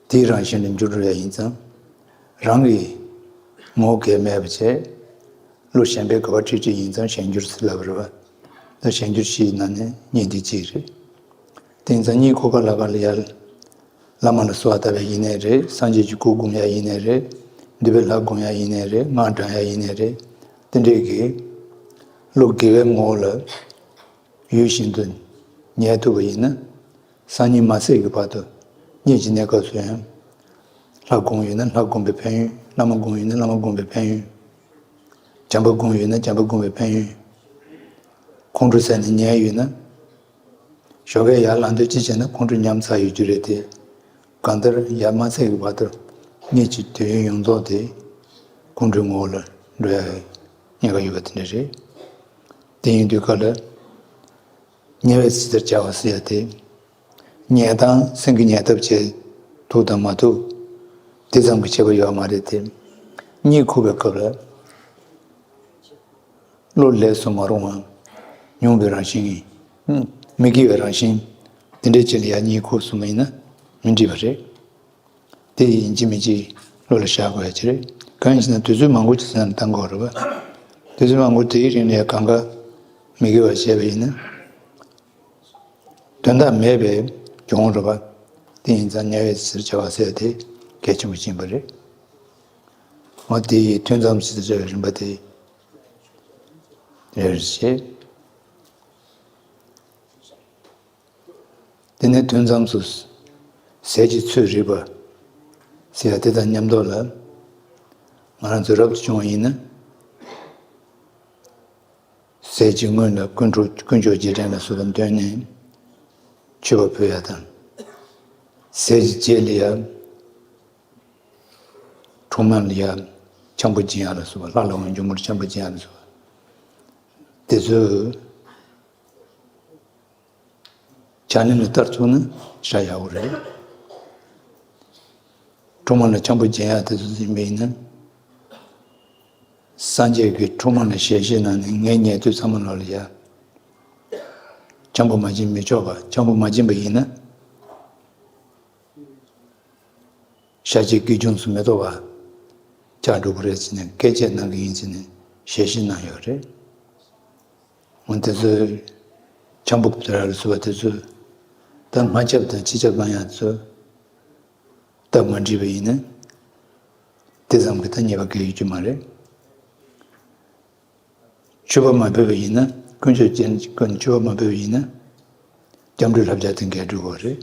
དེའི་རང་བཞིན་ལ་འགྱུར་འགྲོ་ཡ་ཡིན་ཙང་། རང་གི་ངོ་བོ་གལ་མེད་པ་བྱས། བློ་གཞན་པའི་ག་པར་ཁྲིད་ཁྲིད་ཡིན་ཙང་གཞན་འགྱུར་ཟེར་ལབ་པ་རེད་པ། ད་གཞན་འགྱུར་བཞིའི་ནང་ནས་གཉིད་འདི་གཅིག་རེད། དེ་ཡིན་ཙང་གཉིད་ཁུག་པ་ལབ་པ་ལ་ཡ། བླ་མ་ལ་གསོལ་བ་བཏབ་པ་ཡིན་ནའི་རེད། སངས་རྒྱས་ཀྱི་སྐུ་སྒོམ་ཡ་ཡིན་ནའི་རེད། འདུས་པའི་ལྷ་སྒོམ་ཡ་ཡིན་ནའི་རེད། སྔགས་བགྲང་ཡ་ཡིན་ནའི་རེད། དེ་འདྲས་ཀྱི་བློ་དགེ་བའི་ངོ་བོ་ལ་ཡུལ་བཞིན་དུ་ཉལ་ཐུབ་པ་ཡིན་ན། སང་ཉིན་མ་གསལ་གྱི་བར་དུ་གཉིད་ཀྱི་གནས་སྐབས་སུ་ཡང་། ལྷ་སྒོམ་ཡོད་ན་ལྷ་སྒོམ་པའི་ཕན་ཡོན། བླ་མ་སྒོམ་ཡོད་ན་བླ་མ་སྒོམ་པའི་ཕན་ཡོན། བྱམས་པ་སྒོམ་ཡོད་ན་བྱམས་པ་སྒོམ་པའི་ཕན་ཡོན། ཁོང་ཁྲོ་ཟ་ནས་ཉལ་ཡོད་ན། ཞོགས་ཀས་ཡར་ལངས་དུས་ཅི་བྱས་ན་ཁོང་ཁྲོ་ཉམས་ཚར་ཡོད་རྒྱུ་རེད་དེ། གང་ལྟར་ཡར་མ་གསལ་གྱི་བར་དུ་གཉིད་ཀྱི་དུས་ཡུན་ཡོངས་རྫོགས་དེ་ཁོང་ཁྲོའི་ངོ་བོ་ལ་འགྲོ་ཡ་ཉེན་ཁ་ཡོད་པ་དེ་འདྲ་རེད། དེ་ཡིན་དུས་སྐབས་ལ། ཉལ་བའི་ཚེ་ཟེར་བྱ་བ་ཟེར་ཡ་དེ། ཉལ་སྟངས་སེང་གེ་ཉལ་ཐབས་བྱས་ཐུབ་དང་མ་ཐུབ། དེ་ཙམ་གྱི་ཁྱད་པར་ཡོད་མ་རེད་དེ། གཉིད་ཁུག་པའི་སྐབས་ལ། བློ་ལས་སུ་མ་རུང་བ། ཉུང་བའི་རང་བཞིན། མི་དགེ་བའི་རང་བཞིན། དེ་འདྲའི་ཅིག་ལ་ཡང་གཉིད་ཁུག་སོང་བ་ཡིན་ན་མི་འགྲིག་པ་རེད། དེ་ཡིན་གཅིག་མིན་གཅིག་བློ་ལ་བཞག་དགོས་ཡ་ཅིག་རེད། གང་ཡིན་ཟེར་ན་དུས་ཚོད་མང་པོ་ཅིག་ཟིན་ན་བཏང་དགོས་རེད་པ། དུས་ཚོད་མང་པོ་དེའི་རིང་ལ་ཡང་གང་ག་མི་དགེ་བ་བྱས་པ་ཡིན་ན། དོན་དག་མེད་པའི་གྱོང་རེད་པ། དེ་ཡིན་ཙང་ཉལ་བའི་ཚེ་ཟེར་བྱ་བ་ཟེར་དེ་གལ་ཆེན་པོ་ཅིག་ཡིན་པ་རེད། འོ་དེ་ཡི་ཐུན་མཚམས་ཟེར་བྱ་བའི་རིམ་པ་དེ་རེ་རེ་བྱས། དེ་ནས་ཐུན་མཚམས་སུ་ཟས་ཀྱི་ཚོད་རིག་པ་ཟེར་ཡ་དེ་དང་མཉམ་དུ་ལ། ང་རང་ཚོ་རབ་ཏུ་བྱུང་བ་ཡིན་ན། ཟས་ཀྱི་སྔོན་ལ་དཀོན་མཆོག་དཀོན་མཆོག་རྗེས་དྲན་ལ་སོགས་པ་འདོན་ནས་མཆོད་པ་ཕུལ་ཡ་དང་། ཟས་ཀྱི་རྗེས་ལ་ཡ། སྲུང་མ་ལ་ཡ་ཆང་བུ་སྦྱིན་ཡ་ལ་སོགས་པ། ལྷ་ལ་འོང་མགྱོགས་མོར་ཆང་བུ་སྦྱིན་ཡ་ལ་སོགས་པ། དེ་ཚོའི་ཕྱག་ལེན་ལ་བསྟར་ཐུབ་ན་ཞེ་དྲག་ཡག་པོ་རེད། སྲུང་མ་ལ་ཆང་བུ་སྦྱིན་ཡ་དེ་ཚོ་ཡིན་པ་ཡིན་ན། སངས་རྒྱས་ཀྱིས་སྲུང་མ་ལ་ཞལ་བཞེས་གནང་ནས་ངའི་ཉལ་དུས་ཚང་མ་ལོག་ལ་ཡ། ཆང་བུ་མ་སྦྱིན་མི་ཆོག་པ། ཆང་བུ་མ་སྦྱིན་པ་ཡིན་ན། ཤཱཀྱའི་དགེ་སྦྱོང་ཚོ་མི་ཐོབ་པ་ཆགས་འགྲོ་གི་རེད་ཟེར་ནས་བཀས་བཅད་གནང་གི་ཡིན་ཟེར་ནས་ཞལ་བཞེས་གནང་ཡོད་རེད། འོ་དེ་ཚོའི་ཆང་བུ་དེ་ར་ལ་སོགས་པ་དེ་ཚོ་ད་སྔ་ཆབ་དང་ཕྱི་ཆབ་ལ་ཡང་ཚོ་ སྟབས་མ་འགྲིག་པ་ཡིན་ན། དེ་ཙམ་གྱིས་ད་ཉེས་པ་འགེལ་ཡོང་གི་མ་རེད། མཆོད་པ་མ་ཕུལ་བ་ཡིན་ན། དཀོན་མཆོག་ཅན་ཀུན་མཆོད་པ་མ་ཕུལ་བ་ཡིན་ན། སྐྱབས་འགྲོའི་བསླབ་བྱ་དེ་འགལ་འགྲོ་གི་རེད།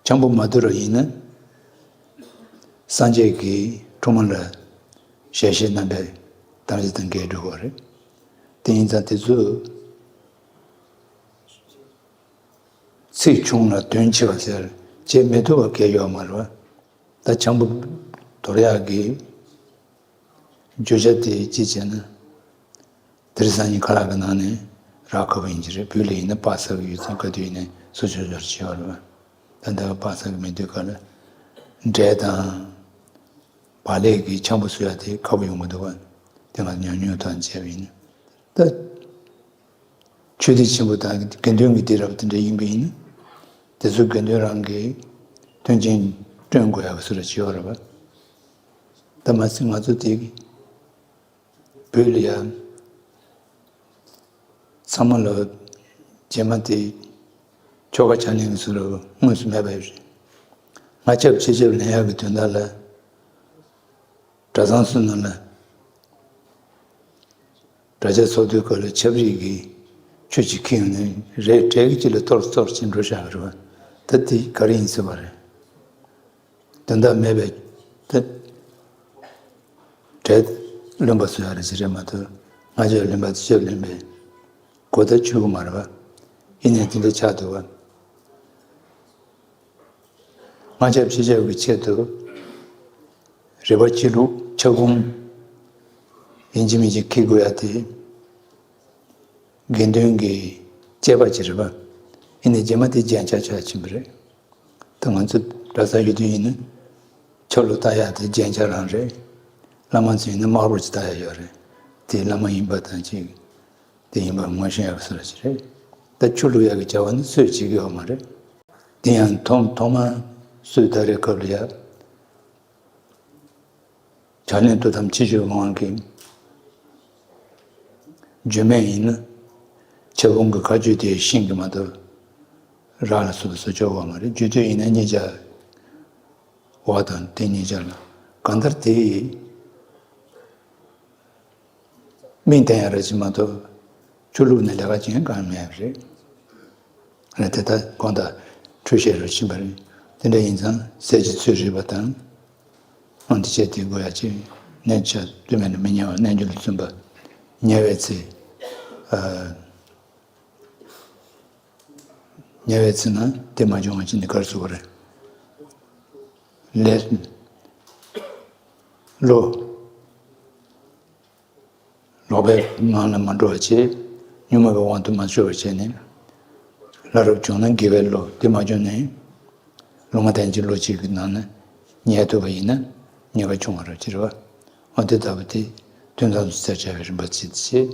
འཆང་བུ་མ་བསྡུ་བ་ཡིན་ན། སངས་རྒྱས་ཀྱི་ཐུགས་སྨོན་ལ་ཞལ་བཞེས་གནང་བའི་དམ་བཅའ་དང་འགལ་འགྲོ་གི་རེད། དེ་ཡིན་ཙང་དེ་ཚོ་ཚིག་ཆུང་ལ་དོན་ཆེ་བ་ཟེར་བྱེད་མི་ཐུབ་པ་གལ་ཡོད་མ་རེད་བ། ད་འཆང་བུ་དོར་ཡག་གི་བརྗོད་བྱ་དེ་ཅི་བྱས་ན། དེ་རིང་སང་ཉིན་ཁ་ལག་གི་ནང་ནས་རག་ཁག་པོ་ཡིན་གྱི་རེད། བོད་ལ་ཡིན་ན་པགས་ཚག་གི་ཡོད་ཙང་ག་དུས་ཡིན་ནའི་སུ་ཆོ་ཆོར་བྱེད་པ་རེད་བ། ད་ལྟ་པགས་ཚག་གི་མི་འདུག་ག་ལ། འབྲས་དང་བག་ལེབ་ཀྱི་འཆང་བུ་བཟོ་ཡག་དེ་ཁག་པོ་ཡོང་གི་འདུག་བ། དེ་ང་ཉུང་ཉུང་དང་བྱས་པ་ཡིན་ན། ད་ཆོས་སྡེ་ཆེན་པོ་དང་དགེ་འདུན་གྱི་སྡེ་རབ་དེ་འདྲ་ཡིན་པ་ཡིན་ན། དེ་ཚོ་དགེ་འདུན་རང་གིས་མཐུན་རྐྱེན་བསྐྲུན་དགོས་ཡག་གི་སུ་ར་བྱེད་པ་རེད་བ། ད་མ་ཟད་ང་ཚོ་དེ་བོད་ལ་ཡང་ཚང་མ་ལ་རྗེས་མ་དེ་ཆོ་ག་ཕྱག་ལེན་གྱི་ཚུལ་ལ་དངོས་སུ་མེད་པ་ཡོད་རེད། ང་ཆབ་ཆེ་ཆབ་ལེན་ཡག་གི་དོན་དག་ལ་གྲྭ་ཚང་སོ་ནང་ལ་གྲྭ་ཆས་ཚོགས་འདུའི་སྐབས་ལ་ཆབ་རིགས་ཀྱི་ཆུ་ཅིག་ཁྱེར་ཡོང་ནས་རས་བྲེ་གི་ཅིག་ལ་གཏོར་གཏོར་བྱས་འགྲོ་བཞག་གི་རེད་བ། ད་དེ་ག་རེ་ཡིན་ཟེར་བ་རེད། དོན་དག་མེད་པའི་ད་འབྲས་རློན་པ་བཟོ་ཡག་རེད་ཟེར་རེད་མ་གཏོགས། ང་ཚོས་རློན་པ་ཆབ་རློན་པའི་གོ་བརྡ་འཕྲོད་ཀྱི་མ་རེད་བ། ཡིན་ནའི་དེ་འདྲ་ཆགས་འདུག་བ། ང་ཆབ་ཆེ་ཆབ་ཀྱི་ཆེད་དུ་རས་པ་ཕྱི་ལུགས་ཆབ་གུང་ཡིན་གཅིག་མིན་གཅིག་འཁྱེར་དགོས་ཡག་དེ། དགེ་འདུན་གྱི་བཅས་པ་ཅིག་རེད་པ། ཡིན་ནའི་རྗེས་མ་དེ་རྒྱན་ཆ་ཆགས་ཕྱིན་པ་རེད། ད་ང་ཚོ་གྲྭ་ས་ཡོད་དུས་ཡིན་ན་ཆ་ལུགས་ལྟ་ཡག་དེ་རྒྱན་ཆ་རང་རེད། བླ་མ་ཚོ་ཡིན་ན་དམར་པོ་ཅིག་ལྟ་ཡག་ཡོད་རེད། དེ་བླ་མ་ཡིན་པ་དང་གཅིག་དེ་ཡིན་པ་ངོ་ཤེས་ཡག་སུ་ར་ཅིག་རེད། ད་ཆུ་བླུག་ཡག་གི་བྱ་བ་ནི་སུས་བྱེད་ཀྱི་ཡོད་མ་རེད། དེ་ཡང་ཐོག་ཐོག་མར་སུས་ད་རེས་སྐབས་ལ་ཡ། ཕྱག་ལེན་ཐུགས་དམ་ཆེ་ཆུང་དབང་གིས་རྒྱུད་སྨད་ཡིན་ན་ཆབ་གུང་གི་བཀའ་བརྒྱུད་དེ་ཤིང་གི་མ་གཏོགས་རག་ལ་སོགས་པ་བཟོ་ཆོག་པ་མ་རེད། རྒྱུད་སྟོད་ཡིན་ན་གཉིས་ཆ་འོག་དང་དེ་གཉིས་ཆ་ལ་གང་ལྟར་དེ་ཡི་མིང་བསྟན་ཡག་ར་ཅིག་མ་གཏོགས་ཆུ་བླུགས་ནས་ལས་ཀ་བྱེད་མཁན་གང་མེད་པ་རེད། རེད་དེ་ལྟར་དགོངས་དག་འཁྲུལ་བཤད་རུ་ཕྱིན་པ་རེད། དེ་འདྲ་ཡིན་ཙང་ཟས་ཀྱི་ཚོད་རིག་པ་དང་། ཨང་དེ་བྱས་དེ་དགོས་ཡ་ཅིག་གནས་ཆ་དུ་མེད་ན་མི་ཉལ་བ་རྣལ་འབྱོར་ལ་བརྩོན་པ། ཉལ་བའི་ཚེ། ཨ། ཉལ་བའི་ཚེ་ན་དེ་མ་བྱུང་བ་ཅིག་ནི་གར་སོ་བ་རེད། ལས། བློ། ལོག་པའི་ངང་ལ་མ་འགྲོ་བ་བྱས། ཉོན་མོངས་པའི་དབང་དུ་མ་ཤོར་བ་བྱས་ནས། ལ་རབ་བྱུང་ན་དགེ་བའི་བློ་དེ་མ་བྱུང་ན། ལུང་མ་བསྟན་གྱི་བློ་གཅིག་གི་ནང་ན་ཉལ་ཐུབ་པ་ཡིན་ན་ཉེས་པ་ཆུང་བ་རེད་ཅེས་རེད་བ། འོ་དེ་ལྟ་བུ་དེ་ཐུན་མཚམས་སུ་བཙལ་བྱ་བའི་རིམ་པ་བྱེད་དེ་བྱེད།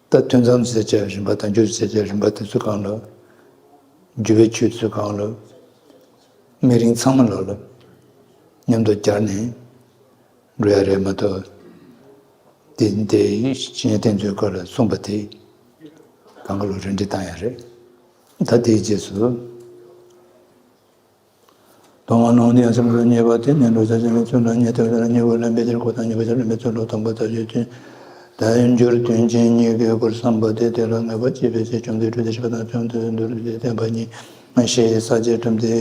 ད་ཐུན་མཚམས་སུ་བཙལ་བྱ་བའི་རིམ་པ་དང་རྒྱུར་བཙལ་བྱ་བའི་རིམ་པ་དེ་ཚོ་གང་ལ། རྒྱུ་བའི་ཆོས་ཚོ་གང་ལ། མི་རིགས་ཚང་མ་ལོ་ལ་མཉམ་དུ་སྦྱར་ནས་འགྲོ་ཡ་རེད་མ་གཏོགས། དེ་འདི་ཤེས་ཡོན་བསྟན་ཚུལ་སྐོར་ལ་གསུངས་པ་དེ་གང་ག་ལོ་རེ་འདྲི་བཏང་ཡ་རེད། ད་དེའི་རྗེས་སུ། དོན་ལྔ་ནང་ནས་ཡང་སེམས་ལ་རྙེད་པ་དེ་ནི་འགྲོ་ས་ཅན་ལ་ཚུལ་ལ་རྙེད་ཐབས་ལ་རྙེད་པ་ལ་འབད་དེར་ཁོ་དང་ཉེ་བར་ལ་འབད་ཚུལ་ལོ་དང་པོ་ལྟ་བྱེད་དོན། དལ་འབྱོར་དོན་ཆེན་གཉིས་ཀའི་སྐོར་བསམ་པ་སྟེ། དེ་ལ་ངེས་པ་སྐྱེས་པའི་ཚེ་བཅོམ་ལྡན་འདས་ཁྲོས་ཏེ་ཞིག་པ་དང་བཅོམ་ལྡན་འདས་འདུལ་བའི་བསྟན་པ་ཉིད་ཞེས་ས་བཅད་བཀྲམ་སྟེ།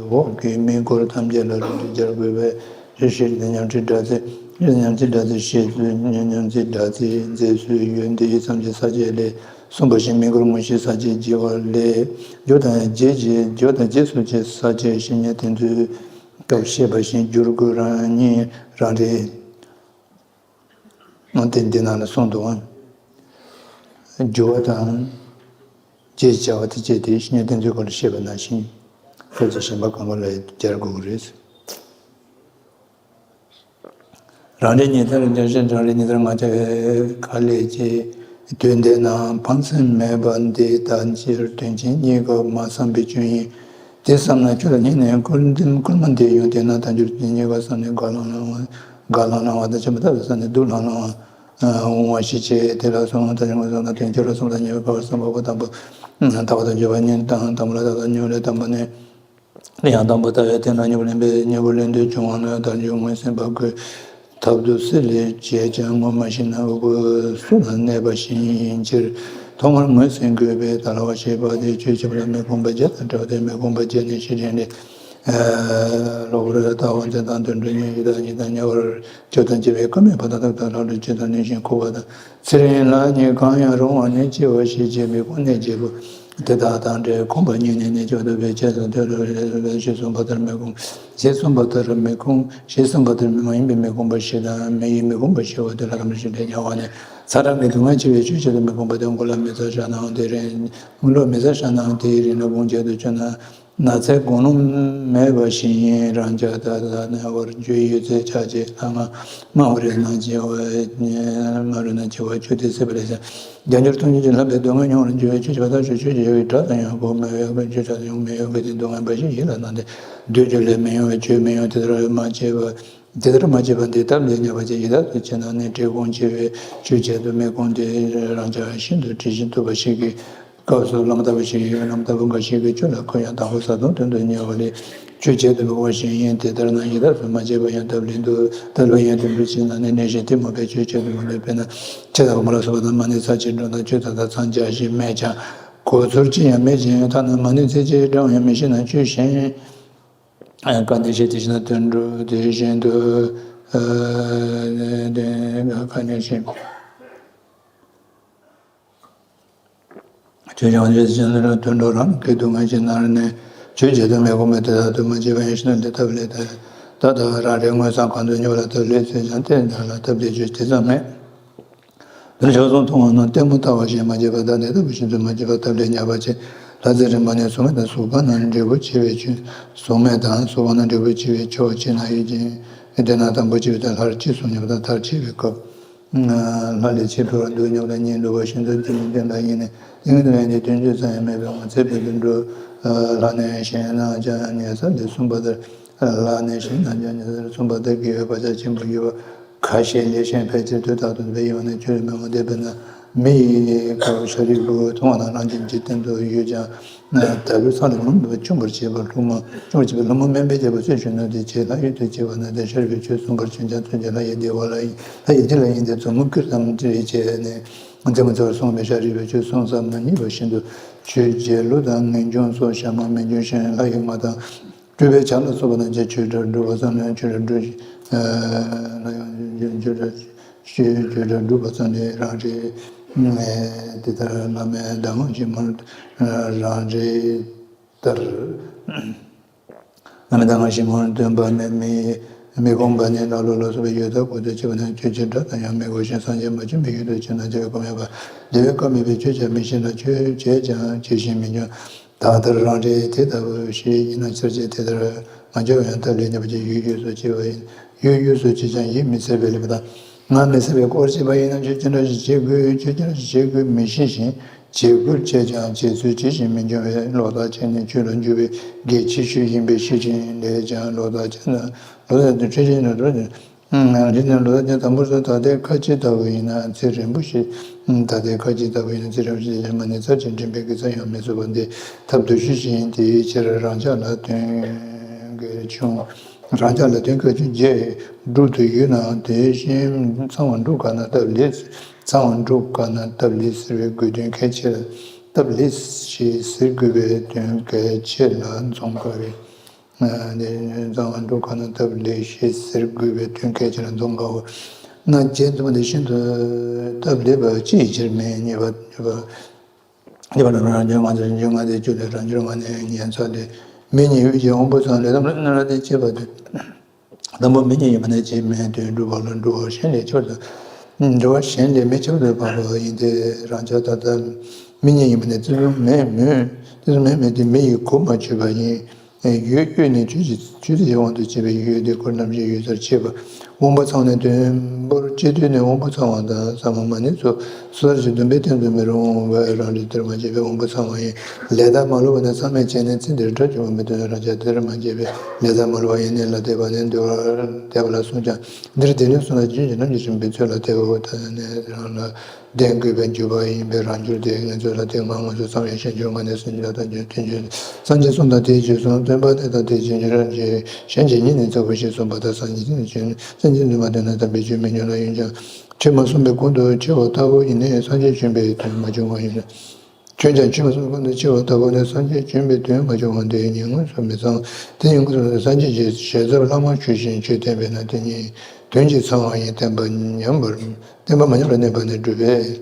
འོག་གི་མིང་སྐོར་ཐམས་ཅད་ལ་རིགས་འགྲེ་སྦྱར་དགོས་པས། ཞེས་ཉམས་ཆེན་སྒྲ་ཚིག་ཉམས་ཆེན་སྒྲ་ཚིག་ཞེས་ཉམས་ཆེན་སྒྲ་ཚིག་མཛད་སྲོལ་ཡོད། འདི་ཡི་མཚམས་ཀྱི་ས་བཅད་ལས་གསུངས་པ་བཞིན་མིང་སྐོར་དངོས་གཞིའི་ས་བཅད་བགྱི་བ་ལས། རྒྱུ་དང་རྗེས་ཀྱི་རྒྱུ་དང་རྗེས་སུ་སྐྱེས་ས་བཅད་བཤེས་གཉེན་བསྟེན་ཚུལ་སྐབས་བཤད་པ་བཞིན་བསྒྱུར་དགོས་རང་ཉིད་རང་རེད། འོན་ཏེ་འདི་ནང་ལ་གསུངས་འདུག་ཨང་། རྒྱུ་བ་དང་རྗེས་བྱ་བ་དེ་བཅས་ཏེ་བཤེས་གཉེན་བསྟེན་ཚུལ་སྐོར་ལ་བཤད་པ་ནང་བཞིན་སྐབས་ཀྱི་གཞན་པ་གང་ག་ལ་སྦྱར་དགོས་ཀྱི་རེད། རང་རེ་ཉིད་ལྟར་འཇོག་བྱེད། རང་རེ་ཉིད་ལྟར་ང་རྒྱལ་བའི་ཁ་ལས་ཀྱི་དུས་འདས་ན་ཕན་སེམས་མེད་པ་འདི་ལྟ་ཕྱིར་དོན་ཆེན་གཉིས་ཀ་མ་བསམ་པའི་སྐྱོན་ཡིན། དེ་བསམ་ན་ཁྱོད་ཉིད་ནས་བསྐུལ་འདེབས་བསྐུལ་མ་འདི་ཡོང་དེ་ན་དལ་འབྱོར་གྱི་གཉིས་ཀ་བསམ་ནས་དགའ་ལང་ལང་བ་དགའ་ལང་ལང་བ་དང་བྱམས་པ་ལྟ་བུ་བསམ་ནས་སྡུག་ལང་ལང་བ། འོང་བ་ཞིག་བྱས། དེ་ལ་སོང་ལྟ་ཞིང་སོང་ལ་དོན་བཅུ་ར་སོང་ལ་ཉེ་བའི་བར་གསུམ་པ་པོ་དང་པོ། ལྟ་བ་དང་བརྗོད་པ་གཉིས་དང་དང་པོ་ལ་ལྟ་བ་དང་སྨྱུང་ལས་དང་པོ་ནི། ཡང་དང་པོ་ལྟ་བའི་དེ་འདྲ་སྨྱུང་ལེན་པའི་སྨྱུ་གུ་ལེན་འདོད་བྱུང་བ་ན་དལ་འབྱོར་ངོས་ཟིན་པ་དགོས། ཐབས་སྡུག་སྲིད་ལས་བྱས་ཀྱང་ངོ་མ་ཤེས་ན་འུ་གུ་སུ་ན་གནས་པ་བཞིན་ཡིན་ཕྱིར། ཐོག་མར་ངོས་ཟིན་དགོས་པས་ད་ལ་བ་ཞེས་པ་དེ་ཆོས་ཅེས་པ་ལ་མི་ཁོམ་པ་བརྒྱད་དང་བྲལ་ཏེ་མི་ཁོམ་པ་བརྒྱད་ནི་ཤེས་བཞིན་ཏེ། གློ་བུར་ལྟ་བ་འཛིན་སྟངས་དོན་འགྲུབ་ཉིད་ཡི་དྭགས་ཉིད་དང་ཉེ་བར་སྤྱོད་དང་བཅས་པའི་ཀ་མད་པ་དང་ཐབས་དང་ལྷག་ཏུ་ཆོས་དང་ནུས་ཤིང་ཁུག་པ་དང་ཚེ་རིང་ལ་ཉིད་གང་ཡང་རུང་བ་ནི་སྐྱེ་བ་ཞེས་བྱའི་མི་ཁོམ་གནས་བརྒྱད་པོ། དེ་དག་དང་བྲལ་ཁོམ་པ་ཉིད་ནི་གནས་སྐབས་ཐོབ་པའི་ཆེད་དུ་ཐོས་རབ་རེ་རེ་ཞེས་གསུངས་པ་ལྟར་མི་ཁོམ། ཞེས་གསུངས་པ་ལྟར་མི་ཁོམ། ཞེས་གསུངས་པ་ལྟར་མི་མ་ཡིན་པའི་མི་ཁོམ་པ་བཞི་དང་མི་ཡི་མི་ཁོམ་པ་བཞི་པོ་དེ་ལ་ག་འདྲ་ཞིག་ལས་ཉེ་བ་ནི། ཚ་གྲང་གི་སྡུག་བསྔལ་ཆེ་བའི་ཆོས་ཆེད་དུ་མི་ཁོམ་པ་དེ་མགོ་ལ་མི་ཚ་བཞག་ནའང་དེ་རེད། མགོ་ལ་མི་ཚ་བཞག་ནའང་དེའི་རིང་ལ་སྒོང་ཆེད་དུ་བཅོས་ན། ན་ཚའི་སྒོང་རློང་མེད་པ་བཞིན་རང་རྐྱ་ད་ལྟ་ན་བར་རྒྱུ་ཡོད་ཚད་ཆགས་ཅེས་ལྷ་ང་མ་བ་རེ་ན་ཅེས་བ་མ་རེ་ན་ཅེས་བ་ཆོས་དེ་སྲིད་པ་ལས་ཀྱང་རྒྱ་འགྱུར་ཐུགས་ཉིད་ཀྱིས་ལྷག་པའི་སྡུག་བསྔལ་མྱོང་བར་འགྱུར་བའི་ཆོས་ཀྱི་བར་དག་ཆོས་ཆོས་ཀྱི་ཡོད་པའི་སྒྲ་དང་ཡང་གོ་མི་ཡོད་པའི་ཆོས་ཆོས་ཡང་མི་ཡོད་པའི་དེ་སྡུག་བསྔལ་འབའ་ཞིག་ཡིད་ལ་སྣང་སྟེ་འདོད་རྒྱུ་ལས་མི་ཡོང་བའི་ཆོས་མི་ཡོང་དེ་ལྟར་མ་སྐྱེས་པ། དེ་ལྟར་མ་སྐྱེས་པ་འདི་ཐབས་ལས་ཉེས་པ་ཅན་ཡི་དྭགས་སུ་སྐྱེས་ན་ནི་བྲེལ་སྒོང་ཆེ་བའི་ཆོས་ཆེད་དུ་མི་ཁོམ་སྟེ་རང་རྐྱ་ཤིན་ཏུ་བྲེལ་ཞིང་ཐུབ་པ་ཞིག་གི་སྐབས་སུ་ལམ་ལྟ་བུ་ཞིག་ཡོད། ལམ་ལྟ་བུ་འགའ་ཞིག་གིས་ཆོས་ལ་ཁོ་ཡང་དང་པོ་བཟའ་བཏུང་དོན་དུ་གཉེར་བ་ལས་ཆོས་ཆེད་དུ་འབད་བ་ཞིག་ཡིན། དེ་ལྟར་ན་ཡི་དྭགས་སུ་མ་སྐྱེས་པ་ཡང་ཐབས་ལས་འདུག་ཐབས་ལ་ཡང་དོན་འགྲུབ་ཕྱིར་ན་ནི་གནས་གཞན་དེ་མ་པའི་ཆོས་ཆེད་དུ་མ་ལུས་པས་ན་ཆེ་ཐབས་མ་ལ་སོགས་པ་དང་མ་ནི་ཚར་གཅིག་འགྲོ་ན་ཆོས་ད་ལྟ་མཚམས་སྦྱར་ཞིང་སྨྲས་ཀྱང་གོ་ཚུལ་ཅི་ཡང་མེད་ཅིང་ཐ་ན་མ་ནི་ཚིག་གཅིག་བགྲང་ཡང་མི་ཤེས་ན་ཆོས་གཞན། བཀའ་འདི་བཞིན་དེ་བཞིན་དུ་དོན་འགྲུབ་དེ་བཞིན་དུ། བཀའ་འདི་བཞིན། ཆོས་ཀྱང་ཆོས་ཅན་དོན་འགྲུབ་རང་གི་སྡུག་བསྔལ་གྱི་ནང་ནས་ཆོས་བྱེད་དུ་མི་ཁོམ་པའི་དེ་དག་ཏུ་མ་སྐྱེས་པ་ཡང་ཤིན་ཏུ་འདི་ཐབས་ལས་ད་ད་རང་རེ་དངོས་སམ་གང་དུ་སྨྱོ་ལ་ཐབས་ལས་ཚུལ་ཀྱང་དེ་འདྲ་ལ་ཐབས་ལས་ཆོས་དེ་ཙམ་མེད། དོན་ཆོས་གསུམ་མཐོང་བ་རྣམས་ལྟད་མོ་ལྟ་བ་བཞིན་མ་སྐྱེས་པ་དང་དེ་ལྟ་བུ་ཤིན་ཏུ་མ་སྐྱེས་པ་ཐབས་ལས་ཉེས་པ་ཅན་ལྷ་ཚེ་རིང་པོ་ནི་གཟུགས་མེད་དང་གཟུགས་པ་རྣམས་འབྲས་བུ་ཆེ་བའི་ཆོས་གཟུགས་མེད་དང་གཟུགས་པ་རྣམས་འབྲས་བུ་ཆེ་བའི་ཆོས་ཅན་ན་ཡོད་ཅིང་དེ་ན་དང་པོ་སྐྱེས་པའི་དང་ལྷར་སྐྱེས་སོ་སྙམ་དང་མཐར་སྐྱེས་པའི་སྐབས་ལྷ་ལས་ཆེས་འཕེལ་བར་འདུག་སྙམ་དང་གཉིད་ལོག་པ་ཤིན་ཏུ་དེ་ནི་དེ་འདྲ་ཡིན་ནས་དེ་ནི་དེ་ཡིན་ཏེ་དོན་བཅུ་ཙམ་ཡང་མེད་པའི་ངོ་ཚ་བའི་དོན་འགྲུབ། ལྷ་ནས་གཞན་ན་ཀྱང་ཉེ་ས་ལས་གསུངས་པ་ལྟར་ལྷ་ནས་གཞན་ན་ཀྱང་ཉེ་ས་ལས་གསུངས་པ་ལྟར་དགེ་བའི་བག་ཆགས་ཆེན་པོ་ཡོད་པ། ཁ་ཞེ་ལས་གཞན་ཕལ་ཆེར་དུས་རྟག་ཏུ་འདོད་པའི་ཡང་ན་ཆོས་མི་འོང་སྟེ་དཔེར་ན་མི་ཡི་ཁ་ཤ་རིགས་པོ་མཐོང་བ་དང་རང་བཞིན་གྱི་སྟེང་དུ་ཡོད་ཀྱང་ད་ལུས་ཚང་ལ་མངོན་པར་བཅོམ་པར་བྱེད་པ་སློང་མོ་བཅོམ་པར་བྱེད་པའི་སློང་མོ་དམན་པའི་རྒྱལ་པོ་ཚུལ་བཞིན་ནོ། དེ་ཕྱིར་ལྷ་ཡུལ་དུ་སྐྱེ་བ་ན་དེ་ཤ་རིགས་པའི་ཆོས་གསུངས་པར་བྱོན་ཀྱང་མཚོན་གྱི་ལྷ་ཡི་བདེ་བ་ལ་ཡིན་ལྷ་ཡི་བདེ་ལ་ཡིན་ཏེ་མཛུབ་མོ་ཀུར་ཙམ་ཅིག་བྱས་ནས་མཛུབ་མོ་ཚོར་སོང་བའི་ཤ་རིགས་པའི་ཆོས་གསུངས་ཙམ་མ་རྙེད་པ་བཞིན་དུ་ཆོས་བརྒྱད་ལུས་དང་ངེས་འབྱུང་སོགས་ཞག་མ་མི་འབྱུང་ཞིང་ལྷ་ཡི་མངའ་ཐང་སྤྲུལ་པའི་ཆར་ལ་སོགས་པ་རྣམས་ཀྱིས་ཆོས་སྒྲ་སྒྲུབ་པ་ཙམ་ལས་ཆོས་སྒྲ་སྒྲུབ་ལ་ཡང་ཆོས་སྒྲ་ཆོས་སྒྲ་སྒྲུབ་པ་ཙམ་ལས་རང་རེ་དེ་ལྟར་བླ་མའི་གདམས་ངག་ཞིབ་མོར་རང་རེ་ལྟར་བླ་མའི་གདམས་ངག་ཞིབ་མོར་འདོན་པ་ནི་མི་མི་ཁོམ་པ་ནི་ཀླ་ཀློ་ལ་སོགས་པའི་ཡུལ་དག་གོ་ཐོས་ཆེ་བ་ནི་ཆོས་ཀྱི་སྒྲ་དང་ཡང་མི་གོ་ཞིང་སངས་རྒྱས་མ་བྱོན་པའི་ཡུལ་དུ་ཕྱིན་ན་བྱ་བའི་ཁོམ་ཡོད་པ་འདི་བས་ཀ་མེད་པས་ཆོས་ཀྱང་མི་ཤེས་ལ་ཆོས་བྱས་ཀྱང་བྱེད་ཤེས་མི་འགྱུར། ད་ལྟར་རང་རེ་དེ་ལྟ་བུ་ཞིག་ཡིན་ན་ཕྱིར་ཆད་དེ་ལྟར་མ་འགྱུར་ཡང་ཐབས་ལས་ཉེས་པ་ཅན་ཡུལ་ཡུལ་སུ་སྐྱེ་བ་ཡིན། ཡུལ་ཡུལ་སུ་སྐྱེ་ཀྱང་ཡིད་མི་ཚིམ་པའི་ལས་པ་དང་ངལ་མི་ཚིམ་པའི་སྐོར་བྱེད་པ་ཡིན་ན་ཆོས་ཅི་འདྲ་ཞིག་བྱེད་དགོས་ཆོས་ཅི་འདྲ་ཞིག་བྱེད་དགོས་མི་ཤེས་ཤིང་བྱེད་དགོས་བྱས་ཀྱང་བྱེད་ཚུལ་ཇི་བཞིན་མི་འབྱུང་བས་ལོག་ལྟ་ཅན་ནི་ཆོས་ལ་འཇུག་པའི་གེགས་ཆེ་ཤོས་ཡིན་པས་ཤེས་ཀྱིན་ལས་ཀྱང་ལོག་ལྟ་ཅན་ལ་ལོག་ལྟ་ཅན་ཆོས་ཅི་འདྲ་འགྲོ་ཅིང་། འདི་ནི་ལོ་ཟླ་དང་པོར་སོ་ད་ལྟའི་ཁ་ཆེ་ལྟ་བུ་ཡིན་ན་ཚེ་རིང་པོ་ཞིག་ད་ལྟའི་ཁ་ཆེ་ལྟ་བུ་ཡིན་ན་ཚེ་རིང་པོ་ཞིག་ཡང་མ་ནི་ཚར་གཅིག་འདྲེན་པའི་དགེ་རྩ་ཡང་མི་བཟོད་པ་འདི་ཐབས་སྡུག་ཤོས་ཤིག་ཡིན། དེའི་ཕྱིར་རང་ཅག་ལ་དོན་གལ་ཆུང་། རང་ཅག་ལ་དོན་གལ་ཆུང་རྗེས་སྒྲུབ་ཏུ་ཡོད་ནའང་དེ་བཞིན་ཚང་བ་འགྲུབ་དཀའ་ན་སྟབས་ལེགས། ཚང་བ་འགྲུབ་དཀའ་ན་སྟབས་ལེགས་ཟེར་བའི་དགོས་དོན་གལ་ཆེ་ལ་སྟབས་ལེགས་ཞེས་ཟེར་དགོས་པའི་དོན་གལ་ཆེ་ལ་འཛོམས་དཀའ་བས། ནས་གཙང་བ་འགྲོ་ག་ན་སྟབས་ལེགས་ཞེས་ཟེར་དགོས་པའི་དོན་གལ་ཆེ་ལ་འཛོམས་དཀའ་བ། ན་རྗེ་བཙུན་མ་དེ་ཤིན་ཏུ་སྟབས་ལེགས་པ་ཅི་ཡི་ཕྱིར་མེད་ཉེས་པ་ཉེས་པ། ཉེས་པ་ལ་རང་རྒྱུད་ང་ཚོའི་རྒྱུད་ང་དེ་བཅུ་ལས་རང་རྒྱུད་ང་ནས་ཉེས་ཚ་ལས་མི་ཉེས་ཡོད་ཀྱི་དབང་པོ་ཚང་ལས་དམ་ལ་ནི་ལ་དེ་བྱེད་པ་དེ། དང་པོ་མི་ཉེས་ཡིན་པ་ནི་ཅི་མེད་དུས་འགྲུབ་པ་ལ་འགྲོ་བ་གཞན་ལས་ཁྱབ་ཏུ། འགྲོ་བ་གཞན་ལས་མི་ཁྱབ་ཏུ་འཕགས་པ་ཡིན་ཏེ་རང་ཅག་ད་ལྟ་མི་ཉེས་ཡིན་པ་ནི་བརྩི་སྲུང་མེད་མོད་བརྩི་སྲུང་མེད་མོད་དེ་མི་ཡི་གོ་མ་ཆོད་པ་ཡིན། ཡུལ་དབུས་ནས་ཆོས་ཀྱི་ཆོས་ཀྱི་དབང་དུ་བྱས་པའི་ཡུལ་དེ་ཁོ་རྣམ་ཤེས་ཡུལ་སར་བྱེད་པ། དབང་པོ་ཚང་ནས་དོན་པོར་ སྤྱི་དོན་ནི་དབང་པོ་ཚང་བ་དང་། ས་མ་མ་ནིང་སོགས་སོ་སོར་ཞིག་བདུན་པའི་སྟེང་དུ་མི་རུང་བས། རང་རིག་དེར་མ་སྐྱེས་པའི་དབང་པོ་ཚང་བ་ཡིན། ལས་དག་མ་ལོག་པ་ནི་བསམ་མེད་བྱས་ནས། ཚེ་འདིར་སྒྲ་བྱུང་བ་མི་སྟོན་རང་རྒྱལ་དེར་མ་སྐྱེས་པའི། ལས་དག་མ་ལོག་པ་ཡིན་ནི་ལ་དད་པ་ནི་འདུལ་བར་དད་པ་ལ་གསུངས་ཀྱང་། འདིར་དེ་ནས་གསུངས་ལ་རྒྱུད་ཀྱི་ནམ་ཞིག་བྱུང་བའི་ཚུལ་ལ་དད་པ་ད་ནི་རང་ལ་ལྡན་དགོས་པའི་འཇུག་པ་ཡིན་པས། རང་འགྱུར་དེ་ངེས་ཚོལ་ལ་དེ་སྔ་དངོས་སུ་བསམ་ཡས་ཞེན་འགྱུར་ང་ནི་སེམས་ཅན་ལ་དོན་བྱེད་དོན་བྱེད་སངས་རྒྱས་གསུམ་དང་དེའི་རྗེས་སུ་སྟོན་པ་དེ་དང་དེའི་རྗེས་འགྱུར་རབ་ཀྱི་གཞན་གྱིས་ཉིད་ནི་ཚེ་འགོར་ཞེས་གསུངས་པ་དང་། སངས་རྒྱས་ཀྱི་སེམས་ཅན་དུ་མ་བསྟན་ན་དམ་པའི་ཆོས་མི་ཉམས་ལ་ཡིན་ཀྱང་། ཆོས་མ་གསུངས་པའི་གོང་དུ་འཆི་བ་ལྟ་བུ་ཡིན་ནས་སངས་རྒྱས་བྱོན་པའི་དོན་མ་བྱུང་བ་ཡིན། ཁྱོད་ཀྱང་ཆོས་མ་གསུངས་གོང་དུ་འཆི་བ་ལྟ་བུ་ནི་སངས་རྒྱས་བྱོན་པའི་དོན་མ་བྱུང་བ་འདི་ཉིད་དངོས་སུ་མི་ཚང་། དེ་ཡིན་དངོས་སུ་སངས་རྒྱས་ཀྱི་ཞལ་ཟབ་བླ་མ་ཞུས་ཤིང་ཆོས་བསྟན་པས་ན་དེ་ཉིད་དོན་གྱིས་ཚང་བ་ཡིན། བསྟན་པ་ཉམས་པར་བསྟན་པ་མ་ཉམས་པར་གནས་པ་ནི་སྒྲུབ་པས།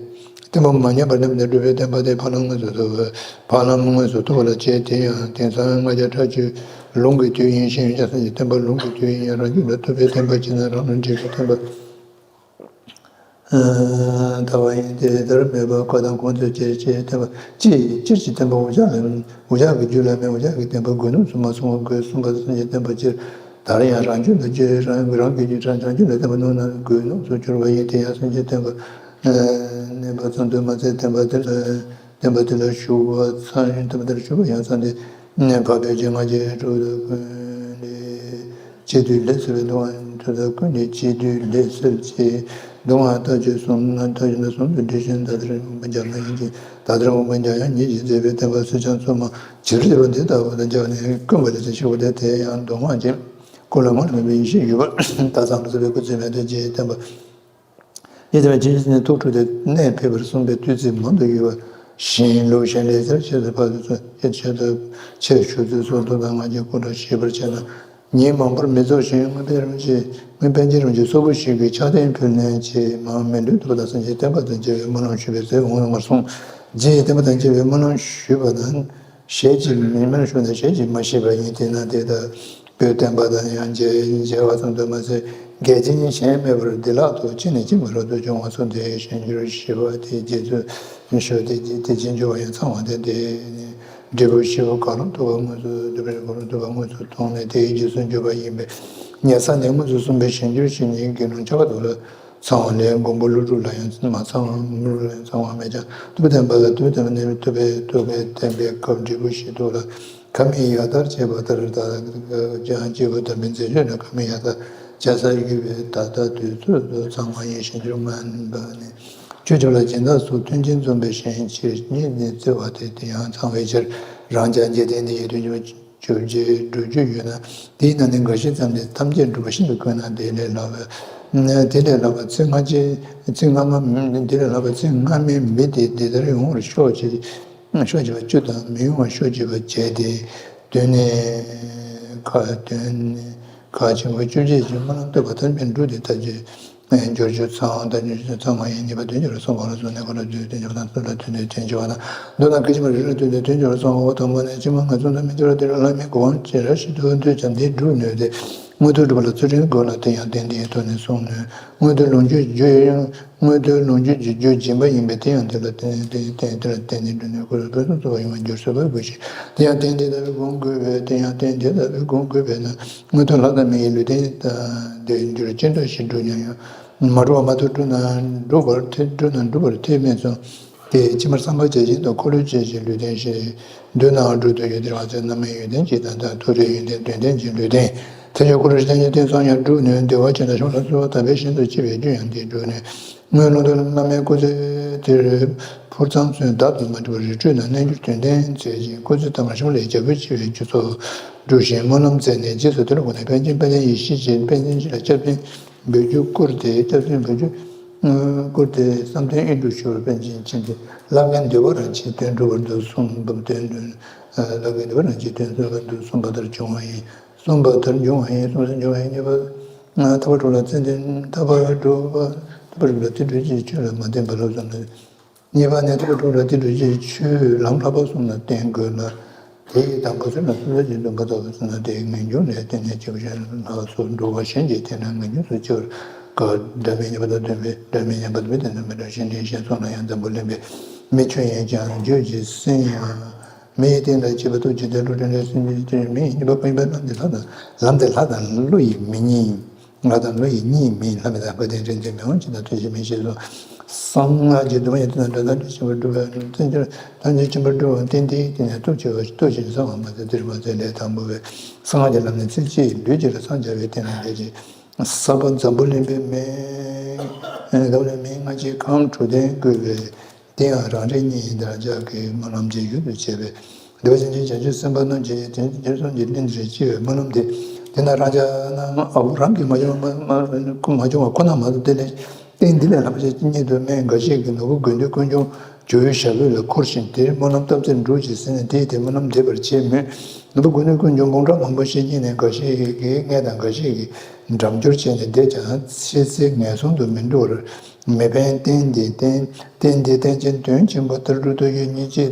བསྟན་པ་མ་ཉམས་པར་གནས་པ་ནི་སྒྲུབ་པས། བསྟན་པ་དེ་ཕ་ལམ་དངོས་སུ་ཐོབ་པ། ཕ་ལམ་དངོས་སུ་ཐོབ་པ་ལ་བྱེད། དེ་ཡང་དེང་སང་ལྔ་བརྒྱ་ཕྲག་གཅིག་ལུང་གི་དུས་ཡིན་ཞིང་། ཡང་སངས་རྒྱས་བསྟན་པ་ལུང་གི་དུས་ཡིན་ཡང་། རང་རྒྱུད་ལ་ཐོབ་པའི་བསྟན་པ་གཅིག་ན་རང་ལུགས་འབྲས་བུའི་བསྟན་པ། ལྟ་བ་ཡིན་ཏེ། དེར་མེད་པ་ཁོ་དང་ཁོང་དུ་སྐྱེ་ཅེས་བསྟན་པ་ཅི། སྤྱིར་གྱི་བསྟན་པ་འུ་ཅག་ལ་འུ་ཅག་གི་རྒྱུད་ལ་མེད། འུ་ཅག་གི་བསྟན་པ་དགོས་ནོ་གསུམ་མ་གསུང་བ་དགོས་གསུངས་པ་སངས་རྒྱས་བསྟན་པ་སྤྱིར། དེར་ཡང་རང་རྒྱུད་ལ་སྐྱེ་རང་རང་གི་རྒྱུད་རང་རྒྱུད་ལ་བསྟན་པ་ནོར་ན་དགོས་ནོ་གསུང་གྱུར་པ་ཡིན་ཏེ། ཡང་སངས་རྒྱས་བསྟན་པ་གནས་པ་ཙམ་དུ་མ་ཟད། བསྟན་པ་དེ་ལ་བསྟན་པ་དེ་ལ་ཞུགས་པ་ཚང་བསྟན་པ་དེ་ལ་ཞུགས་པ་ཡང་ཚང་སྟེ། ནས་འཕགས་པའི་སྤྱན་སྔ་རྗེས་གྲུབ་ཏུ་བཀོད་ནས། བྱས་དུས་ལས་གསལ་བའི་སྡུག་བསྔལ་ཐོས་དང་ཀུན་ནས་བྱས་དུས་ལས་གསལ་གྱི་སྡུག་བསྔལ་ལྟ་སྤྱོད་གསུམ་ལ་ཐོས་ཞིང་གསུམ་དུ་འདྲིས་ཤིང་ད་ལྟར་དབང་པོ་འཇམ་ན་ཡིན་གྱི། ད་ལྟར་དབང་པོ་འཇམ་དབྱངས་ཉིད་ཀྱིས་མཛད་པའི་བསྟན་པ་སྲིད་ཀྱང་ཚུལ་མ་ཇི་ལྟར་བསྟན་པ་འདི་ལྟ་བུ་དང་སྦྱར་ནས་ཀུན་པ་ལས་ཚིག་ཤོག་དེ་དེ་ཡང་མདོ་སྔགས་ཀྱི་ཀུན་ལ་མ་ལུས་པའི་ཡེ་ཤེས་ཡོད་པར་ད་ཚང་དུ་གསལ་བའི་སྐུ་ཚེ་མེད་དུ་རྗེའི་བསྟན་པ། ཡིད་དང་ཇི་སྲིད་ནས་ཐུགས་འཁྲུགས་ཏེ་གནས་ཕེབས་པར་གསུངས་པའི་བསྟོད་ཚིག་མང་དུ་ཡོད་པ་བཞིན་ལུགས་གཞན་ལས་ཚར་ཆེ་ཚུལ་ཕར་ཚུར་ཆེ་ཆེ་ཚུལ་ཆེ་ཆུང་ཚུལ་སོགས་མདོ་དང་སྔགས་ཀྱི་སྐོར་ལ་ཤེས་པར་བྱས་ན། ཉིན་མང་པོར་མི་རྫོགས་ཤིང་། སྔོན་པཎ་རྗེ་རིན་པོ་ཆེ། སྔོན་པཎ་རྗེ་རིན་པོ་ཆེ་སོག་པོ་ཞིག་གིས་ཕྱག་རྟེན་ཕུལ་ནས་ཆེས་མང་མི་འདོད་ཐུབ་པ་དང་སངས་རྒྱས་བསྟན་པ་དང་མཇལ་བའི་སྨོན་ལམ་ཞུས་པའི་ཚེ་འོང་བར་གསུངས། རྗེས་བསྟན་པ་དང་མཇལ་བའི་སྨོན་ལམ་ཞུས་པ་དང་། ཞལ་གྱིས་མི་སྨྲ་ཞུ་ན་ཞལ་གྱིས་མ་བཤད་པ་ཡིན། དེས་ན་དེ་ལྟ་བུའི་བསྟན་པ་དང་ཡང་མཇལ་མཇལ་བ་ཙམ་དུ་མ་ཟད། འགལ་རྐྱེན་གཞན་མེད་པར་བདེ་བླག་ཏུ་ཅི་ནས་ཅི་མ་རབ་ཏུ་བྱུང་བ་སོགས་དེའི་གཞན་འགྱུར་ཞི་བ་དེ་རྗེ་བཙུན་ཞུ་སྟེ་དེ་རྗེས་འཇུག་པ་ཡང་ཚང་བ་སྟེ། དེ་ནི་འབྲས་བུ་ཞི་བ་གང་རུང་ཐོབ་པ་དངོས་སུ་འདོད་པའི་གང་རུང་ཐོབ་པ་དངོས་སུ་མཐོང་ནས་དེའི་རྗེས་སུ་འཇུག་པ་ཡིན་པས། ཉན་ས་ནས་དངོས་སུ་གསུངས་པའི་གཞན་འགྱུར་ཞི་ནི་དགེ་སློང་ཆགས་པ་དག་ལ། ཚང་བ་ལས་མགོན་པོ་ཀླུ་སྒྲུབ་ལ་ཡང་མ་ཚང་བ་ཀླུ་སྒྲུབ་ལ་ཡང་ཚང་བ་མེད་ཀྱང་ཐུབ་པའི་བསྟན་པ་ལ་ཐུབ་པའི་བསྟན་པ་ནི་ཐུབ་པའི་ཐུབ་པའི་བསྟན་པའི་སྐབས་འབྲས་བུ་ཞི་དུ་ལ་ཁ་མིག་ཡར་ལྟར་བྱེད་པ་ལྟར་ད་ཀྱང་སྐྱེས་བུ་དམ་པའི་མཛད་སྤྱོད་ལ་ཁ་མིག་ཡར་ལྟར་བྱ་ས་ཡོད་པས་ད་ལྟ་དུས་ཚོད་དུ་ཚང་བ་ཡིན། གཞན་འགྱུར་ངན་པ་ནི་ཆོས་ཁྱབ་ལ་སྦྱིན་བདག་སོགས་མཐུན་རྐྱེན་འཛོམས་པའི་གཞན་ཕྱིར་ཉིད་ནི་བརྩི་བ་སྟེ་དེ་ཡང་ཚང་བའི་ཕྱིར་རང་ཅག་འཇིག་རྟེན་འདི་ཡི་དོན་བཅོ་བརྒྱད་སྒྲུབ་རྒྱུ་ཡོད་ན། དེའི་ནང་ནས་འགའ་ཞིག་ཙམ་དེ་ཐམས་ཅད་འགྲུབ་པ་ཤིན་ཏུ་དཀོན་ན། དེ་ལས་ལྷག་པ། དེ་ལས་ལྷག་པ་ཚེ་སྔ་ཕྱི། ཚེ་སྔ་མ། དེ་ལས་ལྷག་པ་ཚེ་སྔ་མའི་མི་དེ་འདི་ལྟར་ཡོང་བར་ཤོག་ཅེས་ཤོག་ཅེས་པ་བཅུ་དང་། མི་ཡོང་བར་ཤོག་ཅེས་པ་བྱས་ཏེ། དོན་ནི། ཁ་དོན་ནི། ཁ་ཆེན་པོ་བཅོ་བརྒྱད་ཀྱི་སྨོན་ལམ་བཏབ་པ་ཐམས་ཅད་འགྲུབ་སྟེ་ཐམས་ཅད། འགྱུར་རྒྱུ་ཚང་བ་དང་འགྱུར་རྒྱུ་ཚང་བ་ཡིན། གཉིས་པ་དོན་གྱི་རང་སོང་གང་ལ་སོང་ནས་གང་ལ་བརྗོད་དོན་གྱི་བར་དང་ཚུལ་ལ་དོན་དོན་དོན་གྱི་བར་དང་། མདོར་ན་སྐད་ཅིག་མ་རེ་རེ་དོན་དོན་དོན་གྱི་བར་སོང་བ་དང་པོ་ནས་ཕྱི་མ་ངེས་བཟུང་དུ་མི་འགྱུར་བ་དེ་རུ་བླ་མའི་གོ་འཕང་ཅི་ར་ཞིག་ཏུ་འདོད་ཀྱང་དེ་སྒྲུབ་ནུས་ཏེ། མངོན་མཐོ་སྒྲུབ་པ་ལ་ཚུལ་ཁྲིམས་དགོས་ལ་དེ་ཡང་དོན་དེའི་ཐོག་ནས་གསུངས་ནུས། མངོན་མཐོའི་ལོངས་སྤྱོད་རྒྱུ་ཡང་མངོན་མཐོའི་ལོངས་སྤྱོད་ཀྱི་རྒྱུ་སྦྱིན་པ་ཡིན་པས་དེ་ཡང་དེ་ལ་བརྟེན་ནས་དེ་ཡང་དེ་ལ་བརྟེན་ནས་སྒྲུབ་ནུས། ཁོ་རང་ཕན་ཚུན་འཚོ་བ་ཡོང་བར་འགྱུར་སྲིད་པ་དགོས་ཤིང་དེ་ཡང་དོན་དེ་ལྟ་བུའི་གོ་འཕང་དགོས་པས་དེ་ཡང་དོན་དེ་ལྟ་བུའི་གོ་འཕང་དགོས་པས་ན། མངོན་མཐོ་ལྷ་དང་མི་ཡི་ལུས་རྟེན་དང་དེ་འགྱུར་ཅི་འདྲ་ཞིག་སྒྲུབ་ཀྱང་ཡང་མ་གྲུབ་པ་མ་གཏོགས་སྒྲུབ་ན་འགྲུབ་པར་ཐལ། སྒྲུབ་ན་འགྲུབ་པར་ཐལ་མེད་གསུངས་ཏེ། ཕྱི་མར་བསམ་པ་བྱས་བཞིན་དུ་འཁོར་ལོས་བཅས་ཤིང་ལུས་རྟེན་ཞིག་འདོད་ནའང་སྒྲུབ་ཏུ་ཡོད། དེར་མ་ཚད་རྣམ་སྨིན་ཡོན་ཏན་གྱི་དང་དང་མཐོ་རིས་ཡོན་ཏན་དོན་ལྡན་གྱི་ལུས་རྟེན་ཐལ་འགྱུར་འཁོར་ལོས་བཅས་ཀྱང་དེང་སང་ཡང་སྒྲུབ་ནུས། བདེ་བ་ཅན་དང་གཞུང་ལ་གསོལ་བ་དམ་པའི་ཞིང་དུ་སྐྱེ་བའི་རྒྱུ་ཡང་དེ་སྒྲུབ་ནུས། སྔོན་ལུང་སྟོན་བླ་མའི་སྐུ་ཚེ་དེར་ཕུར་ཚང་ཚུན་བདག་ཏུ་མ་གྲུབ་པར་རི་ཁྲོད་ན་རྣལ་འབྱོར་དོན་ལྡན་མཛད་ཅིང་སྐུ་ཚེ་ཐ་མར་གཞུང་ལས་རྒྱལ་པོའི་ཆེ་བའི་རྒྱུ་ཚོགས་སྒྲུབ་ཞིང་སྨོན་ལམ་མཛད་ནས་རྗེས་སུ་དེ་ལ་དགོངས་ནས་པཎ་ཆེན་དཔལ་ལྡན་ཡེ་ཤེས་ཀྱིས་པཎ་ཆེན་ཞིག་ལ་སྐྱབས་སེམས་འབུལ་རྒྱུ་བསྐུར་ཏེ། སྐྱབས་སེམས་འབུལ་རྒྱུ་བསྐུར་ཏེ་བསམ་གཏན་ཨེ་འགྲུབ་ཞུ་བར་པཎ་ཆེན་ཕྱིན་ཏེ། བླ་མའི་འདོད་པ་རང་གཅིག་དོན་འགྲུབ་པར་འདུག་གསུངས་པ་དོན་བླ་མའི་འདོད་པ་རང་གཅིག་དོན་འགྲུབ་པར་འདུག་གསུངས་པ་ལྟར་འབྱུང་བ་ཡིན། གསུངས་པ་ལྟར་འབྱུང་བ་ཡིན། གསུངས་ལྟར་འབྱུང་བ་ཡིན། གཉིས་པ། ཐར་པ་གྲོལ་ལ་ཙན་དན་ཐར་པ་གྲོལ་པ་ཐར་པ་གྲོལ་ལ་དེ་འགྲུབ་ཀྱི་ཆོས་ལ་མ་བརྟེན་པ་ལ་བསམ་ན། གཉིས་པ་ནི་ཐར་པ་གྲོལ་ལ་དེ་འགྲུབ་ཀྱི་ཆོས་ལམ་བསླབ་པ་གསུམ་ལ་བརྟེན་དགོས་ལ། དེའི་དང་པོ་ཚུལ་ལ་གསུམ་ལ་ཅི་འདུན་པ་ལྟ་བུ་ཟེར་ན་དེའི་ངེས་འབྱུང་ལ་བརྟེན་ནས་སྐྱེ་བ་གཞན་ལ་སོགས་འགྲོ་བ་གཞན་གྱི་རྟེན་ན་ངེས་འབྱུང་སོགས་སྐྱེ་བར་དཀའ། སྒྲ་མི་སྙན་པ་དང་ལྡན་པའི་སྒྲ་མི་སྙན་པ་དང་མི་ལྡན་པའི་སྒྲ་གཞན་དེའི་ཞེས་གསུངས་ན་ཡང་འཛམ་བུ་གླིང་པའི་མི་ཁྱོད་ཡིན་ཀྱང་རྒྱུད་ཀྱི་སེམས་ཡང་། མི་ཡི་རྟེན་དང་བཅས་པ་ཐུགས་རྗེ་དེ་འགྲོ་དྲན་རེ་སེམས་ཀྱི་རྟེན་མི་ཡི་ཉེས་པ་ཀུན་པའི་ལམ་དེ་ལྷ་དང་ལམ་དེ་ལྷ་དང་ཀླུ་ཡི་མི་ཉིད། ང་དང་བློ་ཡི་གཉིས་མིན། ལྷ་མི་དང་དགའ་ལྡན་འདྲེན་ཚུལ་མི་འོང་ཅི་དང་ཐུགས་རྗེ་མིན་ཞེས་སོ། གསང་སྔགས་ཀྱི་སྡོམ་ཡིན་དུ་ན་འགྲོ་དང་འདྲེན་ཆེན་པོར་སྒྲུབ་པའི་བརྩོན་འགྱུར་དང་ཆེན་པོར་སྒྲུབ་པ་བསྟན་ཏེ་དེ་ནས་སྟོབས་ཆེ་བ་སྟོབས་ཆེ་བའི་གསང་བ་མ་ཚད་དེར་མ་ཚད་ལས་དང་པོ་བའི་གསང་སྔགས་ཀྱི་ལམ་ནས་ཚིག་གཅིག་ལུས་ཀྱི་རང་སངས་རྒྱ་བའི་བསྟན་ལ་འདས་ཀྱི། ས་པ་འཛམ་བུ་གླིང་པའི་མེ། འཛམ་བུ་གླིང་མེ་ལྔ་ཆའི་ཁམས་དྲུག་ལྡན་བཀོད་པའི། དེ་ཡང་རང་རིག་གཉིས་ཡིན་ཏེ་རང་ཅག་གི་སྨོན་ལམ་གྱི་ཡུལ་དུ་བྱས་པའི། འདུལ་བ་ཅན་གྱི་བྱང་ཆུབ་སེམས་དཔའ་རྣམས་ཀྱིས་དེ་དེར་སོན་གྱི་གླིང་འདིར་སྐྱེ་བའི་སྨོན་ལམ་དེ། དེ་ན་རང་ཅག་རྣམས་ཨ་བོ་རང་གིས་མ་བྱུང་མ་མ་མ་བྱུང་བ་ཁོ་ན་མ་གཏོགས། དེ་ལས་རྟེན་འདི་ལས་ལྷག་པ་ཅིག་རྙེད་དུ་མེད། འགའ་ཞིག་གིས་ནོར་བུ་དགོས་འདོད་ཀུན་འབྱུང་ཇོ་བོའི་ཞབས་ལུས་ལ་འཁོར་ཞིང་དེའི་སྨོན་ལམ་བཏབ་ཚེ་འགྲུབ་ཅེས་ཟེར་ནས་དེས་དེའི་སྨོན་ལམ་འདེབས་པར་བྱེད་མོད། ནོར་བུ་དགོས་འདོད་ཀུན་འབྱུང་འབུམ་ཕྲག་མང་པོ་ཞིག་རྙེད་ནས་འགའ་ཞིག་གིས་རྔན་དང་འགའ་ཞིག་གིས་འགྲམ་སྐྱོར་བྱས་ནས་བསྡད་ཀྱང་ཕྱི་ཚེ་ངན་སོང་དུ་མི་འགྲོ་བར། མི་ཕན་རྟེན་འདི་རྟེན་རྟེན་འདི་རྟེན་ཅན་དོན་ཆེན་པོ་ལྟར་སྒྲུབ་ཐུབ་ཡོད། སྙིང་རྗེ་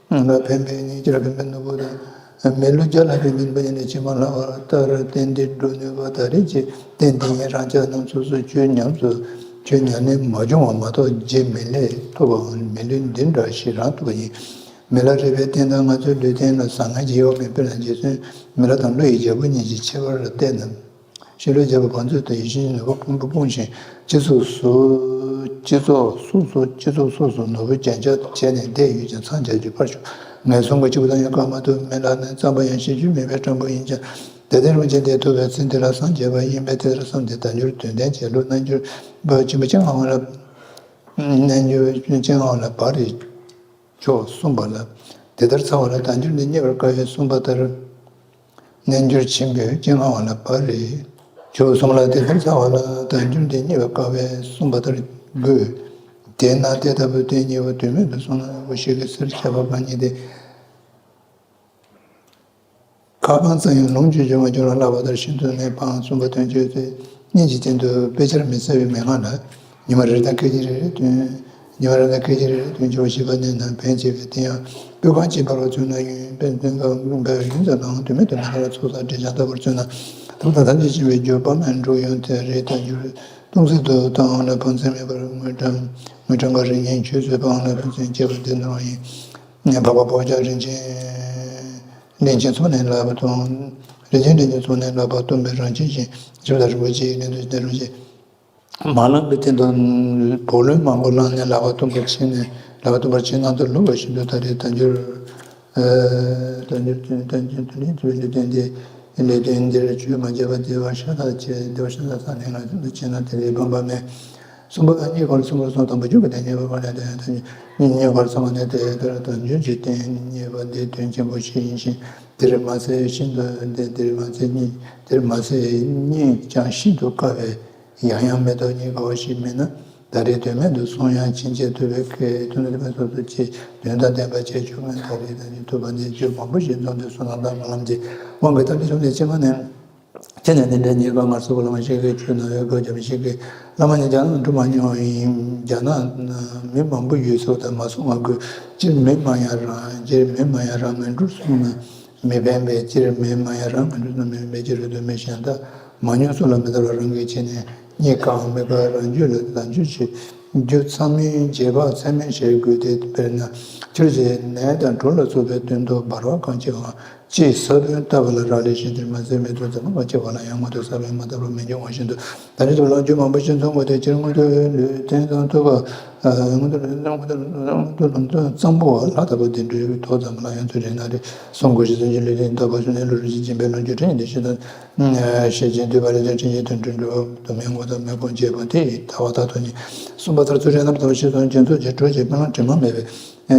ལ་ཕན་པའི་སྙིང་རྗེ་ལ་ཕན་པའི་ནོར་བུ་དང་། མི་ལུས་བརྒྱ་ལ་ཕན་པའི་ནོར་བུ་ཡིན་ནས་ཕྱི་མ་ལྷག་པ་ལྟར་རྟེན་འདི་སྒྲུབ་ནུས་པ་ད་རེས་ཀྱི་རྟེན་འདི་ཡིན། རང་ཅག་རྣམས་སོ་སོའི་ཆོས་ཉམས་སུ་ཆོས་ཉམས་ལེན་མ་བྱུང་བ་མ་གཏོགས་རྗེ་མི་ལས་ཐོབ་པའང་མི་ལུས་འདི་འདྲ་ཞིག་རང་ཐོབ་པ་ཡིན། མི་ལ་རས་པའི་རྟེན་དང་ང་ཚོའི་ལུས་རྟེན་ལ་བཟང་ངན་གྱི་དབྱེ་བ་མེད་པས་ན། རྗེ་བཙུན་མི་ལ་དང་ཀླུ་ཡི་རྒྱལ་པོ་གཉིས་ཀྱི་ཁྱད་པར་ལ་བལྟས་ན། ཤིང་ལོའི་རྒྱལ་པོ་བང་མཛོད་དུ་ཡིད་བཞིན་ནོར་བུ་ཕུང་པོ་སྤུངས་ཤིང་སྤྱི་ཚོགས་སུ་སྤྱི་ཚོགས་སོ་སོ་སྤྱི་ཚོགས་སོ་སོ་ནོར་བུ་རྒྱན་ཆ་བྱས་ནས་བསྡད་ཡོད་ཀྱང་འཚང་རྒྱ་རྒྱུ་ཕར་ཞོག་ངན་སོང་གི་སྐྱེ་བོ་དང་ཡང་བཀག་མ་ཐུབ། མི་ལ་ནི་རྩམ་པ་ཡང་ཤེས་རྒྱུ་མེད་པའི་སྤྲང་པོ་ཡིན་ཀྱང་དེ་ལྟར་མི་བྱེད་དེ་ཐུབ་པའི་ཚེ་འདི་ལ་སངས་རྒྱས་པ་ཡིན་པས་དེ་ལྟར་བསམས་ཏེ་དལ་འབྱོར་དོན་ལྡན་གྱི་བློ་རྣལ་འབྱོར་པ་ཆེན་པོ་སྤྱན་སྔ་བ་ལ་རྣལ་འབྱོར་སྤྱན་སྔ་བ་ལ་བག་རེ་ཆོག་གསུངས་པ་ལ། དེ་ལྟར་ཚང་བ་ལ་དལ་འབྱོར་འདི་རྙེད་པར་དཀའ་བས་གསུངས་པ་ལྟར། རྣལ་འབྱོར་ཆེན་པོས་སྤྱན་སྔ་བ་ལ་བག་རེ་ཆོག་གསུངས་ལ། དེ་ལྟར་ཚང་བ་ལ་དལ་འབྱོར་འདི་རྙེད་པར་དཀའ་བས་གསུངས་པ་ལྟར་དགོས། དེས་ན་དེ་ལྟ་བུའི་རྟེན་རྙེད་པ་དོན་མེད་དུ་སོང་ན་བུ་ཞིག་གིས་ཟེར་བྱ་བ་གང་ཉིད་དེ། ཁ་འཕངས་ཙམ་ཡང་ལོངས་སྤྱོད་འབྱུང་བར་འགྱུར་བ་ལབ་པ་ལྟར་ཤིན་ཏུ་ནས་འཕངས་གསུངས་པ་དོན་བཅོས་ཚེ་སྙིང་རྗེ་ཅན་དུ་དཔེ་ཆར་མི་གསལ་བའི་མན་ངག་ལ། ཉི་མ་རེ་དང་སྐད་ཅིག་རེ་རེ་སྟོན། ཉི་མ་རེ་དང་སྐད་ཅིག་རེ་རེ་སྟོན་འགྱུར་བ་ཞེས་པ་ནི་ནང་ཕན་ཆེ་བས། དེ་ཡང་སྤོས་ཁང་གཅིག་འབར་བ་ཚུལ་ན་ཡུན་དཔེ་སྟོན་སྐབས་འབར་བའི་ཡུན་ཙམ་ལའང་དོན་མེད་དུ་མི་སྣང་བར་ཚོགས་བསགས་འདྲེས་ཀྱང་ལྟ་བུར་མཚོན་ན། ཐབས་དང་ཐམས་ཅད་མཁྱེན་པའི་རྒྱུ་དཔག་མེད་འགྲོ་ཡོང་དེ་རེ་དང་འགྱུར་སྟོང་ཟད་དུ་བཏང་བ་ལ་ཕངས་སེམས་མེད་པར་དངུལ་ཀྲམ་དངུལ་ཀྲམ་ག་རེ་ཡིན་ཆུད་ཟོས་པའང་ལ་ཕངས་སེམས་སྐྱེ་བར་དེ་ནོར་བ་ཡིན། འཕགས་པ་ཕོ་བྱ་རིན་ཆེན་རིན་ཆེན་ཚོགས་ནི་ལག་པ་སྟོང་། རིན་ཆེན་རིན་ཆེན་ཚོགས་ནི་ལག་པ་སྟོང་པའི་རང་བཞིན་ཅན་ཞིག་དང་རིན་པོ་ཆེའི་གནས་དུ་ལྡན་རུང་ཞེས། མ་བླངས་པའི་སྟེང་དུ་བུ་ལོན་མང་པོ་བླངས་ནས་ལག་པ་སྟོང་པར་ཕྱིན་ནས་ལག་པ་སྟོང་པར་ཕྱིན་ནང་དུ་ལུས་པ་བཞིན་དུ་ད་རེས་དལ་འབྱོར། དལ་འབྱོར་དོན་དལ་འབྱོར་དོན་ལྡན་ཚུལ་ལས་དོན་དེ་ལས་དོན་འདིར་ཆོས་མ་བྱས་པ་བདེ་བར་ཤ་སྟག་བྱས་བདེ་བར་ཤ་སྟག་ས་ནས་ང་ཚོ་འདུ་བྱས་ན་དེ་ལས་སྦོམ་པ་མེད། གསུམ་པ་གཉིས་ཀར་གསུམ་པར་སོང་དང་པོ་རྒྱུ་གི་དོན་གཉིས་པ་ལས་དོན་གཉིས་ཀར་གསུམ་པ་ནི་དེ་ལྟར་དོན་རྒྱུ་གཅིག་རྟེན་གཉིས་པ་འདི་དོན་ཆེན་པོ་ཞིག་ཡིན་ཞིང་དེར་མ་ཟད་ཤིན་ཏུ་འདི་དེར་མ་ཟད་གཉིས་དེར་མ་ཟད་གཉིས་ཀྱང་ཤིན་ཏུ་དཀའ་བས་ཡང་ཡང་མི་ཐོབ་གཉིས་ཀ་བ་ཞིག་མིན་ན་ད་རེས་དོན་མེད་དུ་སོང་ཡང་ཕྱིན་ཆད་ཐུབ་པའི་ཁེ་དོན་དེ་མེད་སོ་སོ་ཅི་དོན་དང་ལྡན་པ་བྱས་ཆོག་མིན་ད་རེས་ད་ནི་ཐུབ་པ་འདི་རྒྱུ་མང་པོ་ཞིག་འཛོམས་ཏེ་སོང་ན་ད་སྨོན་ལམ་འདི་དབང་གིས་ཐམས་ཅད་བྱུང་ནས་ཕྱི་མ་ནས། དེ་ནས་འདི་འདྲའི་ཉེས་པ་ངལ་རྩོལ་པ་བླ་མ་ཞིག་གིས་ཆོས་ནང་ཡོད་དགོས་ཀྱང་ཞིག་གིས་བླ་མ་ནི་རྒྱ་ནག་འགྲོ་མ་མྱོང་བ་ཡིན། རྒྱ་ནག་མི་མང་པོ་ཡོད་ཟེར་བ་དང་མ་སོང་བ་དགོས། སྤྱིར་མི་མང་ཡང་རང་སྤྱིར་མི་མང་ཡང་རང་མི་འགྲོ་སོང་ན་མི་ཕན་པས། སྤྱིར་མི་མང་ཡང་རང་མི་འགྲོ་སོང་ན་མི་ཕན་པས། སྤྱིར་རོལ་དུ་མི་གཞན་དག་མ་མྱོང་སོགས་ལ་མི་ལྟ་བར་རང་གིས་བྱས་ནས་རྙེད་དཀའ་བ་མི་དཀའ་བ་རང་རྒྱུད་ལ་ལྡན་རྒྱུ་བྱེད་རྒྱུ་ཚང་མིན་རྗེས་དཔག་ཚད་མིན་བྱེད་དགོས་ཏེ། དཔེར་ན་ཆུར་བཞག་ནས་དང་གྲོ་ལ་སོགས་པའི་དོན་དུ་འབར་བ་གང་ཆེ་བ། ཅེས་ས་བོན་བཏབ་པ་ལ་རག་ལས་ཤིང་དེར་མ་ཟད་མེ་ཏོག་ཟ་མ་གང་ཆེ་བ་ལ་ཡང་མངོན་མཐོ་ས་བོན་མ་བཏབ་རུང་མི་འབྱུང་བ་བཞིན་དུ་ད་ནི་དུ་ལ་རྒྱུ་མང་པོ་ཞིག་འཛོམས་དགོས་ཏེ་སྤྱིར་མངོན་མཐོའི་ལུས་རྟེན་དང་ཐུབ་པ། མངོན་མཐོ་ལུས་རྟེན་མངོན་མཐོ་ལུས་རྟེན་གཙང་པོ་བ་ལྷ་ལྟ་བུ་དེ་འདྲའི་ཐོག་ཙམ་ལ་ཡང་ཚུལ་ཁྲིམས་ན་རེ་གསུང་དགོས་ཤེས་བཙུན་གྱི་ལུས་རྟེན་ལྟ་བུ་སུ་ནས་ལུས་རུ་ཞིག་སྦྱིན་པའི་ལོངས་སྤྱོད་ཕྲན་ཡིན་ཏེ་ཤེས་དང་། ཤེས་བྱེད་འདུས་པ་ལས་དོན་ཕྲན་གྱི་དོན་ཁྲིམས་འགྲོ་དུ་མའི་ངོ་ཐོག་མེད་དགོངས་བཅས་པ་དེ་ཡི་ལྟ་བ་ལྟར་དུ་ནི་གསུངས་པ་ལྟར་ཚུལ་ཁྲིམས་རྣམ་ལྟ་བུ་ཤེས་སོང་སྤྱོད་ཚུལ་གྱི་གྲོགས་ཀྱི་སྨོན་ལམ་དྲི་མ་མེད་པའི།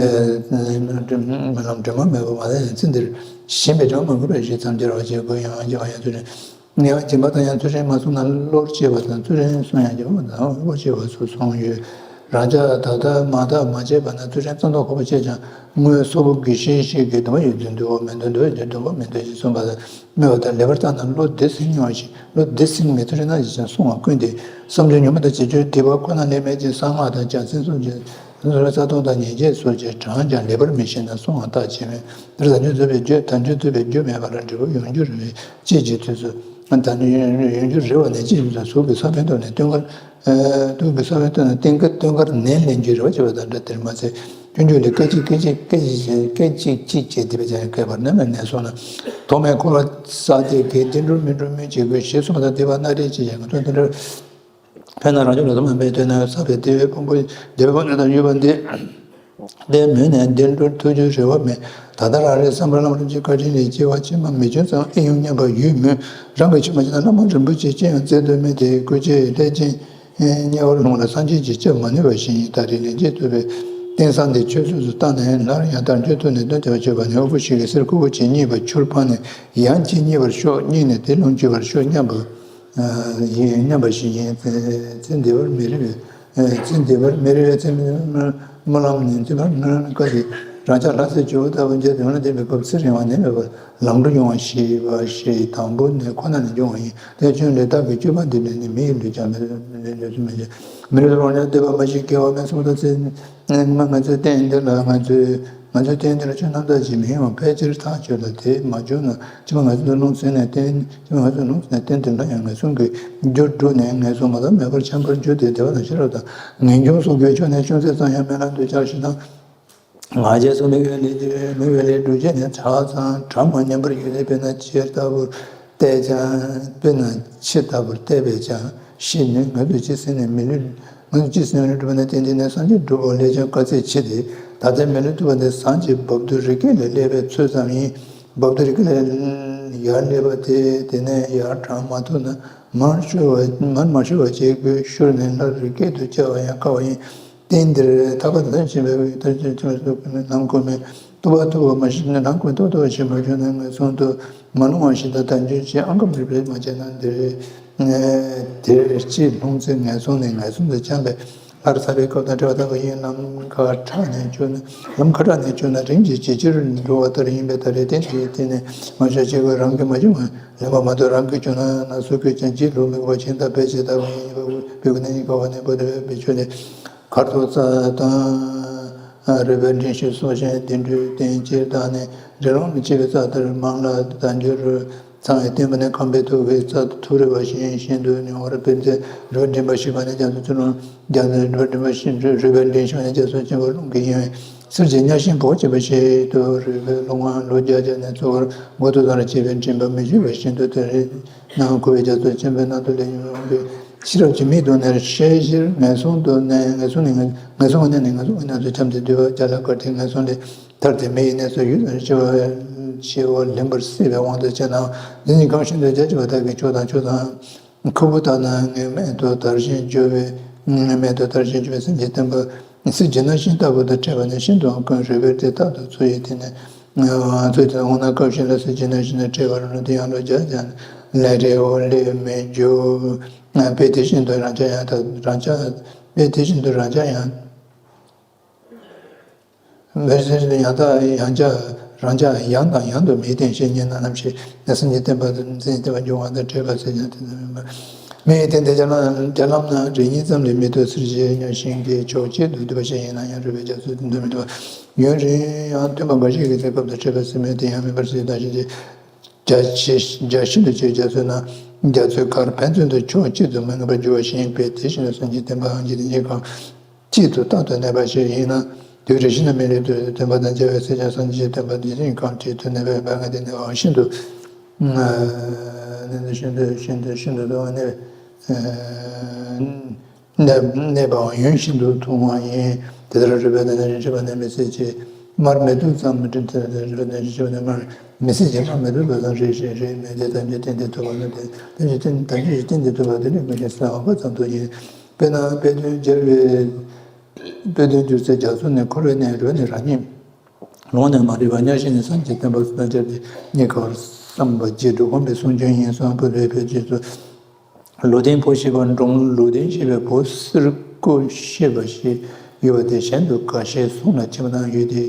སྨོན་ལམ་དྲི་མ་མེད་པ་མ་ཟད་ཡང་ཚེ་འདིར་ཞེན་པའི་དྲི་མ་མ་གོས་པའི་ཞིང་མཚམས་སྦྱར་བ་བྱེད་དགོས། ཡང་སྦྱིན་པ་ཡང་ཚུལ་ཁྲིམས་ཡང་སྦྱིན་པ་དང་ཡང་ཚུལ་ཁྲིམས་མ་བསྲུངས་ན་བློར་སྐྱེ་བ་དང་ཚུལ་ཁྲིམས་བསྲུངས་ཡང་སྦྱིན་པ་དང་བློར་སྐྱེ་བ་སོགས་གསུངས་ཡོད། རང་ཅག་ད་ལྟ་མ་དག་མ་བྱས་པ་ན་ཚུལ་ཁྲིམས་གཙང་དག་གོ་བ་བྱས་ཀྱང་སྔོན་སོག་པོ་དགེ་བཤེས་ཤིག་གིས་སྡོམ་པ་ཡོད་ཚུལ་འདུལ་བ་མི་འདུལ་འདུལ་བ་ཡོད་ཚུལ་སྡོམ་པ་མི་འདུལ་ཞེས་གསུངས་པ་ལ་སྨྲས་པ་ལྟར་ལེགས་པར་བརྟགས་ན་བློ་བདེ་སིང་སྙིང་བ་ཞིག་བློ་བདེ་སིང་མི་ཚུལ་ཁྲིམས་ན་ཞེས་བྱ་བསྲུང་བ་ཀུན་ཏེ་བསམ་བརྗོད་ཉོན་མོངས་དང་བྱེད་སྤྱོད་སྡིག་པ་ཁོ་ན་ལས་མེད་ཅིང་གསང་སྔགས་དང་བྱང་སེམས་སོགས་ཀྱི་རྩ་ལྟུང་དང་ཉེས་བྱས་སོགས་ཀྱི་གྲངས་ཀྱང་ལེགས་པར་མི་ཤེས་ན་བསྲུང་བ་རྟགས་ཆེ་མོད། འདིར་དལ་འབྱོར་རྫོགས་པའི་རྒྱུ་དལ་འབྱོར་རྫོགས་པའི་རྒྱུ་མེད་པ་ལ་འབྲས་བུ་ཡོང་རྒྱུར་རེ་བའི་སྤྱད་ཀྱི་དུས་སུ། ད་ནི་ཡོང་རྒྱུར་རེ་བ་ནས་སྤྱད་ཀྱི་དུས་སུ་གཟུགས་ཀྱི་ས་བོན་བཏབ་ནས་སྟོན་ཁར། གཟུགས་ཀྱི་ས་བོན་བཏབ་ནས་སྟོན་ཁར་སྟོན་ཁར་ནན་ལེན་རྒྱུའི་རེ་བ་བྱེད་པ་དང་འདྲ། དེར་མ་ཟད། ཆུང་ཆུང་ལས་སྐད་ཅིག་སྐད་ཅིག་སྐད་ཅིག་སྐད་ཅིག་གཅིག་བྱས་ཏེ་བས་ཀྱང་བསྐལ་པར་ནམ་ཡང་གནས་སོང་ན། ཐོག་མའི་འཁོར་བ་བསགས་ཏེ་གེ་བདེ་འགྲོར་མི་འགྲོ་སྨོས་ཅི་དགོས། ཞེས་གསུངས་པ་དང་། བདེ་བ་སྣ་རལ་གཅིག་ཡང་ང་ཚོ་འདི་འདྲ། དཔེར་ན་རང་བྱུང་ལ་སོགས་པ་མེད་དེ་ན་བསགས་པའི་བདེ་བའི་ཕུང་པོ་བདེ་བའི་ཕུང་པོ་དང་ཡོད་པ་འདི། དེ་མོས་ནས་བདེ་འགྲོར་ཐུགས་རྒྱུའི་རེ་བ་མེད། ད་ལྟ་རང་རེའི་བསམ་པར་ལམ་རིམ་གྱི་བཀའ་དྲིན་ལས་སྐྱེ་བ་ཕྱི་མ་མི་འབྱུང་ཙང་ཨེ་ཡོང་སྙམ་པ་ཡོད་མོད། རང་གིས་ཆོས་མ་བྱས་ན་བླ་མ་རིན་པོ་ཆེས་ཅི་ཡང་བཙལ་དུ་མེད་དེ། སྐུ་ཚེ་ལྷས་བྱིན་དམྱལ་བར་ལྷུང་ལ་སངས་རྒྱས་ཀྱིས་སྐྱབས་མ་ནུས་པ་བཞིན་ཡིན། ད་རེས་ལན་གཅིག་ཐུབ་པའི་རྟེན་བཟང་འདི་ཆུད་ཟོས་སུ་བཏང་ནས་སླར་ཡང་དལ་འབྱོར་ཐོབ་ནས་དོན་དལ་བ་སྤྱོད་པ་ནི་དབུལ་པོ་ཞིག་གིས་གསེར་ཁུ་བོ་ཆེ་རྙེད་པ་ཆུར་ཕངས་ནས་ཡང་ཅིག་རྙེད་པར་ཤོག་རྙེད་ནས་དེ་ལོངས་སྤྱོད་པར་ཤོག་སྙམ་པ། ཡིན་སྙམ་པ་ཞིག་ཡིན། ཚེ་འདི་བར་མི་རིང་བའི་ཚེ་འདི་བར་མི་རིང་བའི་ཚེ་སྨོན་ལམ་ནི་འདི་བར་སྨོན་ལམ་བཀའ་སྟེ། རང་ཅག་ལྷ་སྲས་ཇོ་བོ་ལྟ་བུ་མཇལ་ཏེ་ཡོང་ན་བདེན་པའི་སྐབས་ཚེ་རིང་བ་ནད་མེད་པར་ལམ་འགྲོ་ཡོང་བ་ཞེས་པ་ཞིག་དང་པོ་ནས་ཁོ་ན་ནས་འབྱུང་བ་ཡིན། དེ་ཆུང་ལས་བདག་གི་སྤྱོད་པ་འདི་ལས་ནི་མི་ཡི་ལུས་ཀྱང་མི་ལུས་སུ་མི་འབྱུང་། མི་ལུས་སུ་འོང་ཡང་འདོད་པ་མ་ཞིག་སྐྱེ་བ་མེད་གསུངས་པ་དང་ཚེ། ང་ང་ཚོའི་རྟེན་འདི་ལ་ང་ཚོའི་ང་ཚོའི་རྟེན་འདི་ལ་ཆོས་རྣམ་དག་ཅིག་མི་ཡོང་བ་ཕལ་ཆེར་ཐག་ཆོད་ལ། དེ་མ་བྱུང་ན་ཕྱི་མ་ང་ཚོ་ལ་ལྷུང་ཟིན་ནས་རྟེན་ཕྱི་མ་ང་ཚོ་ལ་ལྷུང་ཟིན་ནས་རྟེན་འདི་ལ་ཡང་ངན་སོང་གི་རྒྱུར་བསྒྲུབས་ནས་ངན་སོང་མ་དག་མེད་པར་འཁྱམས་པར་འགྱུར་ཏེ། བདེ་བ་དང་ཤེས་རབ་དང་ངེས་འབྱུང་སོགས་དགེ་ཕྱོགས་ནས་ཅུང་ཟད་ཙམ་ཡང་སྨོན་ལམ་དུ་བྱ་ཞིང་དང་། ང་རྒྱལ་སོགས་དམིགས་པའི་ལས་དམིགས་པའི་ལས་སྒྲུབ་བྱེད་ནས་ཆ་ཚང་གྲངས་མ་མཉམ་པར་ཡོད་དེ། དཔེར་ན་ཕྱི་ལྟ་བུར་བལྟས་ཀྱང་། དཔེར་ན་ཕྱི་ལྟ་བུར་བལྟས་པས་ཀྱང་ཤི་ནུས། ང་ཚོས་ཅི་ཟེར་ནས་མི་ལུས་ང་ཚོས་ཅི་ཟེར་ནས་སྒྲུབ་པ་ན་རྟེན་འདི་ནས་སངས་རྒྱས་འགྲུབ་པ་ལས་ཀྱང་དཀའ་ཚེགས་ཆེ་སྟེ། ད་ལྟའི་མི་ལུས་ཐུབ་པ་འདི་ཟངས་ཀྱི་རྦབ་རྡོ་རི་སྐེད་ལ་སླེབས་པའི་ཚོད་ཙམ་ཡིན། རྦབ་རྡོ་རི་སྐེད་ལ་ཡར་སླེབས་པ་དེ་དེ་ནས་ཡར་དྲངས་མ་ཐུབ་ན་མར་ཤོར་བ་མར་མ་ཤོར་བ་བྱེད་དགོས། ཤོར་ནས་སླར་རི་སྐེད་དུ་བཅར་བ་ཡང་དཀའ་བ་ཡིན། རྟེན་འདིར་ཐར་པ་དང་ཞེན་པའི་དོན་ཆེན་ཆེན་པོ་ལམ་ཁོ་མེད། ཐུབ་པ་ཐུབ་པ་མ་ཤེས་ན་ལམ་ཁོ་ཐུབ་ཐུབ་པ་ཤེས་མ་བྱུང་ན་ངན་སོང་དུ་མ་ལྷུང་བ་ཞིག་དང་དལ་འབྱོར་ཆེས་ཨང་ཀམ་རིག་པས་མ་བྱས་ན་འདིར་འདིར་ཅི་ལྷུང་ཚེ་ངན་སོང་ནས་ངན་སོང་དུ་འཁྱམས་པས། སླར་ཐར་པའི་སྐབས་དང་བྲལ་བ་ལྟ་བུ་ཡིན། ལམ་ཁ་ཁྲ་ནས་བྱུང་ན་ལམ་ཁ་ཁྲ་ནས་བྱུང་ན་རིམ་གྱིས་ཇེ་ཆེར་འགྲོ་བ་ལྟར་ཡིན་པས། ད་རེས་རྟེན་འདིའི་སྟེང་ནས་མ་བྱ་བྱེད་དགོས། རང་གིས་མ་བྱུང་བ་ལེན་པ་མ་གཏོགས། རང་གིས་བྱུང་ན་ན་སོ་ཁོས་ཀྱང་ཅི་ལུགས་མི་དགོས་པ་ཅིང་ད་ཕལ་ཆེར་ལྟ་བུ་ཡིན་པ་བོད་ཀྱི་གནས་ཡིན་པ་བ་ནས་བོད་དུ་བོད་པའི་ཆོས་ལས། མཁར་ཐོག་རྩྭ་དང་། རོལ་པའི་འགྲེང་བཞིན་སོགས་ཤིང་བདེ་འགྲོའི་རྟེན་སྤྱིར་བཏང་ནས་རི་ལུང་ལ་སྐྱེ་བའི་རྩྭ་ལྟར་མང་ལ་དལ་འབྱོར་ཚང་བའི་བརྟེན་པ་ནི་ཁམས་པའི་ཐུག་པའི་རྩྭ་ཐུག་རེ་བ་བཞིན་ཤིན་ཏུ་ཉུང་བར་ཕན་ཚུན་རོལ་འགྲེང་བ་ཞིག་པ་ནི་རྒྱ་མཚོ་ཆུ་ཀླུང་རྒྱ་མཚོའི་རོལ་འགྲེང་བ་ཞིག་རོལ་པའི་འགྲེང་བཞིན་པ་ནི་རྒྱ་མཚོ་ཆེན་པོ་རླུང་གིས་གཡེང་བའི་གསེར་གྱི་གཉའ་ཤིང་བོགས་ཆེན་པོ་ཞིག་ཏུ་རོལ་པའི་རླུང་ལོ་བརྒྱ་བརྒྱ་ནས་ཚོར་བར་མགོ་ཐོག་ཙམ་ལ་སྐྱེས་པའི་འགྲེང་བུ་མི་བཞུ་བ་བཞིན་དུ་དེ་རེ་ནང་ཁུ་བའི་རྒྱ་མཚོ་ཆེན་པོའི་ནང་དུ་ལས་ཉུང་བའི་ཤེས་རབ་ཀྱི་མིག་གདོང་ནས་ཤེས་ཕྱིར་ངན་སོང་དུ་གནས། ངན་སོང་ནས་ངན་སོང་གི་གནས་ནས་ངན་སོང་གི་གནས་སུ་འཁྱམས་ཏེ་འདུལ་བ་བརྒྱ་ལ་བཀར་ཏེ་ངན་སོང་ལས་ཐར་ཏེ་མི་ཡི་གནས་སུ་ཡུད་ཙམ་སྐྱེ་བ་སྐྱེ་བ་ལེན་པར་སྲིད་པའི་དབང་དུ་བྱས་ནའང་འདི་ནི་གང་ཤིན་ཏུ་རྒྱ་ཆེ་བ་དག་གིས་ཆོས་དང་ཆོས་དང་ཁུ་བོ་དག་ན་ངེས་མེད་དུ་དར་ཞིང་རྒྱུ་བའི་ངེས་མེད་དུ་དར་ཞིང་རྒྱུ་བའི་སེམས་ཀྱི་བརྟན་པ་གསེར་གྱི་གནའ་ཤིང་ལྟ་བུ་དང་འཕྲད་པ་ནི་ཤིན་ཏུའང་དཀོན། རོལ་པའི་རྩེ་ཐག་ཏུ་ཚུད་ཡི་དེ་ནི། ཚུལ་དེ་འོང་ན་སྐབས་ཤིག་ལ་གསེར་གྱི་གནའ་ཤིང་དང་འཕྲད་པར་ལུས་དེ་ཡང་ལོ་བརྒྱ་ཙམ་ལས་རེ་བ་ལས་མི་འགྱུར། དཔེ་དེ་བཞིན་དུ་རང་ཅག་ཡང་དག་རང་ཅག་དཔེ་དེ་བཞིན་དུ་རང་ཅག་ཡང་། དཔེ་དེ་བཞིན་དུ་ཡང་དག་ཡང་ཅག་རང་ཅག་ཡང་དང་ཡང་དུ་མི་བསྟེན་ཞེས་ཉེ་རྣམས་རྣམ་ཤེས་ནི་སེམས་ཀྱི་བརྟན་པ་དང་འཛིན་བརྟན་པ་འབྱུང་བ་དང་འཕྲད་པ་ཟེར་ཀྱང་དེ་ཙམ་མིན་པ། མི་ཡི་རྟེན་དེ་བརྒྱ་ལམ་བརྒྱ་ལམ་ན་རེ་གཉིས་ཙམ་ལས་མི་ཐོབ། གསེར་གྱི་གཉའ་ཤིང་གི་ཕྱོགས་གཅིག་ཏུ་འདུས་པ་ཞིག་ཡིན་ན་ཡང་རོལ་པའི་རྒྱ་མཚོ་དེ་འདུལ་མི་ཐུབ་པ། ཡུན་རིང་ཡང་ཐུན་མོང་འགའ་ཞིག་གི་ཚེ་སྐབས་དང་འཕྲད་པ་ཟེར་མི་དེ་ཡང་མིན་པར་སྲིད་དང་ཞིང་གི་རྒྱ་ཆེ་རྒྱ་ཤིན་ཏུ་ཆེ་རྒྱ་མཚོའི་ནང་རྒྱ་མཚོའི་ཁར་ཕན་ཚུན་དུ་ཕྱོགས་གཅིག་ཏུ་མི་མངོན་པར་འགྱུར་བ་ཞིག་ཡིན་པས། དེ་བཞིན་དུ་སེམས་ཀྱི་བརྟན་པའང་འཇིག་རྟེན་གྱི་ཁམས་གཅིག་ཏུ་རྟག་ཏུ་གནས་པ་ཞིག་ཡིན་ན། དུས་རེ་ཞིག་ན་མི་ལུས་དུ་བརྟན་པ་དང་བཅས་པའི་སྲས་ཀྱང་སངས་རྒྱས་བསྟན་པ་འདི་ནི་ཁམས་གཅིག་ཏུ་གནས་པའི་འབད་ངེས་དེ་ནི་འོ་ཤིན་ཏུ། ནི་ཤིན་ཏུ་ཤིན་ཏུ་ཤིན་ཏུ་དུ་གནས་གནས་པའང་ཡུན་ཤིན་ཏུ་ཐུང་བ་ཡིན། དེ་ལྟར་རོལ་པའི་རྟེན་ནི་རིན་ཆེན་པ་ནི་མི་སྲིད་ཅེས། མར་མེ་ཏོག་ཙམ་མི་དྲན། དེ་ལྟར་རོལ་པའི་རྟེན་ནི་རིན་ཆེན་པ་ནི་མར་མི་སྲིད་ཅེས། མར་མེ་ཏོག་ཙམ་རེ་ཞིག་རེ་མེད་དེ། དལ་འབྱོར་རྟེན་འདི་ཐོབ་པ་ནི་དེ་དལ་འབྱོར་རྟེན་དལ་འབྱོར་རྟེན་འདི་ཐོབ་པ་དེ་ནི་མི་ཤེས་ཟེར་བ་ག་ཙམ་དུ་ཡིན། དཔེར་ན་དཔེ་དོན་སྦྱར་བའི། དཔེ་དོན་སྒྱུ་རྩལ་རྒྱ་མཚོ་ནས་འཁོར་བའི་གནས་རོལ་ནས་རང་ཉིད་ལོང་ནས་མ་རིག་པ་གཉའ་ཤིང་ནས་སངས་རྒྱས་བསྟན་པ་སུ་དང་སྦྱར་ཏེ་རྙེད་དཀའ་བར་བསམ་པ་རྗེ་འགྲོ་མགོན་པའི་གསུང་རྒྱུན་ཡིན་གསུངས། བོད་པའི་བོད་ཀྱི་སུ་ལུས་རྟེན་ཕོ་ཤེས་པ་འབྲོང་ལུས་རྟེན་ཤེས་པའི་ཕོ་གསེར་སྐུ་ཤེས་པ་ཞིག་ཡོད་པ་དེ་གཞན་དུ་འགའ་ཤས་གསུང་ལ་ཁྱིམ་ནང་ཡོད་དེ།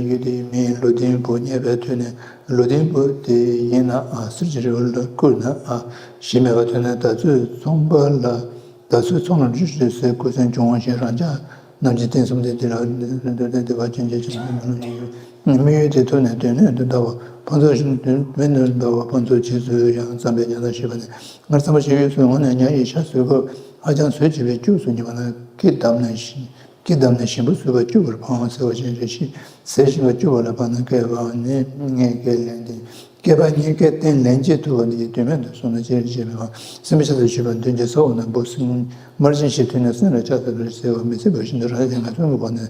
ཡོད་དེ་མིའི་ལུས་རྟེན་ཕོ་རྙེད་པའི་དུས་ནས་ལུས་རྟེན་ཕོ་དེ་ཡིན་ན་ཨ་གསེར་གྱི་རི་བོ་ལ་བསྐུར་ན་ཨ་ཞེས་སྨྲས་པ་ཐོས་ནས་ད་ཚོད་ཚོང་པ་ལ། ད་ཚོད་ཚོང་ལ་འཇུ་ཞུ་སའི་སྐུ་མཚན་བྱུང་བ་ཞིག་རང་ཅག་རྣམས་ཀྱི་རྟེན་གསུམ་ལྡན་འདི་ལ་འདོད་ལྡན་འདོད་པ་ཅན་གྱི་ཆེན་པོའི་མི་ལུས་ཀྱི་དམིགས་ཡུལ་དེ་ཐོབ་ནས་དོན་སྣོད་དུ་བདག་པོ་ཕུན་ཚོགས་ཤིང་དོན་སྣོད་དུ་བདག་པོ་ཕུན་ཚོགས་རྗེས་སུ་ཡང་བརྩམས་པའི་ཉམས་ལེན་ཞེས་པ་ནི་སྔར་བརྩམས་པ་ཞིག་ཡོད་ཚུལ་འོང་ནས་ཉ་ཡི་ཤ་ཟོས་སྐབས་ཧ་ཅང་ཟོས་བྱས་པའི་སྐྱུགས་སུ་ཉི་མ་ན་ཁི་བསྡམས་ནས་ཤི། སྐྱེས་བསྡམས་ནས་ཞིམ་པོ་བཟོད་པ་སྐྱོ་བར་ཕངས་ཟེར་བ་ཅན་རེ་ཞིག་ཟས་ཞིམ་པ་སྐྱོ་བ་ལ་ཕངས་ན་བསྐལ་པའང་ནི་ངས་བསྐལ་ལན་ཏེ། བསྐལ་པ་ཉིད་བསྐལ་བརྟན་ལན་གཅིག་ཐུབ་པ་འདི་ཡི་དོན་མེད་དུ་སོང་ན་ཅི་རིགས་བྱེད་མི་ཕངས། སྲིན་པོ་ཆེ་ཚུལ་ཞིག་པ་མདུན་གྱི་ས་འོག་ན་འབུ་སྲིན་དམར་ཆེན་ཞིག་ཐོན་ནས་སྲིན་ལ་ལྕགས་ཐག་ལ་ཟེར་བ་མི་སྲིད་པ་བཞིན་དུ་རང་ཉིད་ང་ཚོའི་ངོ་བོ་ནི།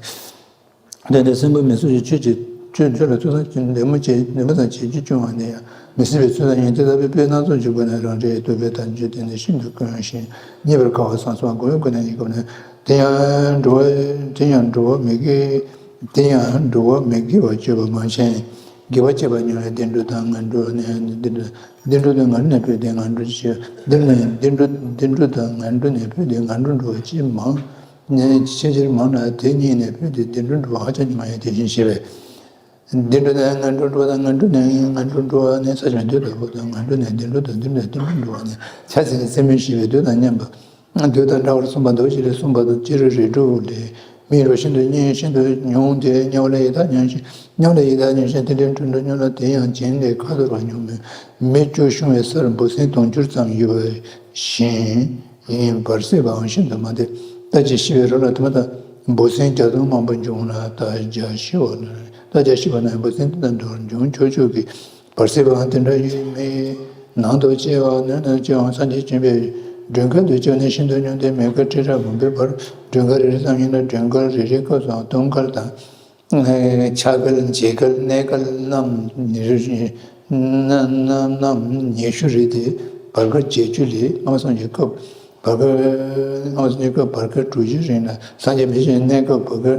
དེ་ནས་སྲིན་པོ་མི་སྲུན་གྱི་ཆོས་ཀྱི་ཆོས་ཆོས་ལ་ཐུགས་བསམ་གྱིས་འདེམས་མོ་བྱེད་འདེམས་མོ་དང་བྱེད་རྒྱུ་བྱུང་བ་ནི་ཡང་མི་སྲིད་པའི་ཚུལ་དང་ཡང་དེ་ལྟ་བུའི་དཔེ་སྣ་ཚོགས་ཀྱི་སྒོ་ནས་རང་རེའི་འདོད་པའི་དལ་འབྱོར་དེ་ནི་ཤིན་ཏུ་དཀོན་ཞིང་རྙེད་པར་དཀའ་བ་བསམ་སོང་། མགོ་བོའི་སྒོ་ནས་ཡིན་སྐབས་ནས། དེ་ཡང་འགྲོ་བ་དེ་ཡང་འགྲོ་བ་མི་དགེ་དེ་ཡང་འགྲོ་བ་མི་དགེ་བ་སྤྱོད་པ་མང་ཆེན་དགེ་བ་སྤྱད་པ་ཉུང་བས་བདེ་འགྲོ་དང་ངན་འགྲོ་ནས་བདེ་འགྲོ་བདེ་འགྲོ་དང་ངན་འགྲོ་ནས་འཕོས་ཏེ་ངན་འགྲོ་ཆེ་བདེ་འགྲོ་བདེ་འགྲོ་དང་ངན་འགྲོ་ནས་འཕོས་ཏེ་ངན་འགྲོ་འགྲོ་བ་ཅེས་མང་ནས་ཆེས་ཆེར་མང་ན་དེ་གཉིས་ནས་འཕོས་ཏེ་བདེ་འགྲོ་འགྲོ་བ་ཧ་ཅང་ཉུང་བ་ཡང་དེ་བཞིན་ཞེས་པས། བདེ་འགྲོ་དང་ངན་འགྲོ་འགྲོ་བ་དང་ངན་འགྲོ་ནས་ངན་འགྲོ་འགྲོ་བ་ནས་ས་ཆེན་འདོད་ལྟ་བུ་དང་ངན་འགྲོ་ནས་བདེ་འགྲོ་དང་བདེ་འགྲོ་ནས་བདེ་འགྲོ་འགྲོ་བ་ནས་ཆ་ཚིག་ནི་སེམས་མུན་ཞི་བའི་འདོད་དང་མཉམ་པ། འདོད་དང་འདྲ་བར་གསུངས་པ་མདོ་ཞིག་ལས་གསུངས་པ་དང་སྤྱིར་རིགས་དྲུག་ལས་མིའི་རོ་ཤིན་ཏུ་གཉན་ཤིན་ཏུ་ཉུང་སྟེ་དམྱལ་བ་ལས་ཡི་དྭགས་ཉུང་ཞིང་དམྱལ་བ་ལས་ཡི་དྭགས་ཉུང་ཞིང་དེ་འདྲའི་འགྲོ་འགྲོ་ཉུང་ལ་དེ་ཡང་བྱིན་ལས་ཁ་དོག་རང་ཉུང་མོད་མི་བཅུ་བཤུང་བའི་སར་འབུ་སྲིན་དུང་ཕྱུར་ཙམ་ཡོད་པ་བཞིན། ཡིན་བར་སྲིད་པའང་ཤིན་ཏུ་མང་སྟེ། རྟ་ཅིག་ཤི་བའི་རོ་ལ་དེ་མ་ཐག་འབུ་སྲིན་བརྒྱ་སྟོང་མང་པོ་འབྱུང་ལ། རྟ་བརྒྱ་ཤི་བ་ན་རྟ་བརྒྱ་ཤི་བ་ན་འབུ་སྲིན་དེ་དང་འདྲ་བར་འབྱུང་ཆོག་ཆོག་གི། བར་སྲིད་པའང་དེ་འདྲ་ཡོད་མེད། ནང་དུ་སྐྱེ་བ་ནང་དུ་སྐྱེ་བའང་སངས་རྒྱས་བྱོན་པའི་མགྲོན་ཁང་དུ་བཅར་ནས་ཤིན་ཏུ་ཉུང་སྟེ་མོས་གུས་ཁྲི་ཕྲག་མང་པོའི་བར་མགྲོན་ཁང་རེ་རེ་ཙམ་ཡིན་ན་མགྲོན་ཁང་རེ་རེའི་སྐབས་སུའང་དུང་དཀར་དང་། ཕྱག་དཀར་མཇལ་དཀར་གནས་དཀར་རྣམ་རྣམ་རྣམ་ཉི་ཤུ་རེ་སྟེ་བར་དཀར་བརྒྱད་ཅུ་ལས་སྔ་མ་སངས་རྒྱས་སྐབས་བར་དཀར་སྔ་མ་སངས་རྒྱས་སྐབས་བར་དཀར་དྲུག་ཅུའི་རིང་ལ་སངས་རྒྱས་མི་ཆེན་གནས་སྐབས་བར་དཀར་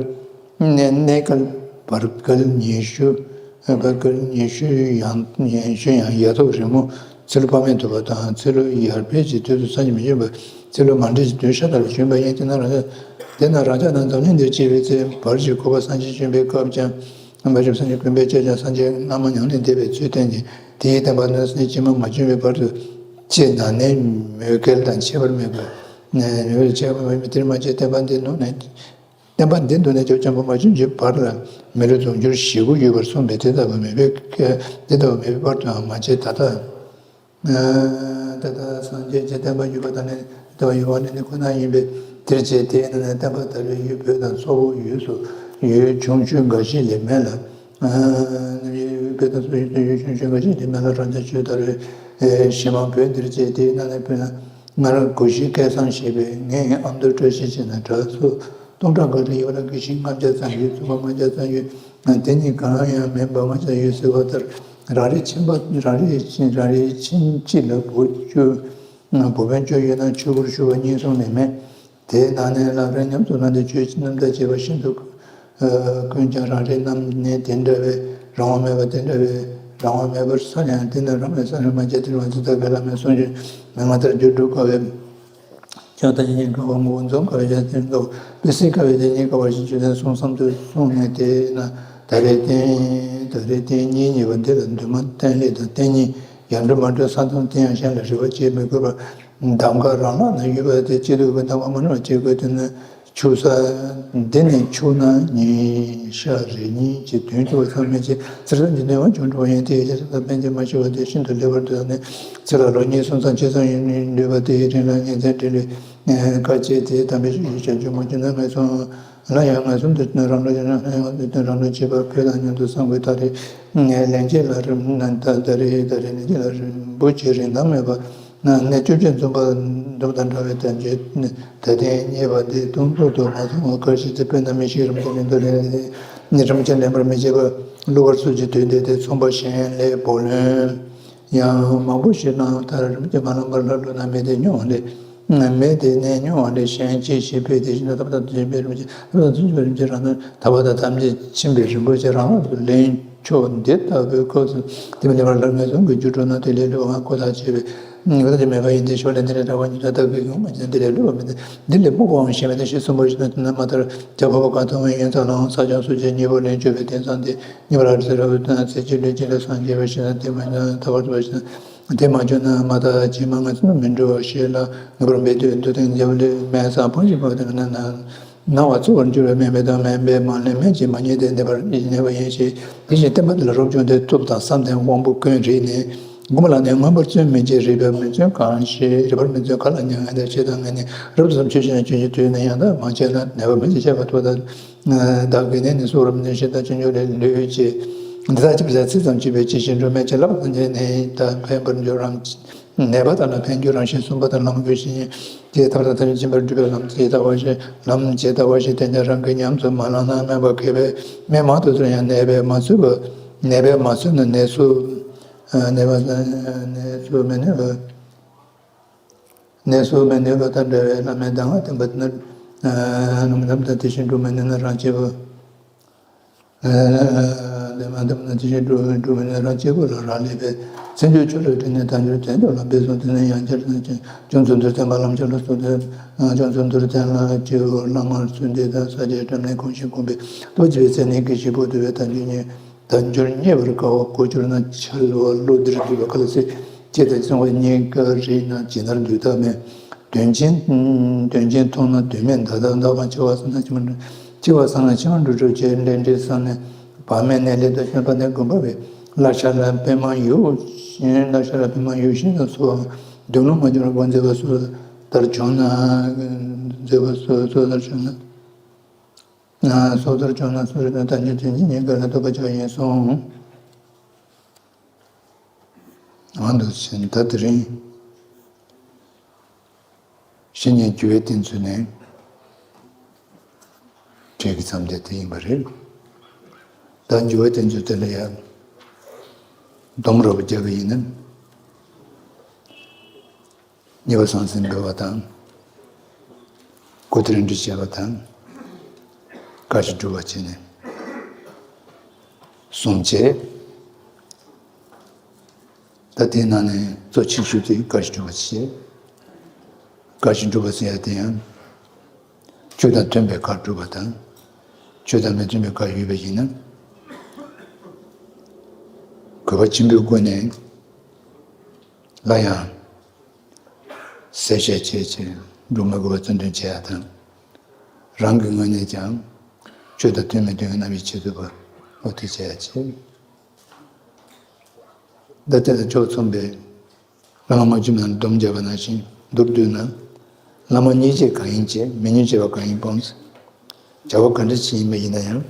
གནས་གནས་སྐབས་བར་དཀར་ཉི་ཤུ་བར་དཀར་ཉི་ཤུ་ཡང་ཉི་ཤུ་ཡང་ཡ་ཐོག་རིང་མོ། ཚེ་ལོ་དཔག་མེད་ཐུབ་པ་དང་ཚེ་ལོ་ཡར་འཕེལ་གྱི་དུས་སུ་སངས་རྒྱས་མི་བྱོན་པར་ཚེ་ལོ་མ་འདྲེས་ཀྱི་དུས་ཤ་སྟག་ལ་བྱོན་པ་ཡིན། དེ་ན་རང་ཅག་དེ་ན་རང་ཅག་ནང་འཛམ་གླིང་འདིར་སྐྱེས་པའི་ཚེ་བར་གྱི་གོ་འཕང་སངས་རྒྱས་བྱོན་པའི་སྐབས་ཀྱང་མ་བྱོན། སངས་རྒྱས་དཀོན་པའི་སྤྱད་ཀྱང་སངས་རྒྱས་བླ་མ་ཉམས་ལེན་འདས་པའི་ཚུལ་བསྟན་ཅིང་དེའི་བསྟན་པ་ནི་སེམས་ཅན་མ་བྱོན་པའི་བར་དུ་ཅེས་ནང་ནས་མོས་གལ་དང་ཁྱད་པར་མེད་པར་མོས་གལ་ཁྱད་པར་མེད་པའི་དེར་མ་སྐྱེས་བསྟན་པ་འདི་ནང་ནས། བསྟན་པ་འདི་མདོ་ནས་ཇོ་ཅམ་པོ་མ་བྱོན་གྱི་བར་ལ་མི་ལོ་དུང་ཕྱུར་ཞེ་དགུ་ཡོད་པར་གསུངས་པས་དེ་ལྟ་བུ་མེད་པའི་དེ་ལྟ་བུ་མེད་པའི་བར་དུའང་མ་བྱས། ད་ལྟ་ད་ལྟ་སངས་རྒྱས་ཀྱི་བསྟན་པ་ཡོད་པ་དང་ནི་ལྟ་བ་ཡོད་པ་ནི་ནི་ཁོ་ན་ཡིན་པས་དེར་བྱས་དེའི་ནང་ནས་བསྟན་པ་དར་བའི་ཡུལ་བོད་དང་སོག་པོ་ཡུལ་སུ་ཡུལ་ཆུང་ཆུང་འགའ་ཞིག་ལས་མེད་ལ། ཡུལ་བོད་དང་སོག་ཡུལ་ཆུང་ཆུང་འགའ་ཞིག་ལས་མེད་ལ་རང་ཅག་ཆོས་དར་བའི་གཞི་མ་བོད་འདིར་བྱས་དེའི་ནང་ནས་བོད་ན་ང་རང་གུ་ཤྲི་སྐལ་བཟང་ཞེས་པའི་ངའི་ཨ་མདོ་བཀྲ་ཤིས་ཅན་ན་གྲྭ་ཚོ། སྟོང་ཕྲག་འགའ་རེ་ཡོད་ལ་དགེ་བཤེས་ལྔ་བརྒྱ་ཙམ་ཡོད། བཙུན་མ་ལྔ་བརྒྱ་ཙམ་ཡོད། དེ་གཉིས་གང་ཡང་མིན་པ་ལྔ་བརྒྱ་ཡོད་ཟེར་བ་ལྟར་རང་རེའི་ཁྱིམ་པ་རང་རེའི་ཁྱིམ་རང་རེའི་ཁྱིམ་གཅིག་ལ་བུ་བཅུ་བུ་སྤུན་བཅུ་ཡོད་ན་ཆོས་སྒོར་ཞུགས་པ་གཉིས་གསུམ་ལས་མེད། དེའི་ནང་ནས་ལམ་རིམ་ཉམས་སུ་བླངས་ཏེ་ཆོས་རྣམ་དག་བྱེད་པ་ཤིན་ཏུ་དཀོན་ཀྱང་རང་རེའི་རྣམ་སྨིན་དེ་འདྲ་བའི་རང་དབང་མེད་པ་དེ་འདྲ་བའི་རང་དབང་མེད་པར་སླར་ཡང་དེ་ནི་རང་མེད་ས་རིམ་མ་བྱས་དེ་རང་ཚུལ་དག་གི་བླ་མའི་གསུང་ཆོས་མན་ངག་ལྟར་བསྒྱུར་སྒྲུབ་དཀའ་བས། ཀྱང་ད་ཉིད་འགྲོ་བ་ངོ་བོ་འཛོམས་དཀའ་བའི་ཡ་དེར་འདུག་དཔེ་སྲིད་དཀའ་བའི་དེ་ཉིད་དཀའ་བ་ཞིག་ཆོས་ལྡན་གསུམ་གསུམ་དུ་གསུངས་ནས་དེས་ན་ད་རེས་བསྟན་ད་རེས་བསྟན་གཉིས་གཉིས་པ་འདི་ལ་འདུས་མ་བསྟན་ལས་དང་བསྟན་གཉིས་ཡར་འགྲོ་མར་འགྲོ་ས་དང་བསྟན་ཡང་གཞན་ལ་རེ་བ་བྱེད་མི་དགོས་པར་གདམས་ངག་རང་ལག་ན་ཡོད་པ་དེ་སྐྱིད་སྡུག་གི་གདམས་ངག་མ་ནོར་བ་བྱེད་དགོས། དེ་ནི་ཆུ་ས་འདི་ནི་ཆུ་ནང་ཉིན་ཤར་རེ་གཉིས་ཀྱི་དོན་ཆུ་བ་ཚང་མེད་ཅིང་ཚེ་སྲོག་འདི་ནས་དབང་བྱུང་འགྲོ་བ་ཡིན་ཏེ་ཡེ་ཤེས་ས་དང་ཕན་ཆད་མ་ཤི་བ་དེ་ཤིན་ཏུ་ལེགས་པར་འདོད་ནས་ཚེ་ལ་ལོ་གཉིས་གསུམ་ཙམ་ཕྱེད་ཙམ་ཡིན་ནུས་པ་དེའི་རིང་ལ་ཉིན་མཚན་དྲིལ་བའི་དཀའ་སྤྱད་དེ་དམ་པའི་ཆོས་ཀྱི་བྱང་ཆུབ་མ་བྱུང་ན་ངན་སོང་ལ་ཡང་ངན་སོང་དུ་བཏང་རང་གྲོལ་བྱེད་ན་ཡང་དུ་བཏང་རང་གྲོལ་བྱེད་པ་བོད་དང་མཉམ་དུ་གསང་དགོས། ད་རེས་ངས་ལན་གཅིག་ལ་རིམ་ན་ད་ད་རེས་ད་རེས་ལན་གཅིག་ལ་རིམ་པོ་ཆེ་རིན་ཐང་མེད་པ་ན་གནས་བཅོ་བརྒྱད་འཛོམས་པ་འདུག་དང་འདྲ་བའི་དོན་བརྗོད་ད་ཐེངས་རྙེད་པ་འདི་དུང་ཐོག་ཏུ་མ་སོང་བ་གར་ཞིག་ཏུ་དཔེར་ན་མི་ཞིག་རིམ་གྱིས་ལེན་དུ་ལེན་ནས་རིམ་གྱིས་ལེན་པར་མི་བྱེད་པ་གླུ་གར་སོགས་ཀྱི་དུས་འདས་ཏེ་ཚོང་པ་གཞན་ལས་བུ་ལོན། ཡང་མང་པོ་ཞིག་གནང་མཐར་རིམ་གྱིས་མ་ལངས་པར་ལྷ་ཀླུ་ན་མི་དེ་སྨྱོ་བ་ལས། མི་དེ་ནས་སྨྱོ་བ་ལས་གཞན་གཅེས་ཤིང་འཕེལ་དེ་བཞིན་དུ་ཐ་མ་དང་དུས་རིམ་པའི་རིམ་གྱིས་ཐ་མ་དང་དུས་རིམ་པའི་རིམ་གྱིས་རང་དོན་ཐ་མ་དང་ཐམས་ཅད་ཕྱིན་པའི་རིམ་པ་བཅས་རང་དབང་དུ་ལེན་ཆོག་འདི་ལྟ་བུའི་སྐབས་སུ་དེ་མི་ལེགས་པར་ལྷར་ངན་སོང་གི་རྒྱུ་གྲོགས་ན་དེ་ལས་ལུས་པ་ང་ཁོ་ཐག་ཆོད་པས་ངེས་པར་དུ་མེད་པ་ཡིན་ཏེ་ཞོར་ལས་འདི་ལས་གྲགས་པ་ཉིད་དུ་བདག་གིས་ཡོང་མ་ཉིད་འདི་ལས་ལུས་པ་མིན་ཏེ་འདི་ལས་སྨོས་པའང་ཞེན་མེད་དེ་ཞེས་གསུངས་པ་བཞིན་དུ་དེ་ན་མ་མཐར་བྱ་ཕོ་བ་གང་མཐོང་བའི་ཡོན་ཙམ་ལའང་ས་ཆ་སོ་སྐྱེ་གཉིས་པོ་ལེན་ཆོག་པའི་དེང་སང་དེ། ཉེ་བར་ཚེ་རབས་དང་ཚེ་གཅིག་ལུས་གཅིག་ལ་སངས་རྒྱས་པ་ཞིག་ན་དེ་མ་ཐར་པར་ཐུབ་པ་ཞིག་ན་དེ་མ་བྱུང་ན་མ་ཐར་ཕྱི་མ་ངན་སོང་དུ་མི་འགྲོ་བ་ཞིག་ལ་ངེས་པར་འབད་དུས་འདུག་སྟེ་འཇམ་ལས་མེད་ས་འཕང་ཞིག་འཕགས་ཏེ་ན་ན་ན་བ་ཚོར་བར་འགྱུར་བའི་མེ་མེ་དང་མེ་འབད་མ་ལེན་མེད་ཅིང་མ་རྙེད་དེ་འདས་པར་གནས་པ་ཡིན་ཞེས་དེ་བཞིན་བསྟན་པ་འདི་ལ་རོབ་བྱུང་སྟེ་ཐུབ་དང་བསམ་གཏན་དབང་པོ་ཀུན་རིག་ནས། མགོན་པོ་ལ་ནི་མངོན་པར་བརྩོན་མི་བྱེད། རིག་པས་མི་བརྩོན་གང་ཞིག་རིག་པར་མི་བརྩོན་གང་ལ་མྱ་ངན་འདས། ཇི་ལྟར་ངས་ནི་རབ་ཏུ་བསམ་ཆོས་ཤེས་ན། ཆོས་ཀྱི་དུས་ནི་ཡང་དག་མ་བྱས་ན། ནད་པ་མི་བྱེད་བྱ་བ་ཐོབ་ད། བདག་གིས་ནི་ནི་གསུང་རབ་འདི་ཇི་ལྟར་ཅི་འབྱུང་ལས་ལུས་ཀྱི། འདི་དག་ཅི་བྱ་ཚིག་ཙམ་གྱིས་པའི་ཅི་ཞིག་འགྲུབ་མེད་ཀྱི། བསླབ་པ་ཐམས་ཅད་ནི་ད་ཕན་པར་འགྱུར་རམ། ནད་པ་དག་ལ་ཕན་འགྱུར་རང་བཞིན་གསུངས་པ་དང་། ལམ་རྒོལ་ཞིང་ཅེས་ཐབས་དང་ཐབས་ཤེས་སྦྱིན་པས་སྒྲུབ་པའི་ལམ་ཇི་ལྟ་བ་བཞིན། ལམ་ཇི་ལྟ་བ་བཞིན་དེ་ཉིད་རང་གིས་ཉམས་སུ་མ་བླངས་ན། སྨན་པ་མཁས་པས་སྨན་མང་དུ་བཙལ་ཡང་ནད་པས་མ་འཚོས་པ། ནད་པས་མ་འཚོས་ན་ནད་གསོ། ནད་པ་ནད་གསོ་མི་ནུས་པ། ནད་གསོ་མི་ནུས་པ་དང་འདྲ་བའི་བླ་མའི་གདམས་ངག་བསྟན་པ་དེ་ནི་ལམ་དང་དེ་བཞིན་སྒྲུབ་མི་ནུས་ན་རང་བྱེད་པ། ལས་མ་བསྡམས་ན་དེ་བཞིན་སྒྲུབ་སྒྲུབ་མི་ནུས་རང་བྱེད་པ་ལ་རག་ལས་པས། མཚན་བརྗོད་ཆོས་ལ་དྲིལ་ནས་དལ་འབྱོར་དོན་དུ་ལ་འབད་སོང་དེ་ནས་ཡང་བསྐྱར་ན་ཅིང་། སྐྱོན་འཛིན་དུ་བསྟན་པ་ལམ་ཁྱེར་ལ་སོགས་ཏེ། སྐྱོན་འཛིན་དུ་བསྟན་ལ་སྐྱེ་བོ་བླ་མར་གསོལ་འདེབས་དང་། ས་སྐྱའི་སྒྲ་སྙན་གོང་བཞིན་གོམས་པའི་ལྟོ་འཕྱེ་བའི་ཚེ་ནི་གི་ཞིག་པོ་དུ་བའི་དལ་འབྱོར་རྙེད། དལ་འབྱོར་རྙེད་པར་དཀའ་བ་གོ་གྱུར་ན། འཆལ་བ་བློ་འདིར་འདུས་པ་ག་ལ་སྲིད། ཅེས་དང་གསུངས་པ་གཉིས་ཀ་རིག་ན་ཇི་ལྟར་འདུལ་ཐབས་མེད། དོན་ཆེན་དོན་ཆེན་མཐོང་ན་དོན་མེད་མདའ་དང་མདའ་བ། འཆི་བ་བསམ་ན་འཆི་བ་འགྲོ་འཆི་བ་བསམ་ན་འཆི་བ་འགྲོ་འགྲུབ་ཅེས་ལས་འབྲས་བསམ་ནས་བག་མེད་ནས་ལས་དང་བཅོམ་པ་ནི་དགོངས་པ་བས། བསླབ་བྱ་ལ་སྤེལ་མ་ཡོད་བཞིན། བསླབ་བྱ་ལ་སྤེལ་མ་ཡོད་བཞིན་དུ་གསོལ་བ་འདོད་ལོང་མ་བྱུང་བར་མཛད་པ་སོགས་ལྟར་བྱུང་ན། མཛད་པ་སོགས་སོགས་ལྟར་བྱུང་ན། སོ་ཐར་བྱུང་ན་སུ་རེད་དང་དལ་འབྱོར་དོན་ཆེན་གཉིས་ཀ་ལ་ཐོབ་པ་ཆགས་ཡིན་གསུངས། འོན་ཏེ་ད་དེ་རིང་བཤེས་གཉེན་འགྱུར་བའི་བསྟན་ཚུལ་ནས་འགྲེལ་གྱི་མཚམས་དེ་དེ་ཡིན་པ་རེད། ད་འགྱུར་བའི་བསྟན་ཚུལ་དེ་ལ་ཡང་སྡོམ་རོབ་རྒྱབ་པ་ཡིན་ན། གཉིས་པ་ཟང་ཟིང་འབེལ་བ་དང་། སྐུ་དྲིན་འདྲི་བྱས་པ་དང་། བཀའ་བཞིན་སྒྲུབ་པ་བྱས་ནས་གསུམ་བྱས། ད་དེའི་ནང་ནས་གཙོ་ཆེ་ཤོས་དེ་བཀའ་བཞིན་སྒྲུབ་པ་བྱས། བཀའ་བཞིན་སྒྲུབ་པ་ཟེར་ཡ་དེ་ཡང་། ཆོས་དང་མཐུན་པའི་བཀའ་སྒྲུབ་པ་དང་། ཆོས་དང་མི་མཐུན་པའི་བཀའ་ཡོད་པ་ཡིན་ན། གུས་པ་ཆེན་པོའི་སྒོ་ནས་སླར་ཡང་གསལ་བཤད་བྱས་བྱས་སྒྲུབ་མི་དགོས་པ་བཙན་དོན་བྱེད་ཡ་དང་། རང་གི་ངོས་ནས་ཀྱང་ཆོས་དང་མཐུན་མི་མཐུན་གྱི་རྣམ་དབྱེ་ཕྱེ་ཐུབ་པ་འོ་དེ་བྱེད་ཡ་བྱེད། ད་དེ་ལ་ཕྱོགས་མཚུངས་པའི་བླ་མ་ལྔ་བཅུ་མའི་སྡོམ་བརྒྱབ་པ་ནང་བཞིན་མདོར་བསྡུས་ན། བླ་མ་མཉེས་བྱེད་གང་ཡིན་བྱེད། མི་མཉེས་བྱེད་པ་གང་ཡིན་སྤོང་། བྱ་བ་ག་འདྲ་ཞིག་ཡིན་པ་ཡིན་ན་ཡང་།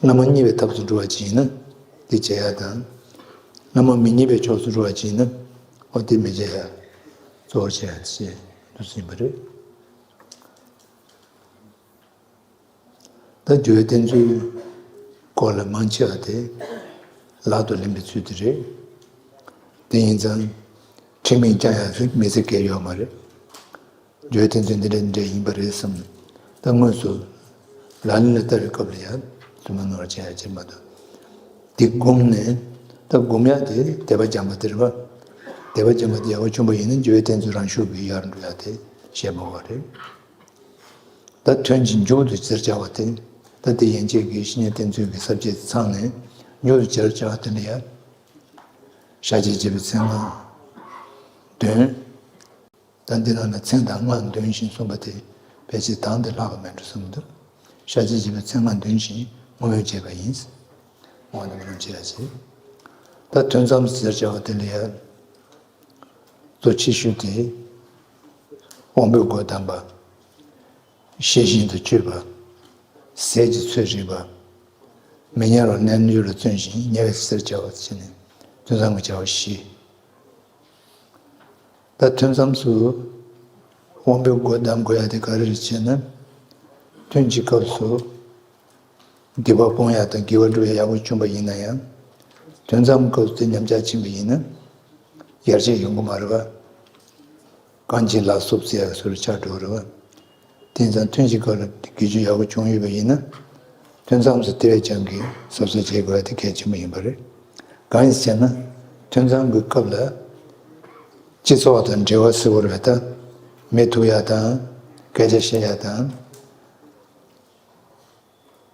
བླ་མ་མཉེས་པའི་ཐབས་སུ་འགྲོ་བ་ཅིག་ཡིན་ན་དེ་བྱེད་ཡ་དང་། བླ་མ་མི་མཉེས་པའི་ཕྱོགས་སུ་འགྲོ་བ་ཅིག་ཡིན་ན་འོ་དེ་མི་བྱེད་ཡ། གཙོ་བོར་བྱེད་ཡ་ཞེས་འདུག་ཟིན་པ་རེད། ད་འགྱུར་བའི་བསྟན་ཚུལ་སྐོར་ལ་མང་ཆེ་བ་དེ་ལག་ཏུ་ལེན་པའི་ཚུལ་དེ་རེད། དེ་ཡིན་ཙང་ཁྲིམས་མིང་བཅའ་ཡག་ཟིག་མི་ཚེ་གལ་ཡོད་མ་རེད། འགྱུར་བའི་བསྟན་ཚུལ་འདི་འདྲ་འདྲ་ཡིན་པ་རེད་བསམ། ད་དངོས་སུ་ལག་ལེན་ལ་བསྟར་བའི་སྐབས་ལ་ཡང་དུ་མ་ནོར་བྱེད་ཡག་ཅིག་མ་གཏོགས། དེ་བསྒོམས་ནས་ད་བསྒོམ་ཡག་དེ་དད་པ་བྱམས་པ་དེ་རེད་བ། དད་པ་བྱམས་པ་དེ་ཡག་པོ་བྱུང་བ་ཡིན་ན་འགྱུར་བའི་བསྟན་ཚུལ་རང་ཤུགས་ཀྱིས་ཡར་འགྲོ་ཡག་དེ་བཤད་མ་དགོས་རེད། ད་དོན་གྱི་མཇུག་ཏུ་ཅེས་བྱ་བ་སྟེ། ད་དེ་ཡན་ཆད་ཀྱི་བཤེས་གཉེན་བསྟེན་ཚུལ་གྱི་ས་བཅད་ཚང་ནས་མཇུག་ཏུ་ཅེས་བྱ་བ་དེ་ལ་ཡང་། ཤཱཀྱའི་རྗེ་བོའི་མཚན་སྔགས་འདོན། ད་འདི་ནང་ན་མཚན་དང་སྔགས་འདོན་ཞིང་གསུངས་པ་དེ་ཕལ་ཆེར་དང་དེ་ལྷག་པ་མེད་འགྲོ་བསམ་འདུག་ཤཱཀྱའི་རྗེ་བོའི་མཚན་སྔགས་འདོན་ཞིང་བསྔོ་སྨོན་བྱས་པ་ཡིན། འོ་ན་མི་རུང་ཅེས་བྱ་བྱེད། ད་དོན་ཙམ་ཟེར་བྱ་བ་དེ་ལ་ཡང་། གཙོ་ཆེ་ཤོས་དེ། དབང་པོའི་སྒོ་བསྡམས་པ། ཤེས་བཞིན་དུ་སྤྱོད་པ། ཟས་ཀྱི་ཚོད་རིག་པ། མི་ཉལ་བར་རྣལ་འབྱོར་ལ་བརྩོན་ཞིང་ཉལ་བའི་ཟེར་བྱ་བ་བྱས་ནས་དོན་ཙམ་གྱི་བྱ་བ་བཞི། ད་དོན་ཙམ་སུ། དབང་པོའི་སྒོ་བསྡམ་དགོས་ཡ་དེ་ག་རེ་རེད་ཅེ་ན། ཐུན་གྱི་སྐབས་སུ། སྡིག་པ་སྤོང་ཡ་དང་དགེ་བ་སྒྲུབ་ཡ་ཡག་པོ་བྱུང་པ་ཡིན་ན་ཡང་། དོན་ཙམ་སྐབས་སུ་དེ་ཉམས་ཆག་ཕྱིན་པ་ཡིན་ན། ཡར་རྒྱས་ཡོང་གི་མ་རེད་པ། རྐང་རྗེས་ལ་སོགས་ཟེར་ཡ་སོགས་ཆགས་འགྲོ་གི་རེད་པ། དེ་ཙང་ཐུན་གྱི་སྐབས་ལ་དགེ་སྦྱོར་ཡག་པོ་བྱུང་ཡོད་པ་ཡིན་ན། དོན་ཙམ་སུ་དེ་བས་ཀྱང་གི་གཟབ་གཟབ་བྱེད་དགོས་ཡ་དེ་གལ་ཆེན་པོ་ཡིན་པ་རེད། གང་ཡིན་ཟེར་ན། དོན་ཙམ་གྱི་སྐབས་ལ། སྤྱི་ཚོགས་དང་འབྲེལ་བ་ཟེར་བ་རེད་པ། ད། མི་ཐུག་ཡ་དང་། སྐད་ཆ་བཤད་ཡ་དང་།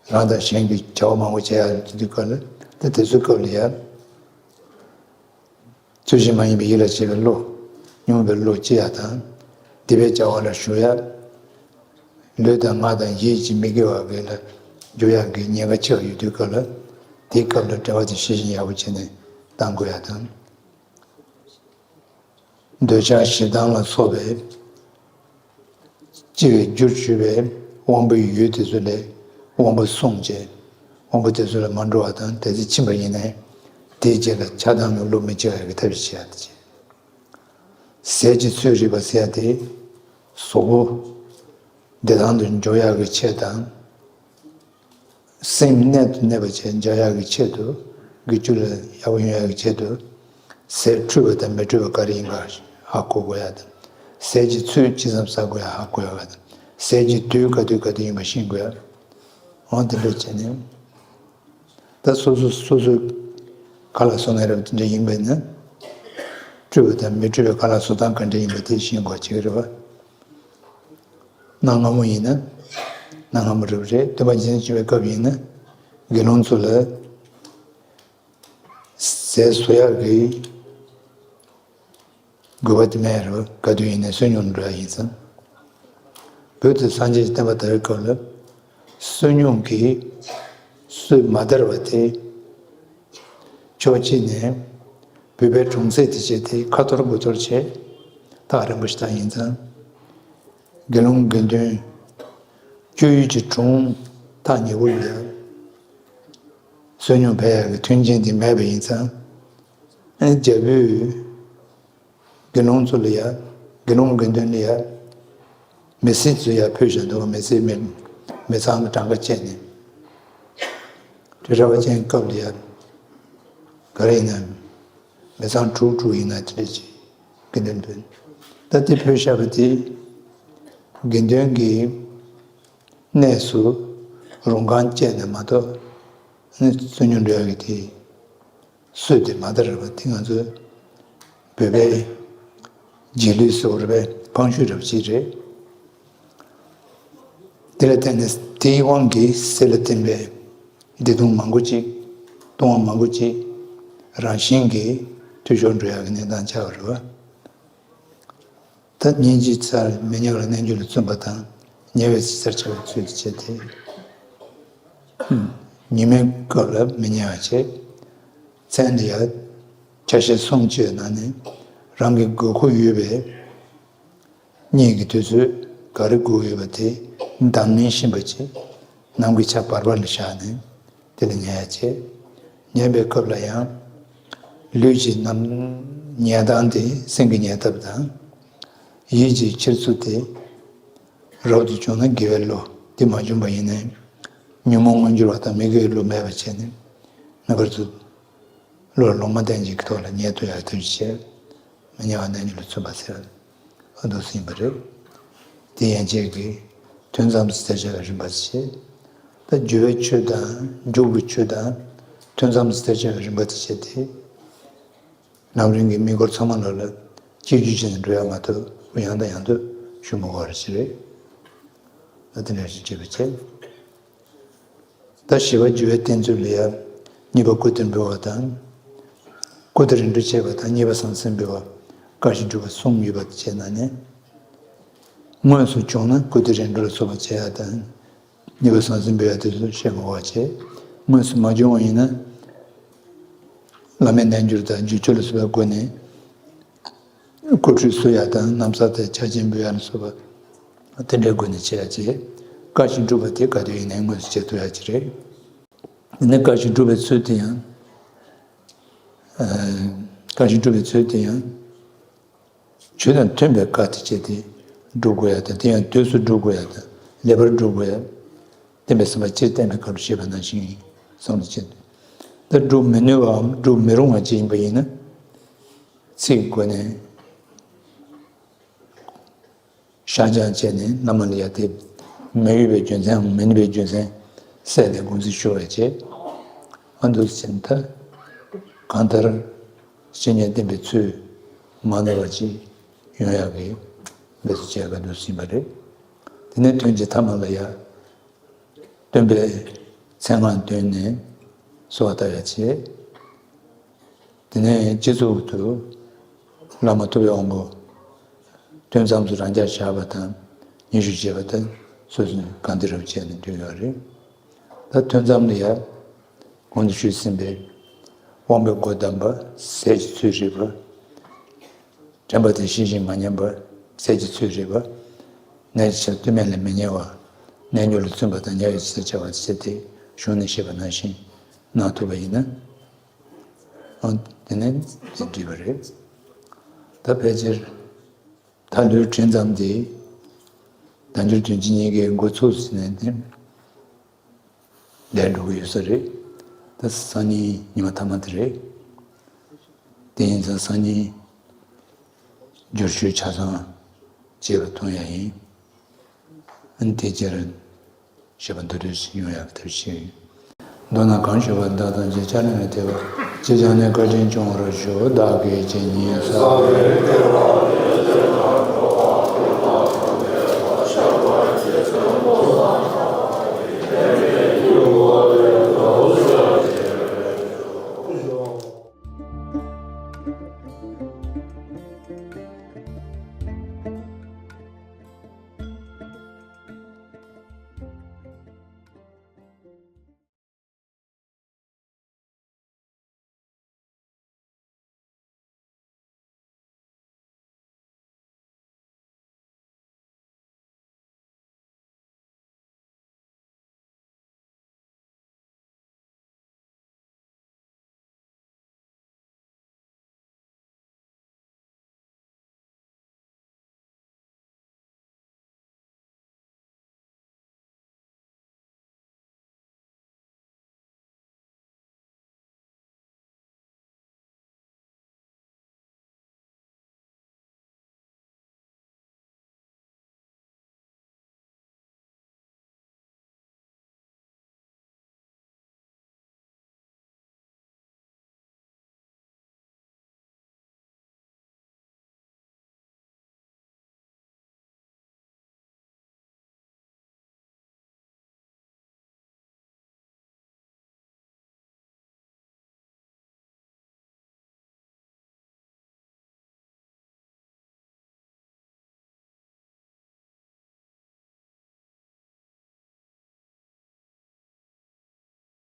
རང་དང་གཞན་གྱི་བྱ་བ་མང་པོ་བྱེད་ཡ་དུས་སྐབས་ལ་ད་དེ་ཚོའི་སྐབས་ལ་ཡ། ཚུལ་བཞིན་མ་ཡིན་པའི་ཡིད་ལ་བྱེད་པའི་བློ། སྙོམས་པའི་བློ་སྐྱེ་ཡ་དང་། སྡིག་པའི་བྱ་བ་ལ་ཞུགས་ཡ། ལུས་དང་ངག་དང་ཡིད་ཀྱིས་མི་དགེ་བ་གི་ལ་འཇུག་ཡ་གི་ཉེན་ཁ་ཆེ་བ་ཡོད་དུས་སྐབས་ལ། དེའི་སྐབས་ལ་དྲན་པ་དེ་ཤེས་བཞིན་ཡག་པོ་བྱས་ནས་ བཏང་དགོས་ཡ་དང་། འདོད་ཆགས་ཞེ་སྡང་ལ་སོགས་པའི་ལྕི་བའི་རྒྱུར་གྱུར་པའི་དབང་པོའི་ཡུལ་དེ་ཚོ་ལས་དབང་པོ་བསྲུང་བྱས། དབང་པོ་དེ་ཚོ་ལ་མ་འགྲོ་བ་དང་། དེ་ཚོ་ཕྱིན་པ་ཡིན་ནའི་དེའི་རྗེས་ལ་ཆགས་སྡང་གི་བློ་མི་སྐྱེ་བ་ཡི་ཐབས་ཤེས་བྱེད་ཡ་དེ་བྱས། ཟས་ཀྱི་ཚོད་རིག་པ་ཟེར་ཡ་དེ་གཟུགས་པོ་བདེ་ཐང་དུ་འཇོག་ཡག་གི་ཆེད་དང་། སེམས་གནད་དུ་གནས་པ་བྱས་འཇགས་ཡག་གི་ཆེད་དུ། འགུལ་སྐྱོད་ལ་ཡག་པོ་ཡོང་ཡག་གི་ཆེད་དུ། ཟས་འཁྲུད་པ་དང་མི་འཁྲུད་པ་ག་རེ་ཡིན་པ་ཧ་གོ་དགོས་ཡ་དང་། ཟས་ཀྱི་ཚོད་ཅི་ཙམ་ཟ་དགོས་ཡ་ཧ་གོ་ཡ་དང་། ཟས་ཀྱི་དུས་ག་དུས་ག་དུས་ཡིན་པ་ཤེས་དགོས་ཡ། འོ་དེ་འདྲ་བྱས་ནས། ད་སོ་སོ་སོ་སོའི་ག་ལ་བཟོ་ནའི་རབ་དེ་འདྲ་ཡིན་པས་ན། འཁྲུད་པ་དང་མི་འཁྲུད་པའི་ག་ལ་བཟོ་སྟངས་ག་འདྲ་ཡིན་པ་དེ་ཤེས་དགོས་བྱེད་ཀྱི་རེད་པ། གནའ་སྔ་མོ་ཡིན་ན། གནའ་སྔ་མོ་རེད་པ་རེད། སྟོན་པ་རྗེ་བཙུན་བྱོན་པའི་སྐབས་ཡིན་ན། དགེ་སློང་ཚོ་ལ་ཟས་བཟོ་ཡག་གི་དགོས་པ་དེ་མེད་རེད་པ། ག་དུས་ཡིན་ནའི་བསོད་སྙོམས་འགྲོ་ཡག་ཡིན་ཙང་། བོད་དུ་སངས་རྒྱས་ཀྱི་བསྟན་པ་དར་བའི་སྐབས་ལ་བསོད་སྙོམས་ཀྱི་སྲོལ་མ་དར་བ་དེ། ཕྱོགས་གཅིག་ནས་བོད་པའི་གྲོང་གསེབ་དེ་བྱས་ཏེ་ཁ་འཐོར་དགུ་འཐོར་བྱས། ཐག་རིང་པོ་ཞིག་ད་ཡིན་ཙང་། དགེ་སློང་དགེ་འདུན་སྤྱོད་ཡུལ་གྱི་གྲོང་ཐག་ཉེ་པོ་ལ་ཡང་བསོད་སྙོམས་འཕེལ་ཡག་གི་མཐུན་རྐྱེན་དེ་མེད་པ་ཡིན་ཙང་། ཨ་ནི་རྒྱལ་པོས་དགེ་སློང་ཚོ་ལ་ཡ། དགེ་སློང་དགེ་འདུན་ལ་ཡ། མི་སེར་ཚོ་ཡ་ཕུལ་བཞག་འདུག་མི་སེར་མི་མི་ཚང་གི་གྲངས་ཀ་བཅད་ནས། དྲི་བྲལ་བ་ཅན་སྐབས་ལ་ཡ། ག་རེ་ཡིན་ན། མི་ཚང་དྲུག་དྲུག་ཡིན་ན་དེ་འདྲ་ཅིག་དགེ་འདུན་ཕུལ། ད་དེ་ཕུལ་བཞག་པ་དེ། དགེ་འདུན་གྱི་གནས་སུ་རུང་ཁང་བཅས་ནས་མ་གཏོགས། ནི་བསོད་སྙོམས་འགྲོ་ཡག་གི་དེ། སྲོལ་དེ་མ་དར་བ་དེ་ང་ཚོའི་བོད་པའི་རྗེས་ལུས་སུ་རེད་པས། ཕངས་ཤུལ་རབ་ཅིག་རེད། དེ་ལ་བརྟེན་ནས་དེའི་དབང་གིས་སྲོལ་ལ་བརྟེན་པའི་བདེ་སྡུག་མང་པོ་ཅིག་ལྟུང་བ་མང་པོ་ཅིག་རང་བཞིན་གྱིས་འཐུས་ཤོར་འགྲོ་ཡག་གི་གནས་སྟངས་ཆགས་པ་རེད་པ། ད་ཉིན་གཅིག་ཚར་མི་ཉལ་བར་རྣལ་འབྱོར་ལ་བརྩོན་པ་དང་། ཉལ་བའི་ཚེ་ཚར་ཆགས་པའི་ཚུལ་དུ་བྱས་ཏེ། ཉི་མའི་སྐབས་ལ་མི་ཉལ་བ་བྱས། མཚན་འདི་ཡང་ཆ་ཤས་སུམ་ཅུའི་ནང་ནས་རང་གི་དགོས་མཁོ་ཡོད་པའི་གཉིད་ཀྱི་དུས་ཚོད་ག་རེ་དགོས་ཡོད་པ་དེ་བདག་མིན་ཤེས་པ་བྱས། ནམ་གྱི་ཆ་བར་པ་ལ་བཞག་ནས། དེ་ལ་ཉལ་ཡ་བྱེད། ཉལ་བའི་སྐབས་ལ་ཡང་། ལུས་ཀྱི་རྣམ་ཉལ་སྟངས་དེ་སེམས་ཀྱི་ཉལ་སྟངས་དང་། ཡིད་ཀྱི་འཁྱེར་ཚུལ་དེ་རབ་ཏུ་བྱུང་ན་དགེ་བའི་བློ། དེ་མ་བྱུང་པ་ཡིན་ན་ཉོན་མོངས་མངོན་གྱུར་བ་དང་མི་དགེ་བའི་བློ་མེད་པ་བྱས་ནས། རྣམ་པར་ཚུལ་བློ་ལོག་མ་བསྟན་ཅིག་གི་ཐོག་ལ་ཉལ་ཐུབ་ཡག་ཐབས་ཤེས་བྱས། མི་ཉལ་བར་རྣལ་འབྱོར་ལ་བརྩོན་པ་ཟེར། ཨ་འདུག་ཟིན་པ་རེད། དེ་ཡན་ཆད་ཀྱི་ཐུན་མཚམས་སུ་གཏད་བྱ་བའི་རིམ་པ་བྱེད། ད་རྒྱུ་བའི་ཆོས་དང་འཇུག་པའི་ཆོས་དང་ཐུན་མཚམས་སུ་གཏད་བྱ་བའི་རིམ་པ་དེ་བྱེད་དེ། ལམ་རིམ་གྱི་དམིགས་སྐོར་ཚང་མ་ལ་ལ་གཅིག་གྱུར་བྱས་ནས་འགྲོ་ཡ་མ་གཏོགས་ཡང་དང་ཡང་དུ་ཞུ་མི་དགོས་པ་ཞིག་རེད། ད་དེ་འདྲ་ཞིག་བྱེད་པ་བྱེད། ད་བཞི་པ་རྒྱུ་བའི་བསྟེན་ཚུལ་ལ་ཡ། གཉིས་པ་བཀུར་སྟི་འབུལ་བ་དང་། བཀུར་སྟི་རིམ་གྲོ་བྱེད་པ་དང་། གཉིས་པ་ཟང་ཟིང་འབུལ་བ། བཀའ་བཞིན་སྒྲུབ་པ་གསུམ་ཡོད་པ་བྱས་ན་ནི། དངོས་སུ་བྱུང་ན་བཀུར་སྟི་རིམ་གྲོ་ལ་སོགས་པ་བྱེད་ཡ་དང་། གཉིས་པ་ཟང་ཟིང་འབུལ་ཡ་དེ་ཚོ་བྱེད་དགོས་པ་བྱེད། དངོས་སུ་མ་བྱུང་བ་ཡིན་ན། བླ་མའི་རྣལ་འབྱོར་དང་རྒྱུ་ཆོས་ལ་སོགས་པའི་སྒོ་ནས། སྐུ་ཁྲུས་གསོལ་ཡ་དང་། ན་བཟའ་དང་ཕྱག་ཆེན་འབུལ་ཡ་ལ་སོགས་པ། དེ་འདྲའི་སྒོ་ནས་བྱེད་ཡ་བྱེད། བཀའ་བཞིན་སྒྲུབ་པ་དེ་ག་དུས་ཡིན་ནའི་དངོས་སུ་བྱེད་ཐུབ་ཡ་ཅིག་རེད། དེ་ནས་བཀའ་བཞིན་སྒྲུབ་པའི་ཚུལ་དེ་ཡང་། ཨ། བཀའ་བཞིན་སྒྲུབ་པའི་ཚུལ་དེ་ཡང་། ཆོས་དང་མཐུན་པའི་བཀའ་དེ་བྱས་ཏེ་སྒྲུབ་དགོས་ཡ་དང་། དེ་ཡང་དུས་སུ་སྒྲུབ་དགོས་ཡ་དང་། ལེགས་པར་སྒྲུབ་དགོས་ཡ། བསྟན་པའི་སེམས་པ་སྤྱིར་བསྟན་པའི་སྐབས་སུ་བཤད་པ་ནང་བཞིན་བསམ་བློ་བྱེད། ད་སྒྲུབ་མི་ནུས་པའམ་སྒྲུབ་མི་རུང་བ་ཅིག་ཡིན་པ་ཡིན་ན། ཚིག་གི་སྒོ་ནས། བཤགས་སྦྱང་བྱས་ནས་སྔ་མ་ལ་ཡ་དེ་མི་འོས་པའི་རྒྱུ་མཚན་མི་ནུས་པའི་རྒྱུ་མཚན་བསལ་ཏེ་དགོངས་ཚུལ་ཞུ་བར་བྱེད། ཨ་འདུག་ཟིན་ད། གང་ལྟར་བཤེས་གཉེན་བསྟེན་པའི་ཚུལ་མ་ནོར་བ་ཅིག་ཡོང་ཡག་གི་འབད་རྩོལ་བྱས་པ་འདུག་ཟིན་པ་རེད། དེ་ནས་ཐུན་གྱི་ཐ་མ་ལ་ཡ། སྟོན་པའི་མཚན་སྔགས་འདོན་ནས་གསོལ་བ་བཏབ་ཡ་བྱེད། དེ་ནས་སྤྱི་གཙུག་ཏུ་བླ་མ་ཐུབ་པའི་དབང་པོ་ཐུན་མཚམས་སུ་རང་འཇགས་བཞག་པ་དང་། ཉི་ཤུ་བྱེད་པ་དང་། སོ་སོ་གང་བདེ་རབ་བྱས་ནས་འདོན་ཡོད་རེད། ད་ཐུན་མཚམས་ལ་ཡ། གོང་དུ་ཞུས་ཟིན་པའི་ དབང་པོའི་སྒོ་བསྡམས་པ། ཟས་ཀྱི་ཚུལ་རིག་པ། དྲན་པ་དེ་ཤེས་བཞིན་མ་ཉམས་པ། ཟས་ཀྱི་ཚུལ་རིག་པ། གནས་ཀྱི་ཆ་ལྟོས་མེད་ལས་མི་ཉེ་བ། གནས་འགྱུར་ལ་བརྩོན་པ་དང་ཉེ་བའི་ཚུལ་བྱ་བ་བྱས་ཏེ་གཞུང་ནས་བཤད་པ་ནང་བཞིན་གནང་ཐུབ་པ་ཡིན་ན། ཨང་། དེ་ནས་དེ་འགྲིག་པ་རེད། ད་ཕལ་ཆེར་ད་ལོའི་དྲན་ཙམ་དེ་བདག་འགྱུར་དོན་གཅིག་གཉིས་ཀའི་འགོ་ཚུགས་ཟིན་ནས་དེ་ལས་འགྲོ་གི་ཡོད་ས་རེད། ད་སང་ཉིན་ཉི་མ་མཐའ་མ་དེ་རེད། དེ་ཡིན་ཙང་སང་ཉིན་བསྒྱུར་བཅོས་ཆ་ཚང་བྱས་པ་མཐོང་ཡ་ཡིན། ཨ་ནི་དེ་རྗེས་རང་བཤད་པ་མདོར་བསྡུས་ཤིག་ཡོང་ཡག་གི་ཐབས་ཤེས་ཡོད། མདོར་ན་གང་ཞུས་པ་བདག་དང་བཅས་ཕྱག་ལེན་ལ་དད་པ། ཅི་བྱས་ནས་བཀའ་དྲིན་སྐྱོང་བར་ཞུ། བདག་གིས་ཇི་སྙེད་བསགས་པའི།